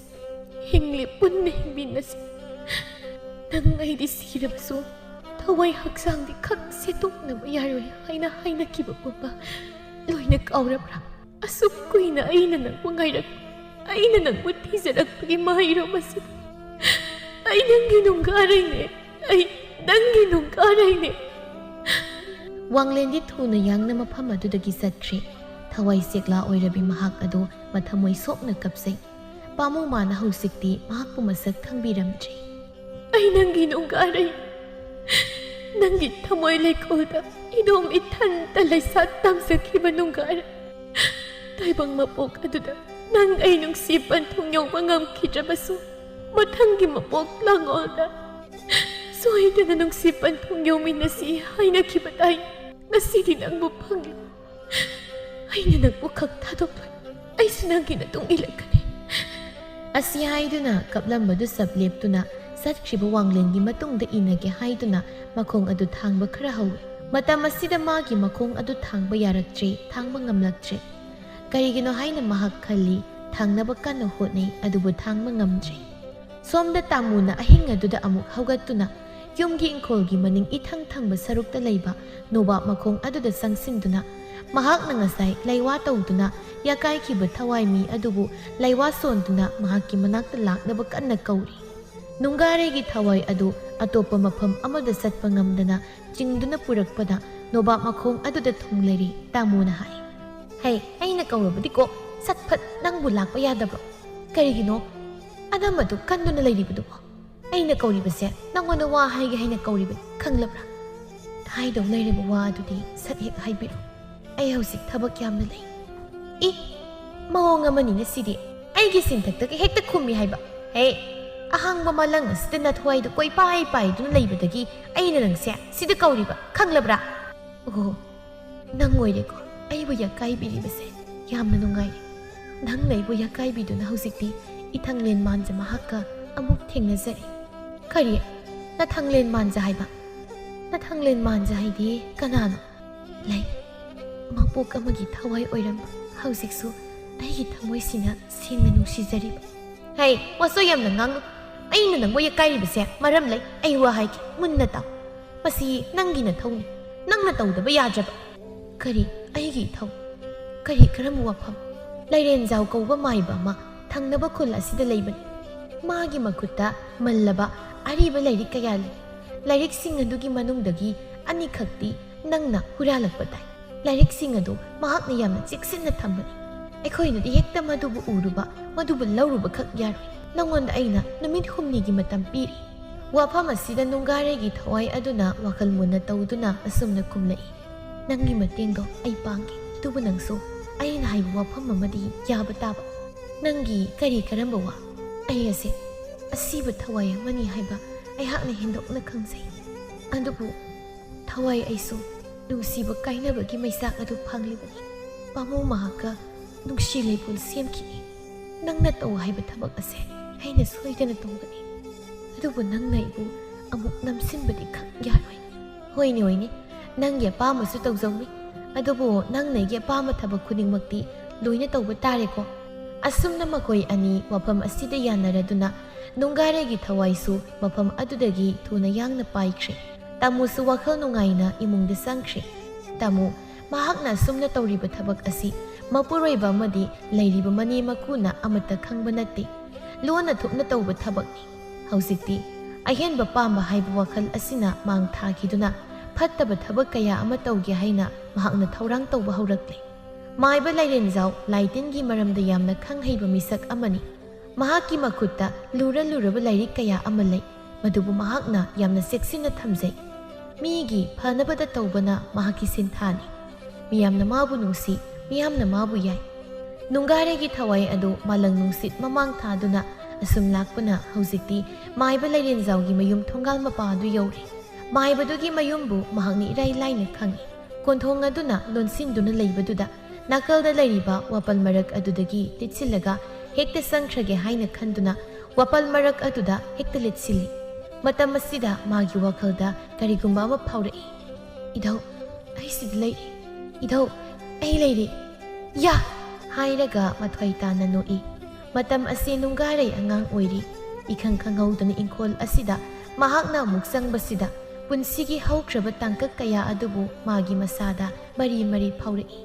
ꯍꯤꯡꯂꯤ ꯄꯨꯟꯅ ꯍꯤꯡꯃꯤꯟꯅꯁꯤ꯫ ꯅꯪ ꯑꯩꯗꯤ ꯁꯤꯔꯕꯁꯨ ꯊꯋꯥꯏ ꯍꯛꯆꯥꯡꯗꯤ ꯈꯛ ꯁꯦꯠꯇꯣꯛꯅꯕ ꯌꯥꯔꯣꯏ" ꯍꯥꯏꯅ ꯍꯥꯏꯅꯈꯤꯕ ꯄꯨꯝꯕ ꯂꯣꯏꯅ ꯀꯥꯎꯔꯕ꯭ꯔꯥ? ꯑꯁꯨꯛ ꯀꯨꯏꯅ ꯑꯩꯅ ꯅꯪꯕꯨ ꯉꯥꯏꯔꯛꯄ, ꯑꯩꯅ ꯅꯪꯕꯨ ꯊꯤꯖꯔꯛꯄꯒꯤ ꯃꯍꯩꯔꯣ ꯃꯁꯤ? ꯑꯩ ꯅꯪꯒꯤ ꯅꯨꯡꯒꯥꯔꯩꯅꯦ, ꯑꯩ ꯅꯪꯒꯤ ꯅꯨꯡꯒꯥꯔꯩꯅꯦ꯫ ꯋꯥꯡꯂꯦꯟꯗꯤ ꯊꯨꯅ ꯌꯥꯡꯅ ꯃꯐꯝ ꯑꯗꯨꯗꯒꯤ ꯆꯠꯈ꯭ꯔꯦ꯫ ꯊꯋꯥꯏ ꯆꯦꯛꯂꯥ ꯑꯣꯏꯔꯕꯤ ꯃꯍꯥꯛ ꯑꯗꯨ ꯃꯊꯃꯣꯏ ꯁꯣꯛꯅ ꯀꯞꯆꯩ꯫ ꯄꯥꯃꯨ ꯃꯥꯅ ꯍꯧꯖꯤꯛꯇꯤ ꯃꯍꯥꯛꯄꯨ ꯃꯁꯛ ꯈꯪꯕꯤꯔꯝꯗ꯭ꯔꯦ꯫ ꯑꯩ ꯅꯪꯒꯤ ꯅꯨꯡꯒꯥꯔꯩ, ꯅꯪꯒꯤ ꯊꯃꯣꯏ ꯂꯩꯀꯣꯜꯗ ꯏꯗꯣꯝ ꯏꯊꯟꯇ ꯂꯩꯁꯥ ꯇꯝꯖꯈꯤꯕ ꯅꯨꯡꯒꯥꯔꯩ꯫ ꯇꯥꯏꯕꯪ ꯃꯄꯣꯛ ꯑꯗꯨꯗ ꯅꯪ ꯑꯩ ꯅꯨꯡꯁꯤ ꯄꯟꯊꯨꯡ ꯌꯧꯕ ꯉꯝꯈꯤꯗ꯭ꯔꯕꯁꯨ, ꯃꯊꯪꯒꯤ ꯃꯄꯣꯛ ꯂꯥꯡꯑꯣꯜꯗ ꯁꯣꯏꯗꯅ ꯅꯨꯡꯁꯤ ꯄꯟꯊꯨꯡ ꯌꯧꯃꯤꯟꯅꯁꯤ ꯍꯥꯏꯅꯈꯤꯕ ꯇꯥꯏ꯫ ꯉꯁꯤꯗꯤ ꯅꯪꯕꯨ ꯐꯪꯂꯦ꯫ ꯑꯩꯅ ꯅꯪꯕꯨ ꯈꯛ ꯊꯥꯗꯣꯛꯂꯣꯏ꯫ ꯑꯩꯁꯨ ꯅꯪꯒꯤ ꯃꯇꯨꯡ ꯏꯜꯂꯛꯀꯅꯤ꯫ ꯑꯁꯤ ꯍꯥꯏꯗꯨꯅ ꯀꯞꯂꯝꯕꯗꯨ ꯆꯞ ꯂꯦꯞꯇꯨꯅ ꯆꯠꯈ꯭ꯔꯤꯕ ꯋꯥꯡꯂꯦꯟꯒꯤ ꯃꯇꯨꯡꯗ ꯏꯟꯅꯒꯦ ꯍꯥꯏꯗꯨꯅ ꯃꯈꯣꯡ ꯑꯗꯨ ꯊꯥꯡꯕ ꯈꯔ ꯍꯧꯋꯤ꯫ ꯃꯇꯝ ꯑꯁꯤꯗ ꯃꯥꯒꯤ ꯃꯈꯣꯡ ꯑꯗꯨ ꯊꯥꯡꯕ ꯌꯥꯔꯛꯇ꯭ꯔꯦ, ꯊꯥꯡꯕ ꯉꯝꯂꯛꯇ꯭ꯔꯦ꯫ ꯀꯔꯤꯒꯤꯅꯣ ꯍꯥꯏꯅ ꯃꯍꯥꯛ ꯈꯜꯂꯤ꯫ ꯊꯥꯡꯅꯕ ꯀꯟꯅ ꯍꯣꯠꯅꯩ, ꯑꯗꯨꯕꯨ ꯊꯥꯡꯕ ꯉꯝꯗ꯭ꯔꯦ꯫ ꯁꯣꯝꯗ ꯇꯥꯃꯨꯅ ꯑꯍꯤꯡ ꯑꯗꯨꯗ ꯑꯃꯨꯛ ꯍꯧꯒꯠꯇꯨꯅ ꯌꯨꯝꯒꯤ ꯏꯪꯈꯣꯜꯒꯤ ꯃꯅꯤꯡ ꯏꯊꯪ ꯊꯪꯕ ꯁꯔꯨꯛꯇ ꯂꯩꯕ ꯅꯣꯕꯥꯞ ꯃꯈꯣꯡ ꯑꯗꯨꯗ ꯆꯪꯁꯤꯟꯗꯨꯅ ꯃꯍꯥꯛꯅ ꯉꯁꯥꯏ ꯂꯩꯋꯥ ꯇꯧꯗꯨꯅ ꯌꯥꯀꯥꯏꯈꯤꯕ ꯊꯋꯥꯏ ꯃꯤ ꯑꯗꯨꯕꯨ ꯂꯩꯋꯥ ꯁꯣꯟꯗꯨꯅ ꯃꯍꯥꯛꯀꯤ ꯃꯅꯥꯛꯇ ꯂꯥꯛꯅꯕ ꯀꯟꯅ ꯀꯧꯔꯤ꯫ ꯅꯨꯡꯒꯥꯔꯩꯒꯤ ꯊꯋꯥꯏ ꯑꯗꯨ ꯑꯇꯣꯞꯄ ꯃꯐꯝ ꯑꯃꯗ ꯆꯠꯄ ꯉꯝꯗꯅ ꯆꯤꯡꯗꯨꯅ ꯄꯨꯔꯛꯄꯗ ꯅꯣꯕꯥꯞ ꯃꯈꯣꯡ ꯑꯗꯨꯗ ꯊꯨꯡꯂꯔꯤ꯫ ꯇꯥꯃꯣꯅ ꯍꯥꯏ, "ꯍꯩ, ꯑꯩꯅ ꯀꯧꯔꯕꯗꯤꯀꯣ ꯁꯠ ꯐꯠ ꯅꯪꯕꯨ ꯂꯥꯛꯄ ꯌꯥꯗꯕ꯭ꯔꯣ? ꯀꯔꯤꯒꯤꯅꯣ ꯑꯅꯝꯕꯗꯨ ꯀꯟꯗꯨꯅ ꯂꯩꯔꯤꯕꯗꯨꯕꯣ? ꯑꯩꯅ ꯀꯧꯔꯤꯕꯁꯦ ꯅꯪꯉꯣꯟꯗ ꯋꯥ ꯍꯥꯏꯒꯦ ꯍꯥꯏꯅ ꯀꯧꯔꯤꯕꯅꯤ, ꯈꯪꯂꯕ꯭ꯔꯥ?" "ꯍꯥꯏꯗꯧ ꯂꯩꯔꯕ ꯋꯥ ꯑꯗꯨꯗꯤ ꯁꯠ ꯍꯦꯛ ꯍꯥꯏꯕꯤꯔꯣ꯫ ꯑꯩ ꯍꯧꯖꯤꯛ ꯊꯕꯛ ꯌꯥꯝꯅ ꯂꯩ"꯫ ꯏ, ꯃꯑꯣꯡ ꯑꯃꯅꯤꯅꯦ ꯁꯤꯗꯤ꯫ ꯑꯩꯒꯤ ꯁꯤꯟꯊꯛꯇꯒ ꯍꯦꯛꯇ ꯈꯨꯝꯃꯤ ꯍꯥꯏꯕ꯫ ꯍꯦ, ꯑꯍꯥꯡꯕ ꯃꯥꯂꯪ ꯑꯁꯤꯗ ꯅꯊꯋꯥꯏꯗ ꯀꯣꯏꯄꯥꯏ ꯄꯥꯏꯗꯨꯅ ꯂꯩꯕꯗꯒꯤ ꯑꯩꯅ ꯅꯪꯁꯦ ꯁꯤꯗ ꯀꯧꯔꯤꯕ, ꯈꯪꯂꯕ꯭ꯔꯥ? ꯑꯣ, ꯅꯪ ꯑꯣꯏꯔꯦꯀꯣ ꯑꯩꯕꯨ ꯌꯥꯀꯥꯏꯕꯤꯔꯤꯕꯁꯦ꯫ ꯌꯥꯝꯅ ꯅꯨꯡꯉꯥꯏꯔꯦ꯫ ꯅꯪꯅ ꯑꯩꯕꯨ ꯌꯥꯀꯥꯏꯕꯤꯗꯨꯅ ꯍꯧꯖꯤꯛꯇꯤ ꯏꯊꯪꯂꯦꯟ ꯃꯥꯟꯖ ꯃꯍꯥꯛꯀ ꯑꯃꯨꯛ ꯊꯦꯡꯅꯖꯔꯦ꯫ ꯀꯔꯤ? ꯅꯊꯪꯂꯦꯟ ꯃꯥꯟꯖ ꯍꯥꯏꯕ? ꯃꯊꯪꯂꯦꯟ ꯃꯥꯟꯖ ꯍꯥꯏꯗꯤ ꯀꯅꯥꯅꯣ? ꯂꯩ, ꯃꯄꯣꯛ ꯑꯃꯒꯤ ꯊꯋꯥꯏ ꯑꯣꯏꯔꯝꯕ, ꯍꯧꯖꯤꯛꯁꯨ ꯑꯩꯒꯤ ꯊꯃꯣꯏꯁꯤꯅ ꯁꯦꯡꯅ ꯅꯨꯡꯁꯤꯖꯔꯤꯕ꯫ ꯍꯩ, ꯋꯥꯁꯣꯏ ꯌꯥꯝꯅ ꯉꯥꯡꯅꯨ꯫ ꯑꯩꯅ ꯅꯪꯕꯨ ꯌꯦꯛꯀꯥꯏꯔꯤꯕꯁꯦ ꯃꯔꯝ ꯂꯩ꯫ ꯑꯩ ꯋꯥ ꯍꯥꯏꯒꯦ, ꯃꯨꯟꯅ ꯇꯥꯎ꯫ ꯃꯁꯤ ꯅꯪꯒꯤ ꯅꯊꯧꯅꯤ, ꯅꯪꯅ ꯇꯧꯗꯕ ꯌꯥꯗ꯭ꯔꯕ꯫ ꯀꯔꯤ ꯑꯩꯒꯤ ꯏꯊꯧ? ꯀꯔꯤ ꯀꯔꯝꯕ ꯋꯥꯐꯝ? ꯂꯩꯔꯦꯟꯖꯥꯎ ꯀꯧꯕ ꯃꯥꯏꯕ ꯑꯃ ꯊꯪꯅꯕ ꯈꯨꯜ ꯑꯁꯤꯗ ꯂꯩꯕꯅꯤ꯫ ꯃꯥꯒꯤ ꯃꯈꯨꯠꯇ ꯃꯜꯂꯕ ꯑꯔꯤꯕ ꯂꯥꯏꯔꯤꯛ ꯀꯌꯥ ꯂꯩ꯫ ꯂꯥꯏꯔꯤꯛꯁꯤꯡ ꯑꯗꯨꯒꯤ ꯃꯅꯨꯡꯗꯒꯤ ꯑꯅꯤꯈꯛꯇꯤ ꯅꯪꯅ ꯍꯨꯔꯥꯜꯂꯛꯄ ꯇꯥꯏ꯫ ꯂꯥꯏꯔꯤꯛꯁꯤꯡ ꯑꯗꯨ ꯃꯍꯥꯛꯅ ꯌꯥꯝꯅ ꯆꯦꯛꯁꯤꯟꯅ ꯊꯝꯕꯅꯤ꯫ ꯑꯩꯈꯣꯏꯅꯗꯤ ꯍꯦꯛꯇ ꯃꯗꯨꯕꯨ ꯎꯔꯨꯕ, ꯃꯗꯨꯕꯨ ꯂꯧꯔꯨꯕꯈꯛ ꯌꯥꯔꯣꯏ꯫ ꯅꯉꯣꯟꯗ ꯑꯩꯅ ꯅꯨꯃꯤꯠ ꯍꯨꯝꯅꯤꯒꯤ ꯃꯇꯝ ꯄꯤꯔꯤ꯫ ꯋꯥꯐꯝ ꯑꯁꯤꯗ ꯅꯨꯡꯒꯥꯔꯩꯒꯤ ꯊꯋꯥꯏ ꯑꯗꯨꯅ ꯋꯥꯈꯜ ꯃꯨꯟꯅ ꯇꯧꯗꯨꯅ ꯑꯁꯨꯝꯅ ꯈꯨꯝꯂꯛꯏ, "ꯅꯪꯒꯤ ꯃꯇꯦꯡꯗꯣ ꯑꯩ ꯄꯥꯡꯒꯦ, ꯑꯗꯨꯕꯨ ꯅꯪꯁꯨ ꯑꯩꯅ ꯍꯥꯏꯕ ꯋꯥꯐꯝ ꯑꯃꯗꯤ ꯌꯥꯕ ꯇꯥꯕ꯫ ꯅꯪꯒꯤ ꯀꯔꯤ ꯀꯔꯝꯕ ꯋꯥ? ꯑꯩ ꯑꯁꯦ ꯑꯁꯤꯕ ꯊꯋꯥꯏ ꯑꯃꯅꯤ ꯍꯥꯏꯕ ꯑꯩꯍꯥꯛꯅ ꯍꯦꯟꯗꯣꯛꯅ ꯈꯪꯖꯩ꯫ ꯑꯗꯨꯕꯨ ꯊꯋꯥꯏ ꯑꯩꯁꯨ ꯅꯨꯡꯁꯤꯕ ꯀꯥꯏꯅꯕꯒꯤ ꯃꯩꯆꯥꯛ ꯑꯗꯨ ꯐꯪꯂꯤꯕꯅꯤ꯫ ꯄꯥꯝꯃꯨ ꯃꯍꯥꯛꯀ ꯅꯨꯡꯁꯤ ꯂꯩꯄꯨꯟ ꯁꯦꯝꯈꯤꯅꯤ꯫ ꯅꯪꯅ ꯇꯧ ꯍꯥꯏꯕ ꯊꯕꯛ ꯑꯁꯦ ꯑꯩꯅ ꯁꯣꯏꯗꯅ ꯇꯧꯒꯅꯤ꯫ ꯑꯗꯨꯕꯨ ꯅꯪꯅ ꯑꯩꯕꯨ ꯑꯃꯨꯛ ꯅꯝꯁꯤꯟꯕꯗꯤ ꯈꯪ ꯌꯥꯔꯣꯏ꯫" "ꯍꯣꯏꯅꯦ, ꯍꯣꯏꯅꯦ, ꯅꯪꯒꯤ ꯑꯄꯥꯝꯕꯁꯨ ꯇꯧꯖꯧꯅꯤ꯫ ꯑꯗꯨꯕꯨ ꯅꯪꯅ ꯑꯩꯒꯤ ꯑꯄꯥꯝꯕ ꯊꯕꯛ ꯈꯨꯗꯤꯡꯃꯛꯇꯤ ꯂꯣꯏꯅ ꯇꯧꯕ ꯇꯥꯔꯦꯀꯣ?" ꯑꯁꯨꯝꯅ ꯃꯈꯣꯏ ꯑꯅꯤ ꯋꯥꯐꯝ ꯑꯁꯤꯗ ꯌꯥꯅꯔꯗꯨꯅ ꯅꯨꯡꯒꯥꯔꯩꯒꯤ ꯊꯋꯥꯏꯁꯨ ꯃꯐꯝ ꯑꯗꯨꯗꯒꯤ ꯊꯨꯅ ꯌꯥꯡꯅ ꯄꯥꯏꯈ꯭ꯔꯦ꯫ ꯇꯥꯃꯨꯁꯨ ꯋꯥꯈꯜ ꯅꯨꯡꯉꯥꯏꯅ ꯏꯃꯨꯡꯗ ꯆꯪꯈ꯭ꯔꯦ꯫ ꯇꯥꯃꯨ, ꯃꯍꯥꯛꯅ ꯑꯁꯨꯝꯅ ꯇꯧꯔꯤꯕ ꯊꯕꯛ ꯑꯁꯤ ꯃꯄꯨꯔꯣꯏꯕ ꯑꯃꯗꯤ ꯂꯩꯔꯤꯕ ꯃꯅꯦ ꯃꯀꯨꯅ ꯑꯃꯠꯇ ꯈꯪꯕ ꯅꯠꯇꯦ꯫ ꯂꯣꯟꯅ ꯊꯨꯞꯅ ꯇꯧꯕ ꯊꯕꯛꯅꯤ꯫ ꯍꯧꯖꯤꯛꯇꯤ ꯑꯍꯦꯟꯕ ꯄꯥꯝꯕ ꯍꯥꯏꯕ ꯋꯥꯈꯜ ꯑꯁꯤꯅ ꯃꯥꯡ ꯊꯥꯈꯤꯗꯨꯅ ꯐꯠꯇꯕ ꯊꯕꯛ ꯀꯌꯥ ꯑꯃ ꯇꯧꯒꯦ ꯍꯥꯏꯅ ꯃꯍꯥꯛꯅ ꯊꯧꯔꯥꯡ ꯇꯧꯕ ꯍꯧꯔꯛꯂꯦ꯫ ꯃꯥꯏꯕ ꯂꯥꯏꯔꯦꯟꯖꯥꯎ ꯂꯥꯏꯇꯤꯟꯒꯤ ꯃꯔꯝꯗ ꯌꯥꯝꯅ ꯈꯪ ꯍꯩꯕ ꯃꯤꯁꯛ ꯑꯃꯅꯤ꯫ ꯃꯍꯥꯛꯀꯤ ꯃꯈꯨꯠꯇ ꯂꯨꯔ ꯂꯨꯔꯕ ꯂꯥꯏꯔꯤꯛ ꯀꯌꯥ ꯑꯃ ꯂꯩ, ꯃꯗꯨꯕꯨ ꯃꯍꯥꯛꯅ ꯌꯥꯝꯅ ꯆꯦꯛꯁꯤꯟꯅ ꯊꯝꯖꯩ꯫ ꯃꯤꯒꯤ ꯐꯅꯕꯗ ꯇꯧꯕꯅ ꯃꯍꯥꯛꯀꯤ ꯁꯤꯟꯊꯥꯅꯤ꯫ ꯃꯤꯌꯥꯝꯅ ꯃꯥꯕꯨ ꯅꯨꯡꯁꯤ, ꯃꯤꯌꯥꯝꯅ ꯃꯥꯕꯨ ꯌꯥꯏ꯫ ꯅꯨꯡꯒꯥꯔꯩꯒꯤ ꯊꯋꯥꯏ ꯑꯗꯨ ꯃꯥꯂꯪ ꯅꯨꯡꯁꯤꯠ ꯃꯃꯥꯡ ꯊꯥꯗꯨꯅ ꯑꯁꯨꯝ ꯂꯥꯛꯄꯅ ꯍꯧꯖꯤꯛꯇꯤ ꯃꯥꯏꯕ ꯂꯩꯔꯦꯟꯖꯥꯎꯒꯤ ꯃꯌꯨꯝ ꯊꯣꯡꯒꯥꯜ ꯃꯄꯥ ꯑꯗꯨ ꯌꯧꯔꯦ꯫ ꯃꯥꯏꯕꯗꯨꯒꯤ ꯃꯌꯨꯝꯕꯨ ꯃꯍꯥꯛꯅ ꯏꯔꯥꯏ ꯂꯥꯏꯅ ꯈꯪꯏ꯫ ꯀꯣꯟꯊꯣꯡ ꯑꯗꯨꯅ ꯂꯣꯟꯁꯤꯟꯗꯨꯅ ꯂꯩꯕꯗꯨꯗ ꯅꯥꯀꯜꯗ ꯂꯩꯔꯤꯕ ꯋꯥꯄꯜ ꯃꯔꯛ ꯑꯗꯨꯗꯒꯤ ꯂꯤꯠꯁꯤꯜꯂꯒ ꯍꯦꯛꯇ ꯆꯪꯈ꯭ꯔꯒꯦ ꯍꯥꯏꯅ ꯈꯟꯗꯨꯅ ꯋꯥꯄꯜ ꯃꯔꯛ ꯑꯗꯨꯗ ꯍꯦꯛꯇ ꯂꯤꯠꯁꯤꯜꯂꯤ꯫ ꯃꯇꯝ ꯑꯁꯤꯗ ꯃꯥꯒꯤ ꯋꯥꯈꯜꯗ ꯀꯔꯤꯒꯨꯝꯕ ꯑꯃ ꯐꯥꯎꯔꯛꯏ꯫ "ꯏꯙꯧ, ꯑꯩ ꯁꯤꯗ ꯂꯩꯔꯤ꯫ ꯏꯙꯧ, ꯑꯩ ꯂꯩꯔꯤ꯫ ꯌꯥ!" ꯍꯥꯏꯔꯒ ꯃꯊ꯭ꯋꯥꯏ ꯇꯥꯅ ꯅꯣꯛꯏ꯫ ꯃꯇꯝ ꯑꯁꯤ ꯅꯨꯡꯒꯥꯔꯩ ꯑꯉꯥꯡ ꯑꯣꯏꯔꯤ꯫ ꯏꯈꯪ ꯈꯪꯍꯧꯗꯅ ꯏꯪꯈꯣꯜ ꯑꯁꯤꯗ ꯃꯍꯥꯛꯅ ꯑꯃꯨꯛ ꯆꯪꯕꯁꯤꯗ ꯄꯨꯟꯁꯤꯒꯤ ꯍꯧꯈ꯭ꯔꯕ ꯇꯥꯡꯀꯛ ꯀꯌꯥ ꯑꯗꯨꯕꯨ ꯃꯥꯒꯤ ꯃꯁꯥꯗ ꯃꯔꯤ ꯃꯔꯤ ꯐꯥꯎꯔꯛꯏ꯫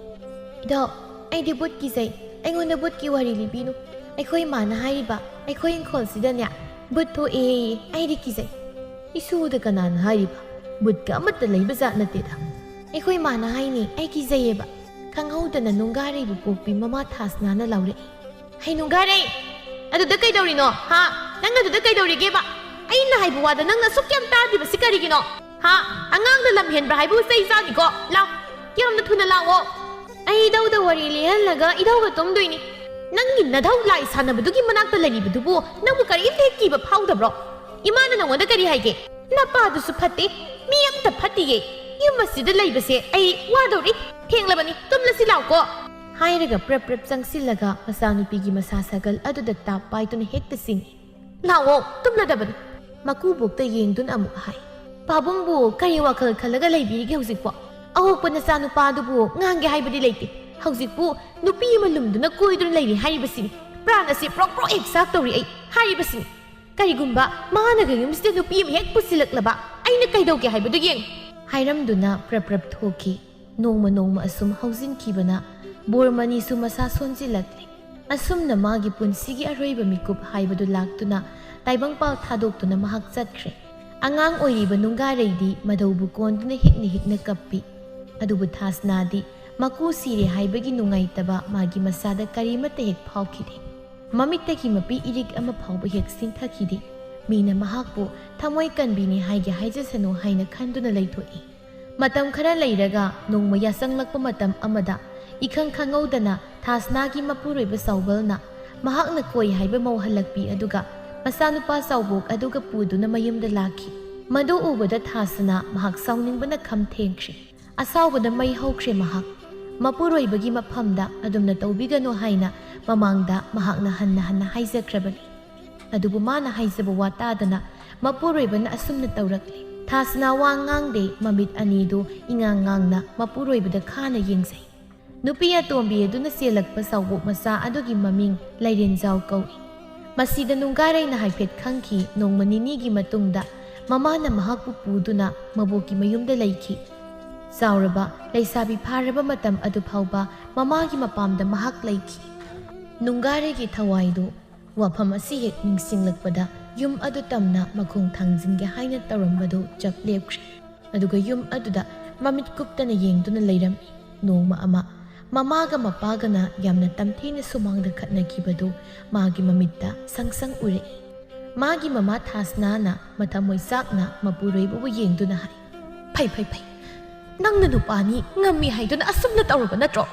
"ꯏꯙꯧ, ꯑꯩꯗꯤ ꯕꯨꯠ ꯀꯤꯖꯩ꯫ ꯑꯩꯉꯣꯟꯗ ꯕꯨꯠꯀꯤ ꯋꯥꯔꯤ ꯂꯤꯕꯤꯅꯨ꯫ ꯑꯩꯈꯣꯏ ꯏꯃꯥꯅ ꯍꯥꯏꯔꯤꯕ, ꯑꯩꯈꯣꯏ ꯏꯪꯈꯣꯜꯁꯤꯗꯅꯦ ꯕꯨꯠ ꯊꯣꯛꯑꯦꯌꯦ꯫ ꯑꯩꯗꯤ ꯀꯤꯖꯩ꯫" "ꯏꯁꯨꯗ ꯀꯅꯥꯅ ꯍꯥꯏꯔꯤꯕ? ꯕꯨꯠꯀ ꯑꯃꯠꯇ ꯂꯩꯕ ꯖꯥꯠ ꯅꯠꯇꯦꯗ꯫" "ꯑꯩꯈꯣꯏ ꯏꯃꯥꯅ ꯍꯥꯏꯅꯦ, ꯑꯩ ꯀꯤꯖꯩꯌꯦꯕ꯫" ꯈꯪꯍꯧꯗꯅ ꯅꯨꯡꯒꯥꯔꯩꯕꯨ ꯄꯣꯛꯄꯤ ꯃꯃꯥ ꯊꯥꯁꯅꯥꯅ ꯂꯥꯎꯔꯛꯏ꯫ "ꯍꯩ ꯅꯨꯡꯒꯥꯔꯩ, ꯑꯗꯨꯗ ꯀꯩꯗꯧꯔꯤꯅꯣ? ꯍꯥ? ꯅꯪ ꯑꯗꯨꯗ ꯀꯩꯗꯧꯔꯤꯒꯦꯕ? ꯑꯩꯅ ꯍꯥꯏꯕ ꯋꯥꯗ ꯅꯪꯅ ꯑꯁꯨꯛ ꯌꯥꯝ ꯇꯥꯗ꯭ꯔꯤꯕꯁꯤ ꯀꯔꯤꯒꯤꯅꯣ? ꯍꯥ? ꯑꯉꯥꯡꯗ ꯂꯝ ꯍꯦꯟꯕ꯭ꯔꯥ ꯍꯥꯏꯕꯕꯨ ꯆꯩ ꯆꯥꯅꯤꯀꯣ꯫ ꯂꯥꯎ, ꯌꯥꯝꯅ ꯊꯨꯅ ꯂꯥꯛꯑꯣ꯫" "ꯑꯩ ꯏꯙꯧꯗ ꯋꯥꯔꯤ ꯂꯤꯍꯜꯂꯒ ꯏꯙꯧꯒ ꯇꯨꯝꯗꯣꯏꯅꯤ꯫" "ꯅꯪꯒꯤ ꯅꯙꯧ ꯂꯥꯏ ꯁꯥꯟꯅꯕꯗꯨꯒꯤ ꯃꯅꯥꯛꯇ ꯂꯩꯔꯤꯕꯗꯨꯕꯨ ꯅꯪꯕꯨ ꯀꯔꯤꯝꯇ ꯍꯦꯛ ꯀꯤꯕ ꯐꯥꯎꯗꯕ꯭ꯔꯣ? ꯏꯃꯥꯅ ꯅꯉꯣꯟꯗ ꯀꯔꯤ ꯍꯥꯏꯒꯦ? ꯅꯄꯥꯗꯨꯁꯨ ꯐꯠꯇꯦ, ꯃꯤ ꯑꯝꯇ ꯐꯠꯇꯤꯌꯦ꯫ ꯌꯨꯝ ꯑꯁꯤꯗ ꯂꯩꯕꯁꯦ ꯑꯩ ꯋꯥꯗꯧꯔꯤ꯫ ꯊꯦꯡꯂꯕꯅꯤ, ꯇꯨꯝꯂꯁꯤ ꯂꯥꯎꯀꯣ꯫" ꯍꯥꯏꯔꯒ ꯄ꯭ꯔꯞ ꯄ꯭ꯔꯞ ꯆꯪꯁꯤꯜꯂꯒ ꯃꯆꯥꯅꯨꯄꯤꯒꯤ ꯃꯁꯥ ꯁꯥꯒꯜ ꯑꯗꯨꯗ ꯇꯥꯞ ꯄꯥꯏꯗꯨꯅ ꯍꯦꯛꯇ ꯆꯤꯡꯏ꯫ "ꯂꯥꯛꯑꯣ, ꯇꯨꯝꯂꯗꯕꯅꯤ꯫" ꯃꯀꯨꯕꯣꯛꯇ ꯌꯦꯡꯗꯨꯅ ꯑꯃꯨꯛ ꯍꯥꯏ, "ꯄꯥꯕꯨꯡꯕꯨ ꯀꯔꯤ ꯋꯥꯈꯜ ꯈꯜꯂꯒ ꯂꯩꯕꯤꯔꯤꯒꯦ ꯍꯧꯖꯤꯛꯄꯣ? ꯑꯋꯣꯛꯄ ꯅꯆꯥꯅꯨꯄꯥꯗꯨꯕꯨ ꯉꯥꯡꯒꯦ ꯍꯥꯏꯕꯗꯤ ꯂꯩꯇꯦ꯫ ꯍꯧꯖꯤꯛꯄꯨ ꯅꯨꯄꯤ ꯑꯃ ꯂꯨꯝꯗꯨꯅ ꯀꯣꯏꯗꯨꯅ ꯂꯩꯔꯤ ꯍꯥꯏꯔꯤꯕꯁꯤꯅꯤ꯫ ꯄ꯭ꯔꯥꯟ ꯑꯁꯤ ꯄ꯭ꯔꯣꯛ ꯄ꯭ꯔꯣꯛ ꯍꯦꯛ ꯆꯥꯛ ꯇꯧꯔꯤ ꯑꯩ ꯍꯥꯏꯔꯤꯕꯁꯤꯅꯤ꯫ ꯀꯔꯤꯒꯨꯝꯕ ꯃꯥꯅꯒ ꯌꯨꯝꯁꯤꯗ ꯅꯨꯄꯤ ꯑꯃ ꯍꯦꯛ ꯄꯨꯁꯤꯜꯂꯛꯂꯕ ꯑꯩꯅ ꯀꯩꯗꯧꯒꯦ ꯍꯥꯏꯕꯗꯨ ꯌꯦꯡ꯫" ꯍꯥꯏꯔꯝꯗꯨꯅ ꯄ꯭ꯔꯞ ꯄ꯭ꯔꯞ ꯊꯣꯛꯈꯤ꯫ ꯅꯣꯡꯃ ꯅꯣꯡꯃ ꯑꯁꯨꯝ ꯍꯧꯖꯤꯟꯈꯤꯕꯅ ꯕꯣꯔꯃꯅꯤꯁꯨ ꯃꯁꯥ ꯁꯣꯟꯖꯤꯜꯂꯛꯂꯦ꯫ ꯑꯁꯨꯝꯅ ꯃꯥꯒꯤ ꯄꯨꯟꯁꯤꯒꯤ ꯑꯔꯣꯏꯕ ꯃꯤꯀꯨꯞ ꯍꯥꯏꯕꯗꯨ ꯂꯥꯛꯇꯨꯅ ꯇꯥꯏꯕꯪꯄꯥꯜ ꯊꯥꯗꯣꯛꯇꯨꯅ ꯃꯍꯥꯛ ꯆꯠꯈ꯭ꯔꯦ꯫ ꯑꯉꯥꯡ ꯑꯣꯏꯔꯤꯕ ꯅꯨꯡꯒꯥꯔꯩꯗꯤ ꯃꯙꯧꯕꯨ ꯀꯣꯟꯗꯨꯅ ꯍꯤꯛꯅ ꯍꯤꯛꯅ ꯀꯞꯄꯤ꯫ ꯑꯗꯨꯕꯨ ꯊꯥꯁꯅꯥꯗꯤ ꯃꯀꯨ ꯁꯤꯔꯦ ꯍꯥꯏꯕꯒꯤ ꯅꯨꯡꯉꯥꯏꯇꯕ ꯃꯥꯒꯤ ꯃꯁꯥꯗ ꯀꯔꯤꯃꯠꯇ ꯍꯦꯛ ꯐꯥꯎꯈꯤꯗꯦ꯫ ꯃꯃꯤꯠꯇꯒꯤ ꯃꯄꯤ ꯏꯔꯤꯛ ꯑꯃ ꯐꯥꯎꯕ ꯍꯦꯛ ꯁꯤꯟꯊꯈꯤꯗꯦ꯫ ꯃꯤꯅ ꯃꯍꯥꯛꯄꯨ ꯊꯃꯣꯏ ꯀꯟꯕꯤꯅꯤ ꯍꯥꯏꯒꯦ ꯍꯥꯏꯖꯁꯅꯨ ꯍꯥꯏꯅ ꯈꯟꯗꯨꯅ ꯂꯩꯊꯣꯛꯏ꯫ ꯃꯇꯝ ꯈꯔ ꯂꯩꯔꯒ ꯅꯣꯡꯃ ꯌꯥꯆꯪꯂꯛꯄ ꯃꯇꯝ ꯑꯃꯗ ꯏꯈꯪ ꯈꯪꯍꯧꯗꯅ ꯊꯥꯁꯅꯥꯒꯤ ꯃꯄꯨꯔꯣꯏꯕ ꯆꯥꯎꯕꯜꯅ ꯃꯍꯥꯛꯅ ꯀꯣꯏ ꯍꯥꯏꯕ ꯃꯧ ꯍꯜꯂꯛꯄꯤ ꯑꯗꯨꯒ ꯃꯆꯥꯅꯨꯄꯥ ꯆꯥꯎꯕꯣꯛ ꯑꯗꯨꯒ ꯄꯨꯗꯨꯅ ꯃꯌꯨꯝꯗ ꯂꯥꯛꯈꯤ꯫ ꯃꯗꯨ ꯎꯕꯗ ꯊꯥꯁꯅꯥ ꯃꯍꯥꯛ ꯁꯥꯎꯅꯤꯡꯕꯅ ꯈꯝ ꯊꯦꯡꯈ꯭ꯔꯦ꯫ ꯑꯁꯥꯎꯕꯗ ꯃꯩ ꯍꯧꯈ꯭ꯔꯦ ꯃꯍꯥꯛ꯫ ꯃꯄꯨꯔꯣꯏꯕꯒꯤ ꯃꯐꯝꯗ ꯑꯗꯨꯝꯅ ꯇꯧꯕꯤꯒꯅꯨ ꯍꯥꯏꯅ ꯃꯃꯥꯡꯗ ꯃꯍꯥꯛꯅ ꯍꯟꯅ ꯍꯟꯅ ꯍꯥꯏꯖꯈ꯭ꯔꯕꯅꯤ꯫ ꯑꯗꯨꯕꯨ ꯃꯥꯅ ꯍꯥꯏꯖꯕ ꯋꯥ ꯇꯥꯗꯅ ꯃꯄꯨꯔꯣꯏꯕꯅ ꯑꯁꯨꯝꯅ ꯇꯧꯔꯛꯂꯤ꯫ ꯊꯥꯁꯅꯥ ꯋꯥ ꯉꯥꯡꯗꯦ, ꯃꯃꯤꯠ ꯑꯅꯤꯗꯨ ꯏꯉꯥꯡ ꯉꯥꯡꯅ ꯃꯄꯨꯔꯣꯏꯕꯗ ꯈꯥꯅ ꯌꯦꯡꯖꯩ꯫ ꯅꯨꯄꯤ ꯑꯇꯣꯝꯕꯤ ꯑꯗꯨꯅ ꯆꯦꯜꯂꯛꯄ ꯆꯥꯎꯕꯣꯛ ꯃꯆꯥ ꯑꯗꯨꯒꯤ ꯃꯃꯤꯡ ꯂꯩꯔꯦꯟꯖꯥꯎ ꯀꯧꯏ꯫ ꯃꯁꯤꯗ ꯅꯨꯡꯒꯥꯔꯩꯅ ꯍꯥꯏꯐꯦꯠ ꯈꯪꯈꯤ꯫ ꯅꯣꯡꯃ ꯅꯤꯅꯤꯒꯤ ꯃꯇꯨꯡꯗ ꯃꯃꯥꯅ ꯃꯍꯥꯛꯄꯨ ꯄꯨꯗꯨꯅ ꯃꯕꯣꯛꯀꯤ ꯃꯌꯨꯝꯗ ꯂꯩꯈꯤ꯫ ꯆꯥꯎꯔꯕ, ꯂꯩꯁꯥꯕꯤ ꯐꯥꯔꯕ ꯃꯇꯝ ꯑꯗꯨ ꯐꯥꯎꯕ ꯃꯃꯥꯒꯤ ꯃꯄꯥꯝꯗ ꯃꯍꯥꯛ ꯂꯩꯈꯤ꯫ ꯅꯨꯡꯒꯥꯔꯩꯒꯤ ꯊꯋꯥꯏꯗꯨ ꯋꯥꯐꯝ ꯑꯁꯤ ꯍꯦꯛ ꯅꯤꯡꯁꯤꯡꯂꯛꯄꯗ ꯌꯨꯝ ꯑꯗꯨ ꯇꯝꯅ ꯃꯈꯣꯡ ꯊꯥꯡꯖꯤꯟꯒꯦ ꯍꯥꯏꯅ ꯇꯧꯔꯝꯕꯗꯨ ꯆꯞ ꯂꯦꯞꯈ꯭ꯔꯦ꯫ ꯑꯗꯨꯒ ꯌꯨꯝ ꯑꯗꯨꯗ ꯃꯃꯤꯠ ꯀꯨꯞꯇꯅ ꯌꯦꯡꯗꯨꯅ ꯂꯩꯔꯝꯃꯤ꯫ ꯅꯣꯡꯃ ꯑꯃ ꯃꯃꯥꯒ ꯃꯄꯥꯒꯅ ꯌꯥꯝꯅ ꯇꯝꯊꯤꯅ ꯁꯨꯃꯥꯡꯗ ꯈꯠꯅꯈꯤꯕꯗꯨ ꯃꯥꯒꯤ ꯃꯃꯤꯠꯇ ꯁꯪ ꯁꯪ ꯎꯔꯛꯏ꯫ ꯃꯥꯒꯤ ꯃꯃꯥ ꯊꯥꯁꯅꯥꯅ ꯃꯊꯃꯣꯏ ꯆꯥꯛꯅ ꯃꯄꯨꯔꯣꯏꯕꯕꯨ ꯌꯦꯡꯗꯨꯅ ꯍꯥꯏ, "ꯐꯩ, ꯐꯩ, ꯐꯩ꯫ ꯅꯪꯅ ꯅꯨꯄꯥꯅꯤ ꯉꯝꯃꯤ ꯍꯥꯏꯗꯨꯅ ꯑꯁꯨꯝꯅ ꯇꯧꯔꯕ ꯅꯠꯇ꯭ꯔꯣ?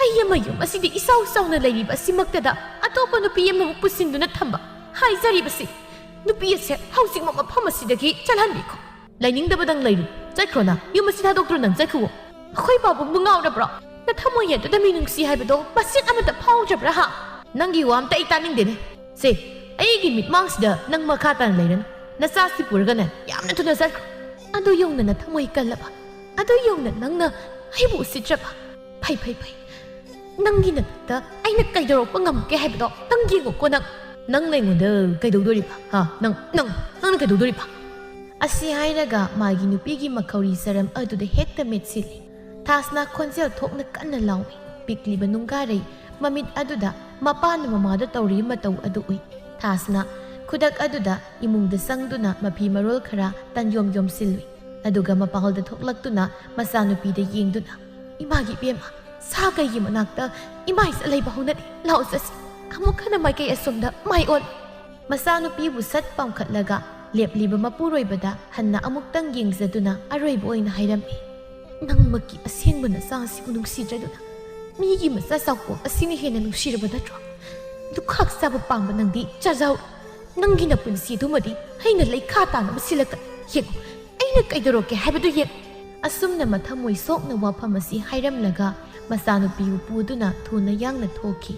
ꯑꯩ ꯑꯃ ꯌꯨꯝ ꯑꯁꯤꯗ ꯏꯆꯥꯎ ꯆꯥꯎꯅ ꯂꯩꯔꯤꯕ ꯑꯁꯤꯃꯛꯇꯗ ꯑꯇꯣꯞꯄ ꯅꯨꯄꯤ ꯑꯃꯕꯨ ꯄꯨꯁꯤꯟꯗꯨꯅ ꯊꯝꯕ ꯍꯥꯏꯖꯔꯤꯕꯁꯤ꯫ ꯅꯨꯄꯤ ꯑꯁꯦ ꯍꯧꯖꯤꯛꯃꯛ ꯃꯐꯝ ꯑꯁꯤꯗꯒꯤ ꯆꯠꯍꯟꯕꯤꯈꯣ꯫ ꯂꯩꯅꯤꯡꯗꯕꯗꯪ ꯂꯩꯔꯨ꯫ ꯆꯠꯈ꯭ꯔꯣ ꯅꯪ꯫ ꯌꯨꯝ ꯑꯁꯤ ꯊꯥꯗꯣꯛꯇꯨꯅ ꯅꯪ ꯆꯠꯈꯨꯋꯣ꯫ ꯑꯩꯈꯣꯏ ꯄꯥꯕꯨꯡꯕꯨ ꯉꯥꯎꯔꯕ꯭ꯔꯣ? ꯅꯊꯃꯣꯏ ꯑꯗꯨꯗ ꯃꯤꯅꯨꯡꯁꯤ ꯍꯥꯏꯕꯗꯣ ꯃꯆꯦꯠ ꯑꯃꯠꯇ ꯐꯥꯎꯗ꯭ꯔꯕ꯭ꯔꯥ ꯍꯥ?" "ꯅꯪꯒꯤ ꯋꯥ ꯑꯝꯇ ꯑꯩ ꯇꯥꯅꯤꯡꯗꯦꯅꯦ꯫ ꯁꯦ, ꯑꯩꯒꯤ ꯃꯤꯠꯃꯥꯡꯁꯤꯗ ꯅꯪ ꯃꯈꯥ ꯇꯥꯅ ꯂꯩꯔꯅꯨ꯫ ꯅꯆꯥꯁꯤ ꯄꯨꯔꯒꯅꯦ, ꯌꯥꯝꯅ ꯊꯨꯅ ꯆꯠꯈ꯭ꯔꯣ꯫ ꯑꯗꯨ ꯌꯧꯅ ꯅꯊꯃꯣꯏ ꯀꯜꯂꯕ? ꯑꯗꯨ ꯌꯧꯅ ꯅꯪꯅ ꯑꯩꯕꯨ ꯎꯁꯤꯠꯇ꯭ꯔꯕ? ꯐꯩ, ꯐꯩ, ꯐꯩ꯫ ꯅꯪꯒꯤ ꯅꯊꯛꯇ ꯑꯩꯅ ꯀꯩꯗꯧꯔꯛꯄ ꯉꯝꯒꯦ ꯍꯥꯏꯕꯗꯣ ꯅꯪ ꯌꯦꯡꯉꯨꯀꯣ ꯅꯪ꯫ ꯅꯪꯅ ꯑꯩꯉꯣꯟꯗ ꯀꯩꯗꯧꯗꯣꯔꯤꯕ? ꯍꯥ? ꯅꯪ, ꯅꯪ, ꯅꯪꯅ ꯀꯩꯗꯧꯗꯣꯔꯤꯕ?" ꯑꯁꯤ ꯍꯥꯏꯔꯒ ꯃꯥꯒꯤ ꯅꯨꯄꯤꯒꯤ ꯃꯈꯧꯔꯤ ꯆꯔꯝ ꯑꯗꯨꯗ ꯍꯦꯛꯇ ꯃꯦꯠꯁꯤꯜꯂꯤ꯫ ꯊꯥꯁꯅꯥ ꯈꯣꯟꯖꯦꯜ ꯊꯣꯛꯅ ꯀꯟꯅ ꯂꯥꯎꯏ꯫ ꯄꯤꯛꯂꯤꯕ ꯅꯨꯡꯒꯥꯔꯩ ꯃꯃꯤꯠ ꯑꯗꯨꯗ ꯃꯄꯥꯅ ꯃꯃꯥꯗ ꯇꯧꯔꯤꯕ ꯃꯇꯧ ꯑꯗꯨ ꯎꯏ꯫ ꯊꯥꯁꯅꯥ ꯈꯨꯗꯛ ꯑꯗꯨꯗ ꯏꯃꯨꯡꯗ ꯆꯪꯗꯨꯅ ꯃꯐꯤ ꯃꯔꯣꯜ ꯈꯔ ꯇꯟ ꯌꯣꯝ ꯌꯣꯝꯁꯤꯜꯂꯨꯏ꯫ ꯑꯗꯨꯒ ꯃꯄꯥꯜꯗ ꯊꯣꯛꯂꯛꯇꯨꯅ ꯃꯆꯥꯅꯨꯄꯤꯗ ꯌꯦꯡꯗꯨꯅ, "ꯏꯃꯥꯒꯤ ꯏꯕꯦꯝꯃ, ꯁꯥ ꯀꯩꯒꯤ ꯃꯅꯥꯛꯇ ꯏꯃꯥ ꯏꯆꯥ ꯂꯩꯕ ꯍꯧꯅꯗꯦ꯫ ꯂꯥꯛꯑꯣ ꯆꯠꯁꯤ꯫ ꯑꯃꯨꯛ ꯍꯟꯅ ꯃꯥꯏꯀꯩ ꯑꯁꯣꯝꯗ ꯃꯥꯏ ꯑꯣꯟ꯫" ꯃꯆꯥꯅꯨꯄꯤꯕꯨ ꯁꯠ ꯄꯥꯝꯈꯠꯂꯒ ꯂꯦꯞꯂꯤꯕ ꯃꯄꯨꯔꯣꯏꯕꯗ ꯍꯟꯅ ꯑꯃꯨꯛꯇꯪ ꯌꯦꯡꯖꯗꯨꯅ ꯑꯔꯣꯏꯕ ꯑꯣꯏꯅ ꯍꯥꯏꯔꯝꯃꯤ, "ꯅꯪꯃꯛꯀꯤ ꯑꯁꯦꯡꯕ ꯅꯆꯥ ꯑꯁꯤꯕꯨ ꯅꯨꯡꯁꯤꯗ꯭ꯔꯗꯨꯅ ꯃꯤꯒꯤ ꯃꯆꯥ ꯆꯥꯎꯄꯣꯛ ꯑꯁꯤꯅ ꯍꯦꯟꯅ ꯅꯨꯡꯁꯤꯔꯕ ꯅꯠꯇ꯭ꯔꯣ? ꯗꯨꯈꯥꯛ ꯆꯥꯕ ꯄꯥꯝꯕ ꯅꯪꯗꯤ ꯆꯥꯖꯥꯎ꯫ ꯅꯪꯒꯤ ꯅꯄꯨꯟꯁꯤ ꯑꯗꯨꯃꯗꯤ ꯑꯩꯅ ꯂꯩꯈꯥ ꯇꯥꯅꯕ ꯁꯤꯜꯂꯛꯀꯅꯤ꯫ ꯌꯦꯡꯉꯨ, ꯑꯩꯅ ꯀꯩꯗꯧꯔꯛꯀꯦ ꯍꯥꯏꯕꯗꯨ ꯌꯦꯡ꯫" ꯑꯁꯨꯝꯅ ꯃꯊꯃꯣꯏ ꯁꯣꯛꯅ ꯋꯥꯐꯝ ꯑꯁꯤ ꯍꯥꯏꯔꯝꯂꯒ ꯃꯆꯥꯅꯨꯄꯤꯕꯨ ꯄꯨꯗꯨꯅ ꯊꯨꯅ ꯌꯥꯡꯅ ꯊꯣꯛꯈꯤ꯫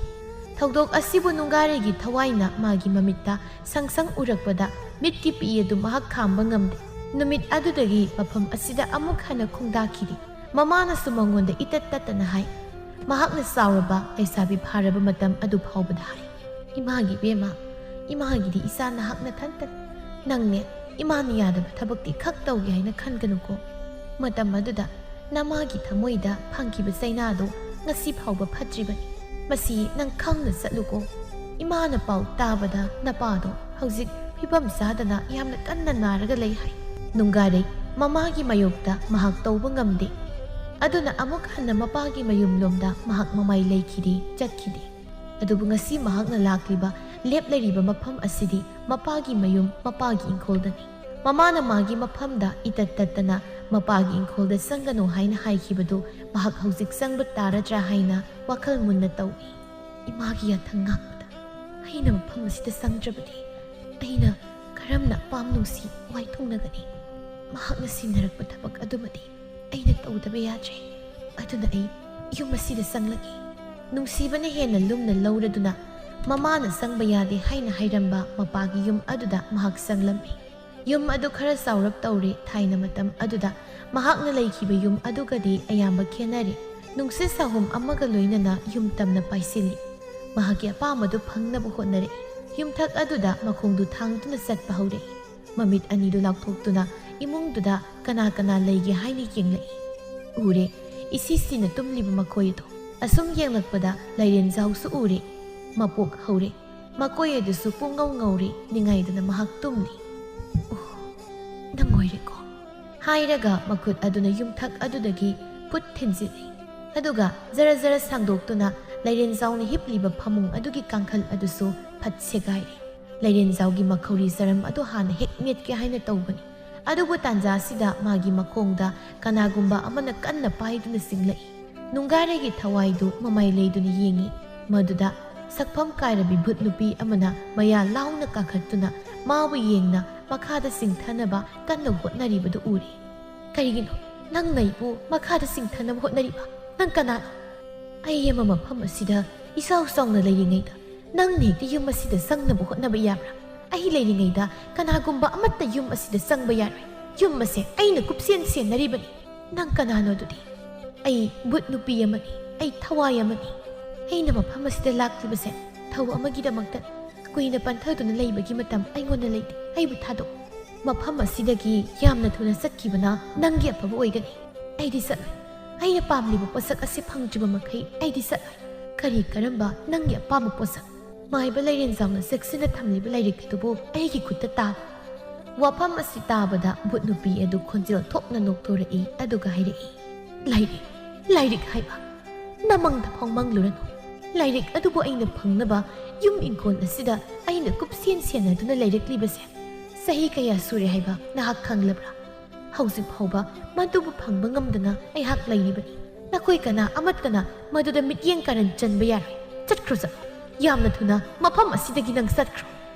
ꯊꯧꯗꯣꯛ ꯑꯁꯤꯕꯨ ꯅꯨꯡꯒꯥꯔꯩꯒꯤ ꯊꯋꯥꯏꯅ ꯃꯥꯒꯤ ꯃꯃꯤꯠꯇ ꯁꯪ ꯁꯪ ꯎꯔꯛꯄꯗ ꯃꯤꯠꯀꯤ ꯄꯤ ꯑꯗꯨ ꯃꯍꯥꯛ ꯈꯥꯝꯕ ꯉꯝꯗꯦ꯫ ꯅꯨꯃꯤꯠ ꯑꯗꯨꯗꯒꯤ ꯃꯐꯝ ꯑꯁꯤꯗ ꯑꯃꯨꯛ ꯍꯟꯅ ꯈꯣꯡꯗꯥꯈꯤꯗꯦ꯫ ꯃꯃꯥꯅꯁꯨ ꯃꯉꯣꯟꯗ ꯏꯇꯠ ꯇꯠꯇꯅ ꯍꯥꯏ, ꯃꯍꯥꯛꯅ ꯆꯥꯎꯔꯕ ꯂꯩꯁꯥꯕꯤ ꯐꯥꯔꯕ ꯃꯇꯝ ꯑꯗꯨ ꯐꯥꯎꯕꯗ ꯍꯥꯏ, "ꯏꯃꯥꯒꯤ ꯏꯕꯦꯝꯃ, ꯏꯃꯥꯒꯤꯗꯤ ꯏꯆꯥ ꯅꯍꯥꯛ ꯅꯊꯟꯇꯅꯤ꯫ ꯅꯪꯅꯦ, ꯏꯃꯥꯅ ꯌꯥꯗꯕ ꯊꯕꯛꯇꯤ ꯈꯛ ꯇꯧꯒꯦ ꯍꯥꯏꯅ ꯈꯟꯒꯅꯨꯀꯣ"꯫ ꯃꯇꯝ ꯑꯗꯨꯗ ꯅꯃꯥꯒꯤ ꯊꯃꯣꯏꯗ ꯐꯪꯈꯤꯕ ꯆꯩꯅꯥꯗꯣ ꯉꯁꯤ ꯐꯥꯎꯕ ꯐꯠꯇ꯭ꯔꯤꯕꯅꯤ꯫ ꯃꯁꯤ ꯅꯪ ꯈꯪꯅ ꯆꯠꯂꯨꯀꯣ꯫ ꯏꯃꯥꯅ ꯄꯥꯎ ꯇꯥꯕꯗ ꯅꯄꯥꯗꯣ ꯍꯧꯖꯤꯛ ꯐꯤꯕꯝ ꯆꯥꯗꯅ ꯌꯥꯝꯅ ꯀꯟꯅ ꯅꯥꯔꯒ ꯂꯩ ꯍꯥꯏ꯫ ꯅꯨꯡꯒꯥꯔꯩ ꯃꯃꯥꯒꯤ ꯃꯥꯌꯣꯛꯇ ꯃꯍꯥꯛ ꯇꯧꯕ ꯉꯝꯗꯦ꯫ ꯑꯗꯨꯅ ꯑꯃꯨꯛ ꯍꯟꯅ ꯃꯄꯥꯒꯤ ꯃꯌꯨꯝꯂꯣꯝꯗ ꯃꯍꯥꯛ ꯃꯃꯥꯏ ꯂꯩꯈꯤꯗꯦ, ꯆꯠꯈꯤꯗꯦ꯫ ꯑꯗꯨꯕꯨ ꯉꯁꯤ ꯃꯍꯥꯛꯅ ꯂꯥꯛꯂꯤꯕ, ꯂꯦꯞꯂꯔꯤꯕ ꯃꯐꯝ ꯑꯁꯤꯗꯤ ꯃꯄꯥꯒꯤ ꯃꯌꯨꯝ, ꯃꯄꯥꯒꯤ ꯏꯪꯈꯣꯜꯗꯅꯤ꯫ ꯃꯃꯥꯅ ꯃꯥꯒꯤ ꯃꯐꯝꯗ ꯏꯇꯠ ꯇꯠꯇꯅ ꯃꯄꯥꯒꯤ ꯏꯪꯈꯣꯜꯗ ꯆꯪꯒꯅꯨ ꯍꯥꯏꯅ ꯍꯥꯏꯈꯤꯕꯗꯨ ꯃꯍꯥꯛ ꯍꯧꯖꯤꯛ ꯆꯪꯕ ꯇꯥꯔꯗ꯭ꯔꯥ ꯍꯥꯏꯅ ꯋꯥꯈꯜ ꯃꯨꯟꯅ ꯇꯧꯏ꯫ ꯏꯃꯥꯒꯤ ꯌꯥꯊꯪ ꯉꯥꯛꯄꯗ ꯑꯩꯅ ꯃꯐꯝ ꯑꯁꯤꯗ ꯆꯪꯗ꯭ꯔꯕꯗꯤ ꯑꯩꯅ ꯀꯔꯝꯅ ꯑꯄꯥꯝ ꯅꯨꯡꯁꯤ ꯋꯥꯏꯊꯨꯡꯅꯒꯅꯤ? ꯃꯍꯥꯛꯅ ꯁꯤꯟꯅꯔꯛꯄ ꯊꯕꯛ ꯑꯗꯨꯃꯗꯤ ꯑꯩꯅ ꯇꯧꯗꯕ ꯌꯥꯗ꯭ꯔꯦ꯫ ꯑꯗꯨꯅ ꯑꯩ ꯌꯨꯝ ꯑꯁꯤꯗ ꯆꯪꯂꯒꯦ꯫ ꯅꯨꯡꯁꯤꯕꯅ ꯍꯦꯟꯅ ꯂꯨꯝꯅ ꯂꯧꯔꯗꯨꯅ ꯃꯃꯥꯅ ꯆꯪꯕ ꯌꯥꯗꯦ ꯍꯥꯏꯅ ꯍꯥꯏꯔꯝꯕ ꯃꯄꯥꯒꯤ ꯌꯨꯝ ꯑꯗꯨꯗ ꯃꯍꯥꯛ ꯆꯪꯂꯝꯃꯤ꯫ ꯌꯨꯝ ꯑꯗꯨ ꯈꯔ ꯆꯥꯎꯔꯞ ꯇꯧꯔꯦ꯫ ꯊꯥꯏꯅ ꯃꯇꯝ ꯑꯗꯨꯗ ꯃꯍꯥꯛꯅ ꯂꯩꯈꯤꯕ ꯌꯨꯝ ꯑꯗꯨꯒꯗꯤ ꯑꯌꯥꯝꯕ ꯈꯦꯠꯅꯔꯦ꯫ ꯅꯨꯡꯁꯤꯠ ꯁꯥꯍꯨꯝ ꯑꯃꯒ ꯂꯣꯏꯅꯅ ꯌꯨꯝ ꯇꯝꯅ ꯄꯥꯏꯁꯤꯜꯂꯤ꯫ ꯃꯍꯥꯛꯀꯤ ꯑꯄꯥꯝꯕꯗꯨ ꯐꯪꯅꯕ ꯍꯣꯠꯅꯔꯛꯏ꯫ ꯌꯨꯝꯊꯛ ꯑꯗꯨꯗ ꯃꯈꯣꯡꯗꯨ ꯊꯥꯡꯗꯨꯅ ꯆꯠꯄ ꯍꯧꯔꯛꯏ꯫ ꯃꯃꯤꯠ ꯑꯅꯤꯗꯨ ꯂꯥꯎꯊꯣꯛꯇꯨꯅ ꯏꯃꯨꯡꯗꯨꯗ ꯀꯅꯥ ꯀꯅꯥ ꯂꯩꯒꯦ ꯍꯥꯏꯅ ꯌꯦꯡꯂꯛꯏ꯫ ꯎꯔꯦ, ꯏꯁꯤ ꯁꯤꯅ ꯇꯨꯝꯂꯤꯕ ꯃꯈꯣꯏ ꯑꯗꯨ꯫ ꯑꯁꯨꯝ ꯌꯦꯡꯂꯛꯄꯗ ꯂꯥꯏꯔꯦꯟꯖꯥꯎꯁꯨ ꯎꯔꯦ꯫ ꯃꯄꯣꯛ ꯍꯧꯔꯦ꯫ ꯃꯈꯣꯏ ꯑꯗꯨꯁꯨ ꯄꯨꯡꯉꯧ ꯉꯧꯔꯦ, ꯅꯤꯡꯉꯥꯏꯗꯅ ꯃꯍꯥꯛ ꯇꯨꯝꯂꯤ꯫ "ꯑꯣ, ꯅꯪ ꯑꯣꯏꯔꯦꯀꯣ?" ꯍꯥꯏꯔꯒ ꯃꯈꯨꯠ ꯑꯗꯨꯅ ꯌꯨꯝꯊꯛ ꯑꯗꯨꯗꯒꯤ ꯐꯨꯠ ꯊꯤꯟꯖꯤꯜꯂꯤ꯫ ꯑꯗꯨꯒ ꯖꯔ ꯖꯔ ꯁꯥꯡꯗꯣꯛꯇꯨꯅ ꯂꯥꯏꯔꯦꯟꯖꯥꯎꯅ ꯍꯤꯞꯂꯤꯕ ꯐꯃꯨꯡ ꯑꯗꯨꯒꯤ ꯀꯥꯡꯈꯜ ꯑꯗꯨꯁꯨ ꯐꯠ ꯁꯦꯒꯥꯏꯔꯦ꯫ ꯂꯥꯏꯔꯦꯟꯖꯥꯎꯒꯤ ꯃꯈꯧꯔꯤ ꯆꯔꯝ ꯑꯗꯨ ꯍꯥꯟꯅ ꯍꯦꯛ ꯃꯦꯠꯀꯦ ꯍꯥꯏꯅ ꯇꯧꯕꯅꯤ꯫ ꯑꯗꯨꯕꯨ ꯇꯥꯟꯖꯥꯁꯤꯗ ꯃꯥꯒꯤ ꯃꯈꯣꯡꯗ ꯀꯅꯥꯒꯨꯝꯕ ꯑꯃꯅ ꯀꯟꯅ ꯄꯥꯏꯗꯨꯅ ꯆꯤꯡꯂꯛꯏ꯫ ꯅꯨꯡꯒꯥꯔꯩꯒꯤ ꯊꯋꯥꯏꯗꯨ ꯃꯃꯥꯏ ꯂꯩꯗꯨꯅ ꯌꯦꯡꯉꯤ꯫ ꯃꯗꯨꯗ ꯁꯛꯐꯝ ꯀꯥꯏꯔꯕꯤ ꯚꯨꯠ ꯅꯨꯄꯤ ꯑꯃꯅ ꯃꯌꯥ ꯂꯥꯎꯅ ꯀꯥꯈꯠꯇꯨꯅ ꯃꯥꯕꯨ ꯌꯦꯡꯅ ꯃꯈꯥꯗ ꯆꯤꯡꯊꯅꯕ ꯀꯟꯅ ꯍꯣꯠꯅꯔꯤꯕꯗꯨ ꯎꯔꯦ꯫ "ꯀꯔꯤꯒꯤꯅꯣ ꯅꯪꯅ ꯑꯩꯕꯨ ꯃꯈꯥꯗ ꯆꯤꯡꯊꯅꯕ ꯍꯣꯠꯅꯔꯤꯕ? ꯅꯪ ꯀꯅꯥꯅꯣ? ꯑꯩ ꯑꯃ ꯃꯐꯝ ꯑꯁꯤꯗ ꯏꯆꯥꯎ ꯆꯥꯎꯅ ꯂꯩꯔꯤꯉꯩꯗ ꯅꯪꯅ ꯍꯦꯛꯇ ꯌꯨꯝ ꯑꯁꯤꯗ ꯆꯪꯅꯕ ꯍꯣꯠꯅꯕ ꯌꯥꯕ꯭ꯔꯥ? ꯑꯩ ꯂꯩꯔꯤꯉꯩꯗ ꯀꯅꯥꯒꯨꯝꯕ ꯑꯃꯠꯇ ꯌꯨꯝ ꯑꯁꯤꯗ ꯆꯪꯕ ꯌꯥꯔꯣꯏ꯫ ꯌꯨꯝ ꯑꯁꯦ ꯑꯩꯅ ꯀꯨꯞꯁꯦꯟ ꯁꯦꯟꯅꯔꯤꯕꯅꯤ꯫ ꯅꯪ ꯀꯅꯥꯅꯣ ꯑꯗꯨꯗꯤ? ꯑꯩ ꯚꯨꯠ ꯅꯨꯄꯤ ꯑꯃꯅꯤ꯫ ꯑꯩ ꯊꯋꯥꯏ ꯑꯃꯅꯤ꯫ ꯑꯩꯅ ꯃꯐꯝ ꯑꯁꯤꯗ ꯂꯥꯛꯂꯤꯕꯁꯦ ꯊꯧ ꯑꯃꯒꯤꯗꯃꯛꯇ꯫ ꯀꯨꯏꯅ ꯄꯟꯊꯗꯨꯅ ꯂꯩꯕꯒꯤ ꯃꯇꯝ ꯑꯩꯉꯣꯟꯗ ꯂꯩꯇꯦ꯫ ꯑꯩꯕꯨ ꯊꯥꯗꯣꯛ꯫ ꯃꯐꯝ ꯑꯁꯤꯗꯒꯤ ꯌꯥꯝꯅ ꯊꯨꯅ ꯆꯠꯈꯤꯕꯅ ꯅꯪꯒꯤ ꯑꯐꯕ ꯑꯣꯏꯒꯅꯤ꯫ ꯑꯩꯗꯤ ꯆꯠꯂꯣꯏ꯫ ꯑꯩꯅ ꯄꯥꯝꯂꯤꯕ ꯄꯣꯠꯁꯛ ꯑꯁꯤ ꯐꯪꯗ꯭ꯔꯤꯕ ꯃꯈꯩ ꯑꯩꯗꯤ ꯆꯠꯂꯣꯏ꯫ ꯀꯔꯤ ꯀꯔꯝꯕ ꯅꯪꯒꯤ ꯑꯄꯥꯝꯕ ꯄꯣꯠꯁꯛ? ꯃꯥꯏꯕ ꯂꯥꯏꯔꯦꯟꯖꯥꯎꯅ ꯆꯦꯛꯁꯤꯟꯅ ꯊꯝꯂꯤꯕ ꯂꯥꯏꯔꯤꯛ ꯑꯗꯨꯕꯨ ꯑꯩꯒꯤ ꯈꯨꯠꯇ ꯇꯥ꯫ ꯋꯥꯐꯝ ꯑꯁꯤ ꯇꯥꯕꯗ ꯚꯨꯠ ꯅꯨꯄꯤ ꯑꯗꯨ ꯈꯣꯟꯖꯦꯜ ꯊꯣꯛꯅ ꯅꯣꯛꯊꯣꯔꯛꯏ, ꯑꯗꯨꯒ ꯍꯥꯏꯔꯛꯏ, "ꯂꯥꯏꯔꯤꯛ, ꯂꯥꯏꯔꯤꯛ ꯍꯥꯏꯕ? ꯅꯃꯪꯗ ꯐꯥꯎ ꯃꯪꯂꯨꯔꯅꯨ꯫ ꯂꯥꯏꯔꯤꯛ ꯑꯗꯨꯕꯨ ꯑꯩꯅ ꯐꯪꯅꯕ ꯌꯨꯝ ꯏꯪꯈꯣꯜ ꯑꯁꯤꯗ ꯑꯩꯅ ꯀꯨꯞꯁꯦꯟ ꯁꯦꯟꯅꯗꯨꯅ ꯂꯩꯔꯛꯂꯤꯕꯁꯦ ꯆꯍꯤ ꯀꯌꯥ ꯁꯨꯔꯦ ꯍꯥꯏꯕ ꯅꯍꯥꯛ ꯈꯪꯂꯕ꯭ꯔꯥ? ꯍꯧꯖꯤꯛ ꯐꯥꯎꯕ ꯃꯗꯨꯕꯨ ꯐꯪꯕ ꯉꯝꯗꯅ ꯑꯩꯍꯥꯛ ꯂꯩꯔꯤꯕꯅꯤ꯫ ꯅꯈꯣꯏ ꯀꯅꯥ ꯑꯃꯠꯇꯅ ꯃꯗꯨꯗ ꯃꯤꯠꯌꯦꯡ ꯀꯥꯔꯟ ꯆꯟꯕ ꯌꯥꯔꯣꯏ꯫ ꯆꯠꯈ꯭ꯔꯣ, ꯆꯠꯂꯣ꯫ ꯌꯥꯝꯅ ꯊꯨꯅ ꯃꯐꯝ ꯑꯁꯤꯗꯒꯤ ꯅꯪ ꯆꯠꯈ꯭ꯔꯣ꯫"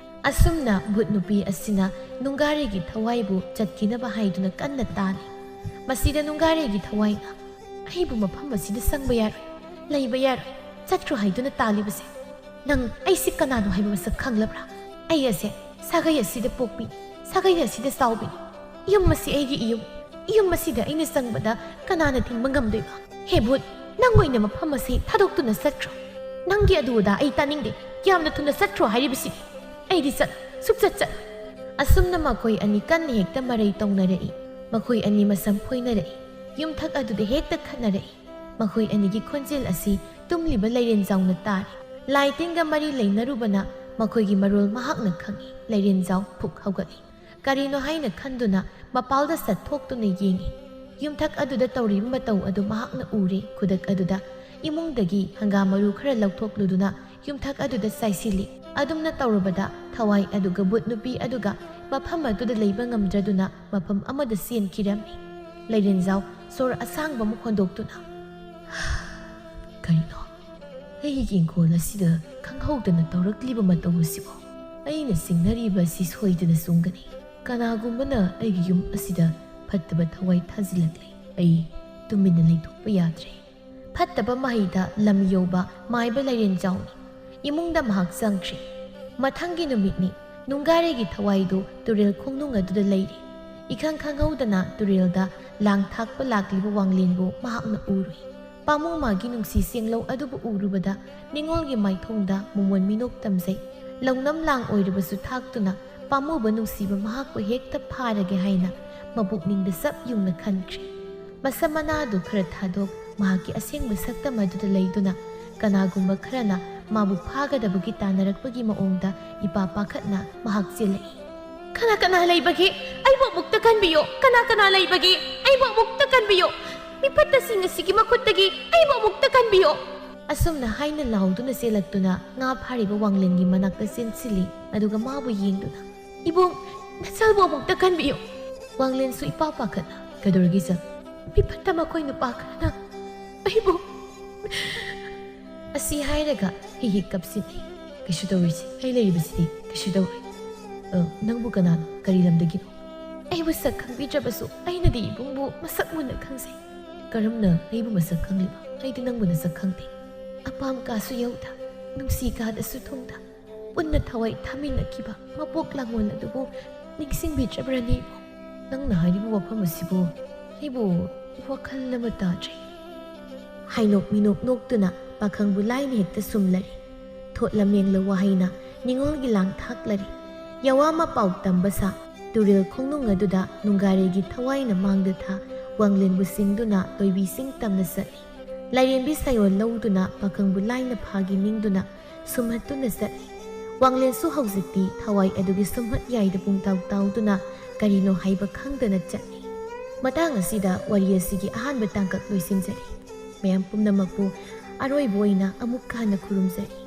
ꯑꯁꯨꯝꯅ ꯚꯨꯠ ꯅꯨꯄꯤ ꯑꯁꯤꯅ ꯅꯨꯡꯒꯥꯔꯩꯒꯤ ꯊꯋꯥꯏꯕꯨ ꯆꯠꯈꯤꯅꯕ ꯍꯥꯏꯗꯨꯅ ꯀꯟꯅ ꯇꯥꯜꯂꯤ꯫ ꯃꯁꯤꯗ ꯅꯨꯡꯒꯥꯔꯩꯒꯤ ꯊꯋꯥꯏꯅ, "ꯑꯩꯕꯨ ꯃꯐꯝ ꯑꯁꯤꯗ ꯆꯪꯕ ꯌꯥꯔꯣꯏ, ꯂꯩꯕ ꯌꯥꯔꯣꯏ, ꯆꯠꯈ꯭ꯔꯣ" ꯍꯥꯏꯗꯨꯅ ꯇꯥꯜꯂꯤꯕꯁꯦ꯫ ꯅꯪ ꯑꯩꯁꯤ ꯀꯅꯥꯅꯣ ꯍꯥꯏꯕ ꯃꯁꯛ ꯈꯪꯂꯕ꯭ꯔꯥ? ꯑꯩ ꯑꯁꯦ ꯁꯥꯒꯩ ꯑꯁꯤꯗ ꯄꯣꯛꯄꯤꯅꯤ, ꯁꯥꯒꯩ ꯑꯁꯤꯗ ꯆꯥꯎꯕꯤꯅꯤ꯫ ꯌꯨꯝ ꯑꯁꯤ ꯑꯩꯒꯤ ꯏꯌꯨꯝ, ꯏꯌꯨꯝ ꯑꯁꯤꯗ ꯑꯩꯅ ꯆꯪꯕꯗ ꯀꯅꯥꯅ ꯊꯤꯡꯕ ꯉꯝꯗꯣꯏꯕ? ꯍꯦ ꯚꯨꯠ, ꯅꯪ ꯑꯣꯏꯅ ꯃꯐꯝ ꯑꯁꯤ ꯊꯥꯗꯣꯛꯇꯨꯅ ꯆꯠꯈ꯭ꯔꯣ꯫ ꯅꯪꯒꯤ ꯑꯗꯨ ꯑꯗꯥ ꯑꯩ ꯇꯥꯅꯤꯡꯗꯦ꯫ ꯌꯥꯝꯅ ꯊꯨꯅ ꯆꯠꯈ꯭ꯔꯣ ꯍꯥꯏꯔꯤꯕꯁꯤꯅꯤ꯫ ꯑꯩꯗꯤ ꯆꯠ, ꯁꯨꯛꯆꯠ ꯆꯠꯂꯣꯏ꯫ ꯑꯁꯨꯝꯅ ꯃꯈꯣꯏ ꯑꯅꯤ ꯀꯟꯅ ꯍꯦꯛꯇ ꯃꯔꯩ ꯇꯧꯅꯔꯛꯏ꯫ ꯃꯈꯣꯏ ꯑꯅꯤ ꯃꯁꯝ ꯐꯣꯏꯅꯔꯛꯏ꯫ ꯌꯨꯝꯊꯛ ꯑꯗꯨꯗ ꯍꯦꯛꯇ ꯈꯠꯅꯔꯛꯏ꯫ ꯃꯈꯣꯏ ꯑꯅꯤꯒꯤ ꯈꯣꯟꯖꯦꯜ ꯑꯁꯤ ꯇꯨꯝꯂꯤꯕ ꯂꯩꯔꯦꯟꯖꯥꯎꯅ ꯇꯥꯔꯤ꯫ ꯂꯥꯏ ꯇꯤꯟꯒ ꯃꯔꯤ ꯂꯩꯅꯔꯨꯕꯅ ꯃꯈꯣꯏꯒꯤ ꯃꯔꯣꯜ ꯃꯍꯥꯛꯅ ꯈꯪꯏ꯫ ꯂꯩꯔꯦꯟꯖꯥꯎ ꯐꯨꯛ ꯍꯧꯒꯠꯂꯤ꯫ ꯀꯔꯤꯅꯣ ꯍꯥꯏꯅ ꯈꯟꯗꯨꯅ ꯃꯄꯥꯜꯗ ꯁꯠ ꯊꯣꯛꯇꯨꯅ ꯌꯦꯡꯏ꯫ ꯌꯨꯝꯊꯛ ꯑꯗꯨꯗ ꯇꯧꯔꯤꯕ ꯃꯇꯧ ꯑꯗꯨ ꯃꯍꯥꯛꯅ ꯎꯔꯦ꯫ ꯈꯨꯗꯛ ꯑꯗꯨꯗ ꯏꯃꯨꯡꯗꯒꯤ ꯍꯪꯒꯥꯝ ꯃꯔꯨ ꯈꯔ ꯂꯧꯊꯣꯛꯂꯨꯗꯨꯅ ꯌꯨꯝꯊꯛ ꯑꯗꯨꯗ ꯆꯥꯏꯁꯤꯜꯂꯤ꯫ ꯑꯗꯨꯝꯅ ꯇꯧꯔꯕꯗ ꯊꯋꯥꯏ ꯑꯗꯨꯒ ꯚꯨꯠ ꯅꯨꯄꯤ ꯑꯗꯨꯒ ꯃꯐꯝ ꯑꯗꯨꯗ ꯂꯩꯕ ꯉꯝꯗ꯭ꯔꯗꯨꯅ ꯃꯐꯝ ꯑꯃꯗ ꯆꯦꯟꯈꯤꯔꯝꯃꯤ꯫ ꯂꯩꯔꯦꯟꯖꯥꯎ ꯁꯣꯔ ꯑꯁꯥꯡꯕ ꯑꯃ ꯍꯣꯟꯗꯣꯛꯇꯨꯅ, "ꯀꯔꯤꯅꯣ? ꯑꯩꯒꯤ ꯏꯪꯈꯣꯜ ꯑꯁꯤꯗ ꯈꯪꯍꯧꯗꯅ ꯇꯧꯔꯛꯂꯤꯕ ꯃꯇꯧ ꯑꯁꯤꯕꯨ? ꯑꯩꯅ ꯆꯤꯡꯅꯔꯤꯕ ꯑꯁꯤ ꯁꯣꯏꯗꯅ ꯆꯨꯝꯒꯅꯤ꯫ ꯀꯅꯥꯒꯨꯝꯕꯅ ꯑꯩꯒꯤ ꯌꯨꯝ ꯑꯁꯤꯗ ꯐꯠꯇꯕ ꯊꯋꯥꯏ ꯊꯥꯖꯤꯜꯂꯛꯂꯦ꯫ ꯑꯩ ꯇꯨꯃꯤꯟꯅ ꯂꯩꯊꯣꯛꯄ ꯌꯥꯗ꯭ꯔꯦ꯫" ꯐꯠꯇꯕ ꯃꯍꯩꯗ ꯂꯝ ꯌꯧꯕ ꯃꯥꯏꯕ ꯂꯩꯔꯦꯟꯖꯥꯎꯅꯤ꯫ ꯏꯃꯨꯡꯗ ꯃꯍꯥꯛ ꯆꯪꯈ꯭ꯔꯤ꯫ ꯃꯊꯪꯒꯤ ꯅꯨꯃꯤꯠꯅꯤ꯫ ꯅꯨꯡꯒꯥꯔꯦꯒꯤ ꯊꯋꯥꯏꯗꯨ ꯇꯨꯔꯦꯜ ꯈꯣꯡꯅꯨꯡ ꯑꯗꯨꯗ ꯂꯩꯔꯤ꯫ ꯏꯈꯪ ꯈꯪꯍꯧꯗꯅ ꯇꯨꯔꯦꯜꯗ ꯂꯥꯡ ꯊꯥꯛꯄ ꯂꯥꯛꯂꯤꯕ ꯋꯥꯡꯂꯦꯟꯕꯨ ꯃꯍꯥꯛꯅ ꯎꯔꯨꯏ꯫ ꯄꯥꯃꯨ ꯃꯥꯒꯤ ꯅꯨꯡꯁꯤ ꯆꯦꯡꯂꯧ ꯑꯗꯨꯕꯨ ꯎꯔꯨꯕꯗ ꯅꯤꯉꯣꯜꯒꯤ ꯃꯥꯏꯊꯣꯡꯗ ꯃꯣꯃꯣꯟ ꯃꯤꯅꯣꯛ ꯇꯝꯖꯩ꯫ ꯂꯧꯅꯝ ꯂꯥꯡ ꯑꯣꯏꯔꯕꯁꯨ ꯊꯥꯛꯇꯨꯅ ꯄꯥꯝꯃꯨꯕ ꯅꯨꯡꯁꯤꯕ ꯃꯍꯥꯛꯄꯨ ꯍꯦꯛꯇ ꯐꯥꯔꯒꯦ ꯍꯥꯏꯅ ꯃꯄꯨꯛꯅꯤꯡꯗ ꯆꯞ ꯌꯨꯡꯅ ꯈꯟꯈ꯭ꯔꯦ꯫ ꯃꯁꯝ ꯃꯅꯥꯗꯨ ꯈꯔ ꯊꯥꯗꯣꯛ, ꯃꯍꯥꯛꯀꯤ ꯑꯁꯦꯡꯕ ꯁꯛꯇꯝ ꯑꯗꯨꯗ ꯂꯩꯗꯨꯅ ꯀꯅꯥꯒꯨꯝꯕ ꯈꯔꯅ ꯃꯥꯕꯨ ꯐꯥꯒꯗꯕꯒꯤ ꯇꯥꯟꯅꯔꯛꯄꯒꯤ ꯃꯑꯣꯡꯗ ꯏꯄꯥ ꯄꯥꯈꯠꯅ ꯃꯍꯥꯛ ꯆꯦꯜꯂꯛꯏ꯫ "ꯀꯅꯥ ꯀꯅꯥ ꯂꯩꯕꯒꯦ? ꯑꯩꯕꯨ ꯑꯃꯨꯛꯇ ꯀꯟꯕꯤꯌꯣ! ꯀꯅꯥ ꯀꯅꯥ ꯂꯩꯕꯒꯦ? ꯑꯩꯕꯨ ꯑꯃꯨꯛꯇ ꯀꯟꯕꯤꯌꯣ! ꯃꯤꯐꯠꯇꯁꯤꯡ ꯑꯁꯤꯒꯤ ꯃꯈꯨꯠꯇꯒꯤ ꯑꯩꯕꯨ ꯑꯃꯨꯛꯇ ꯀꯟꯕꯤꯌꯣ!" ꯑꯁꯨꯝꯅ ꯍꯥꯏꯅ ꯂꯥꯎꯗꯨꯅ ꯆꯦꯜꯂꯛꯇꯨꯅ ꯉꯥ ꯐꯥꯔꯤꯕ ꯋꯥꯡꯂꯦꯟꯒꯤ ꯃꯅꯥꯛꯇ ꯆꯦꯟꯁꯤꯜꯂꯤ, ꯑꯗꯨꯒ ꯃꯥꯕꯨ ꯌꯦꯡꯗꯨꯅ, "ꯏꯕꯨꯡ, ꯅꯆꯜꯕꯨ ꯑꯃꯨꯛꯇ ꯀꯟꯕꯤꯌꯨ!" ꯋꯥꯡꯂꯦꯟꯁꯨ ꯏꯄꯥ ꯄꯥꯈꯠꯅ, "ꯀꯩꯗꯧꯔꯒꯦ ꯏꯆꯜ?" "ꯃꯤꯐꯠꯇ ꯃꯈꯣꯏ ꯅꯨꯄꯥ ꯈꯔꯅ ꯑꯩꯕꯨ..." ꯑꯁꯤ ꯍꯥꯏꯔꯒ ꯍꯤꯛ ꯍꯤꯛ ꯀꯞꯁꯤꯟꯅꯩ꯫ "ꯀꯩꯁꯨ ꯇꯧꯔꯣꯏꯁꯦ, ꯑꯩ ꯂꯩꯔꯤꯕꯁꯤꯗꯤ ꯀꯩꯁꯨ ꯇꯧꯔꯣꯏ꯫ ꯑ, ꯅꯪꯕꯨ ꯀꯅꯥꯅꯣ? ꯀꯔꯤ ꯂꯝꯗꯒꯤꯅꯣ?" "ꯑꯩꯕꯨ ꯁꯛ ꯈꯪꯕꯤꯗ꯭ꯔꯕꯁꯨ ꯑꯩꯅꯗꯤ ꯏꯕꯨꯡꯕꯨ ꯃꯁꯛ ꯃꯨꯟꯅ ꯈꯪꯖꯩ꯫" "ꯀꯔꯝꯅ ꯑꯩꯕꯨ ꯃꯁꯛ ꯈꯪꯂꯤꯕ? ꯑꯩꯗꯤ ꯅꯪꯕꯨ ꯅꯁꯛ ꯈꯪꯗꯦ꯫" "ꯑꯄꯥꯝ ꯀꯥꯁꯨ ꯌꯧꯗ, ꯅꯨꯡꯁꯤ ꯀꯥꯗꯁꯨ ꯊꯨꯡꯗ, ꯄꯨꯟꯅ ꯊꯋꯥꯏ ꯊꯥꯃꯤꯟꯅꯈꯤꯕ ꯃꯄꯣꯛ ꯂꯥꯡꯉꯣꯜ ꯑꯗꯨꯕꯨ ꯅꯤꯡꯁꯤꯡꯕꯤꯗ꯭ꯔꯕ꯭ꯔꯅꯦ ꯏꯕꯨꯡ?" "ꯅꯪꯅ ꯍꯥꯏꯔꯤꯕ ꯋꯥꯐꯝ ꯑꯁꯤꯕꯨ ꯑꯩꯕꯨ ꯋꯥꯈꯜ ꯑꯃ ꯇꯥꯗ꯭ꯔꯦ꯫" ꯍꯥꯏꯅꯣꯛ ꯃꯤꯅꯣꯛ ꯅꯣꯛꯇꯨꯅ ꯄꯥꯈꯪꯕꯨ ꯂꯥꯏꯅ ꯍꯦꯛꯇ ꯁꯨꯝꯂꯔꯤ꯫ ꯊꯣꯠ ꯂꯝꯂꯦꯡꯂ ꯋꯥꯍꯩꯅ ꯅꯤꯉꯣꯜꯒꯤ ꯂꯥꯡ ꯊꯥꯛꯂꯔꯤ꯫ ꯌꯥꯋꯥ ꯑꯃ ꯄꯥꯎ ꯇꯝꯕ ꯁꯥ, ꯇꯨꯔꯦꯜ ꯈꯣꯡꯅꯨꯡ ꯑꯗꯨꯗ ꯅꯨꯡꯒꯥꯔꯦꯒꯤ ꯊꯋꯥꯏꯅ ꯃꯥꯡꯗ ꯊꯥ ꯋꯥꯡꯂꯦꯟꯕꯨ ꯆꯤꯡꯗꯨꯅ ꯇꯣꯏꯕꯤꯁꯤꯡ ꯇꯝꯅ ꯆꯠꯂꯤ꯫ ꯂꯥꯏꯔꯦꯝꯕꯤ ꯁꯥꯌꯣꯜ ꯂꯧꯗꯨꯅ ꯄꯥꯈꯪꯕꯨ ꯂꯥꯏꯅ ꯐꯥꯒꯤ ꯅꯤꯡꯗꯨꯅ ꯁꯨꯝꯍꯠꯇꯨꯅ ꯆꯠꯂꯤ꯫ ꯋꯥꯡꯂꯦꯟꯁꯨ ꯍꯧꯖꯤꯛꯇꯤ ꯊꯋꯥꯏ ꯑꯗꯨꯒꯤ ꯁꯨꯝꯍꯠ ꯌꯥꯏꯗ ꯄꯨꯡꯇꯥꯎ ꯇꯥꯎꯗꯨꯅ ꯀꯔꯤꯅꯣ ꯍꯥꯏꯕ ꯈꯪꯗꯅ ꯆꯠꯂꯤ꯫ ꯃꯇꯥꯡ ꯑꯁꯤꯗ ꯋꯥꯔꯤ ꯑꯁꯤꯒꯤ ꯑꯍꯥꯟꯕ ꯇꯥꯡꯀꯛ ꯂꯣꯏꯁꯤꯟꯖꯔꯤ꯫ ꯃꯌꯥꯝ ꯄꯨꯝꯅꯃꯛꯄꯨ ꯑꯔꯣꯏꯕ ꯑꯣꯏꯅ ꯑꯃꯨꯛꯀ ꯍꯟꯅ ꯈꯨꯔꯨꯝꯖꯔꯤ꯫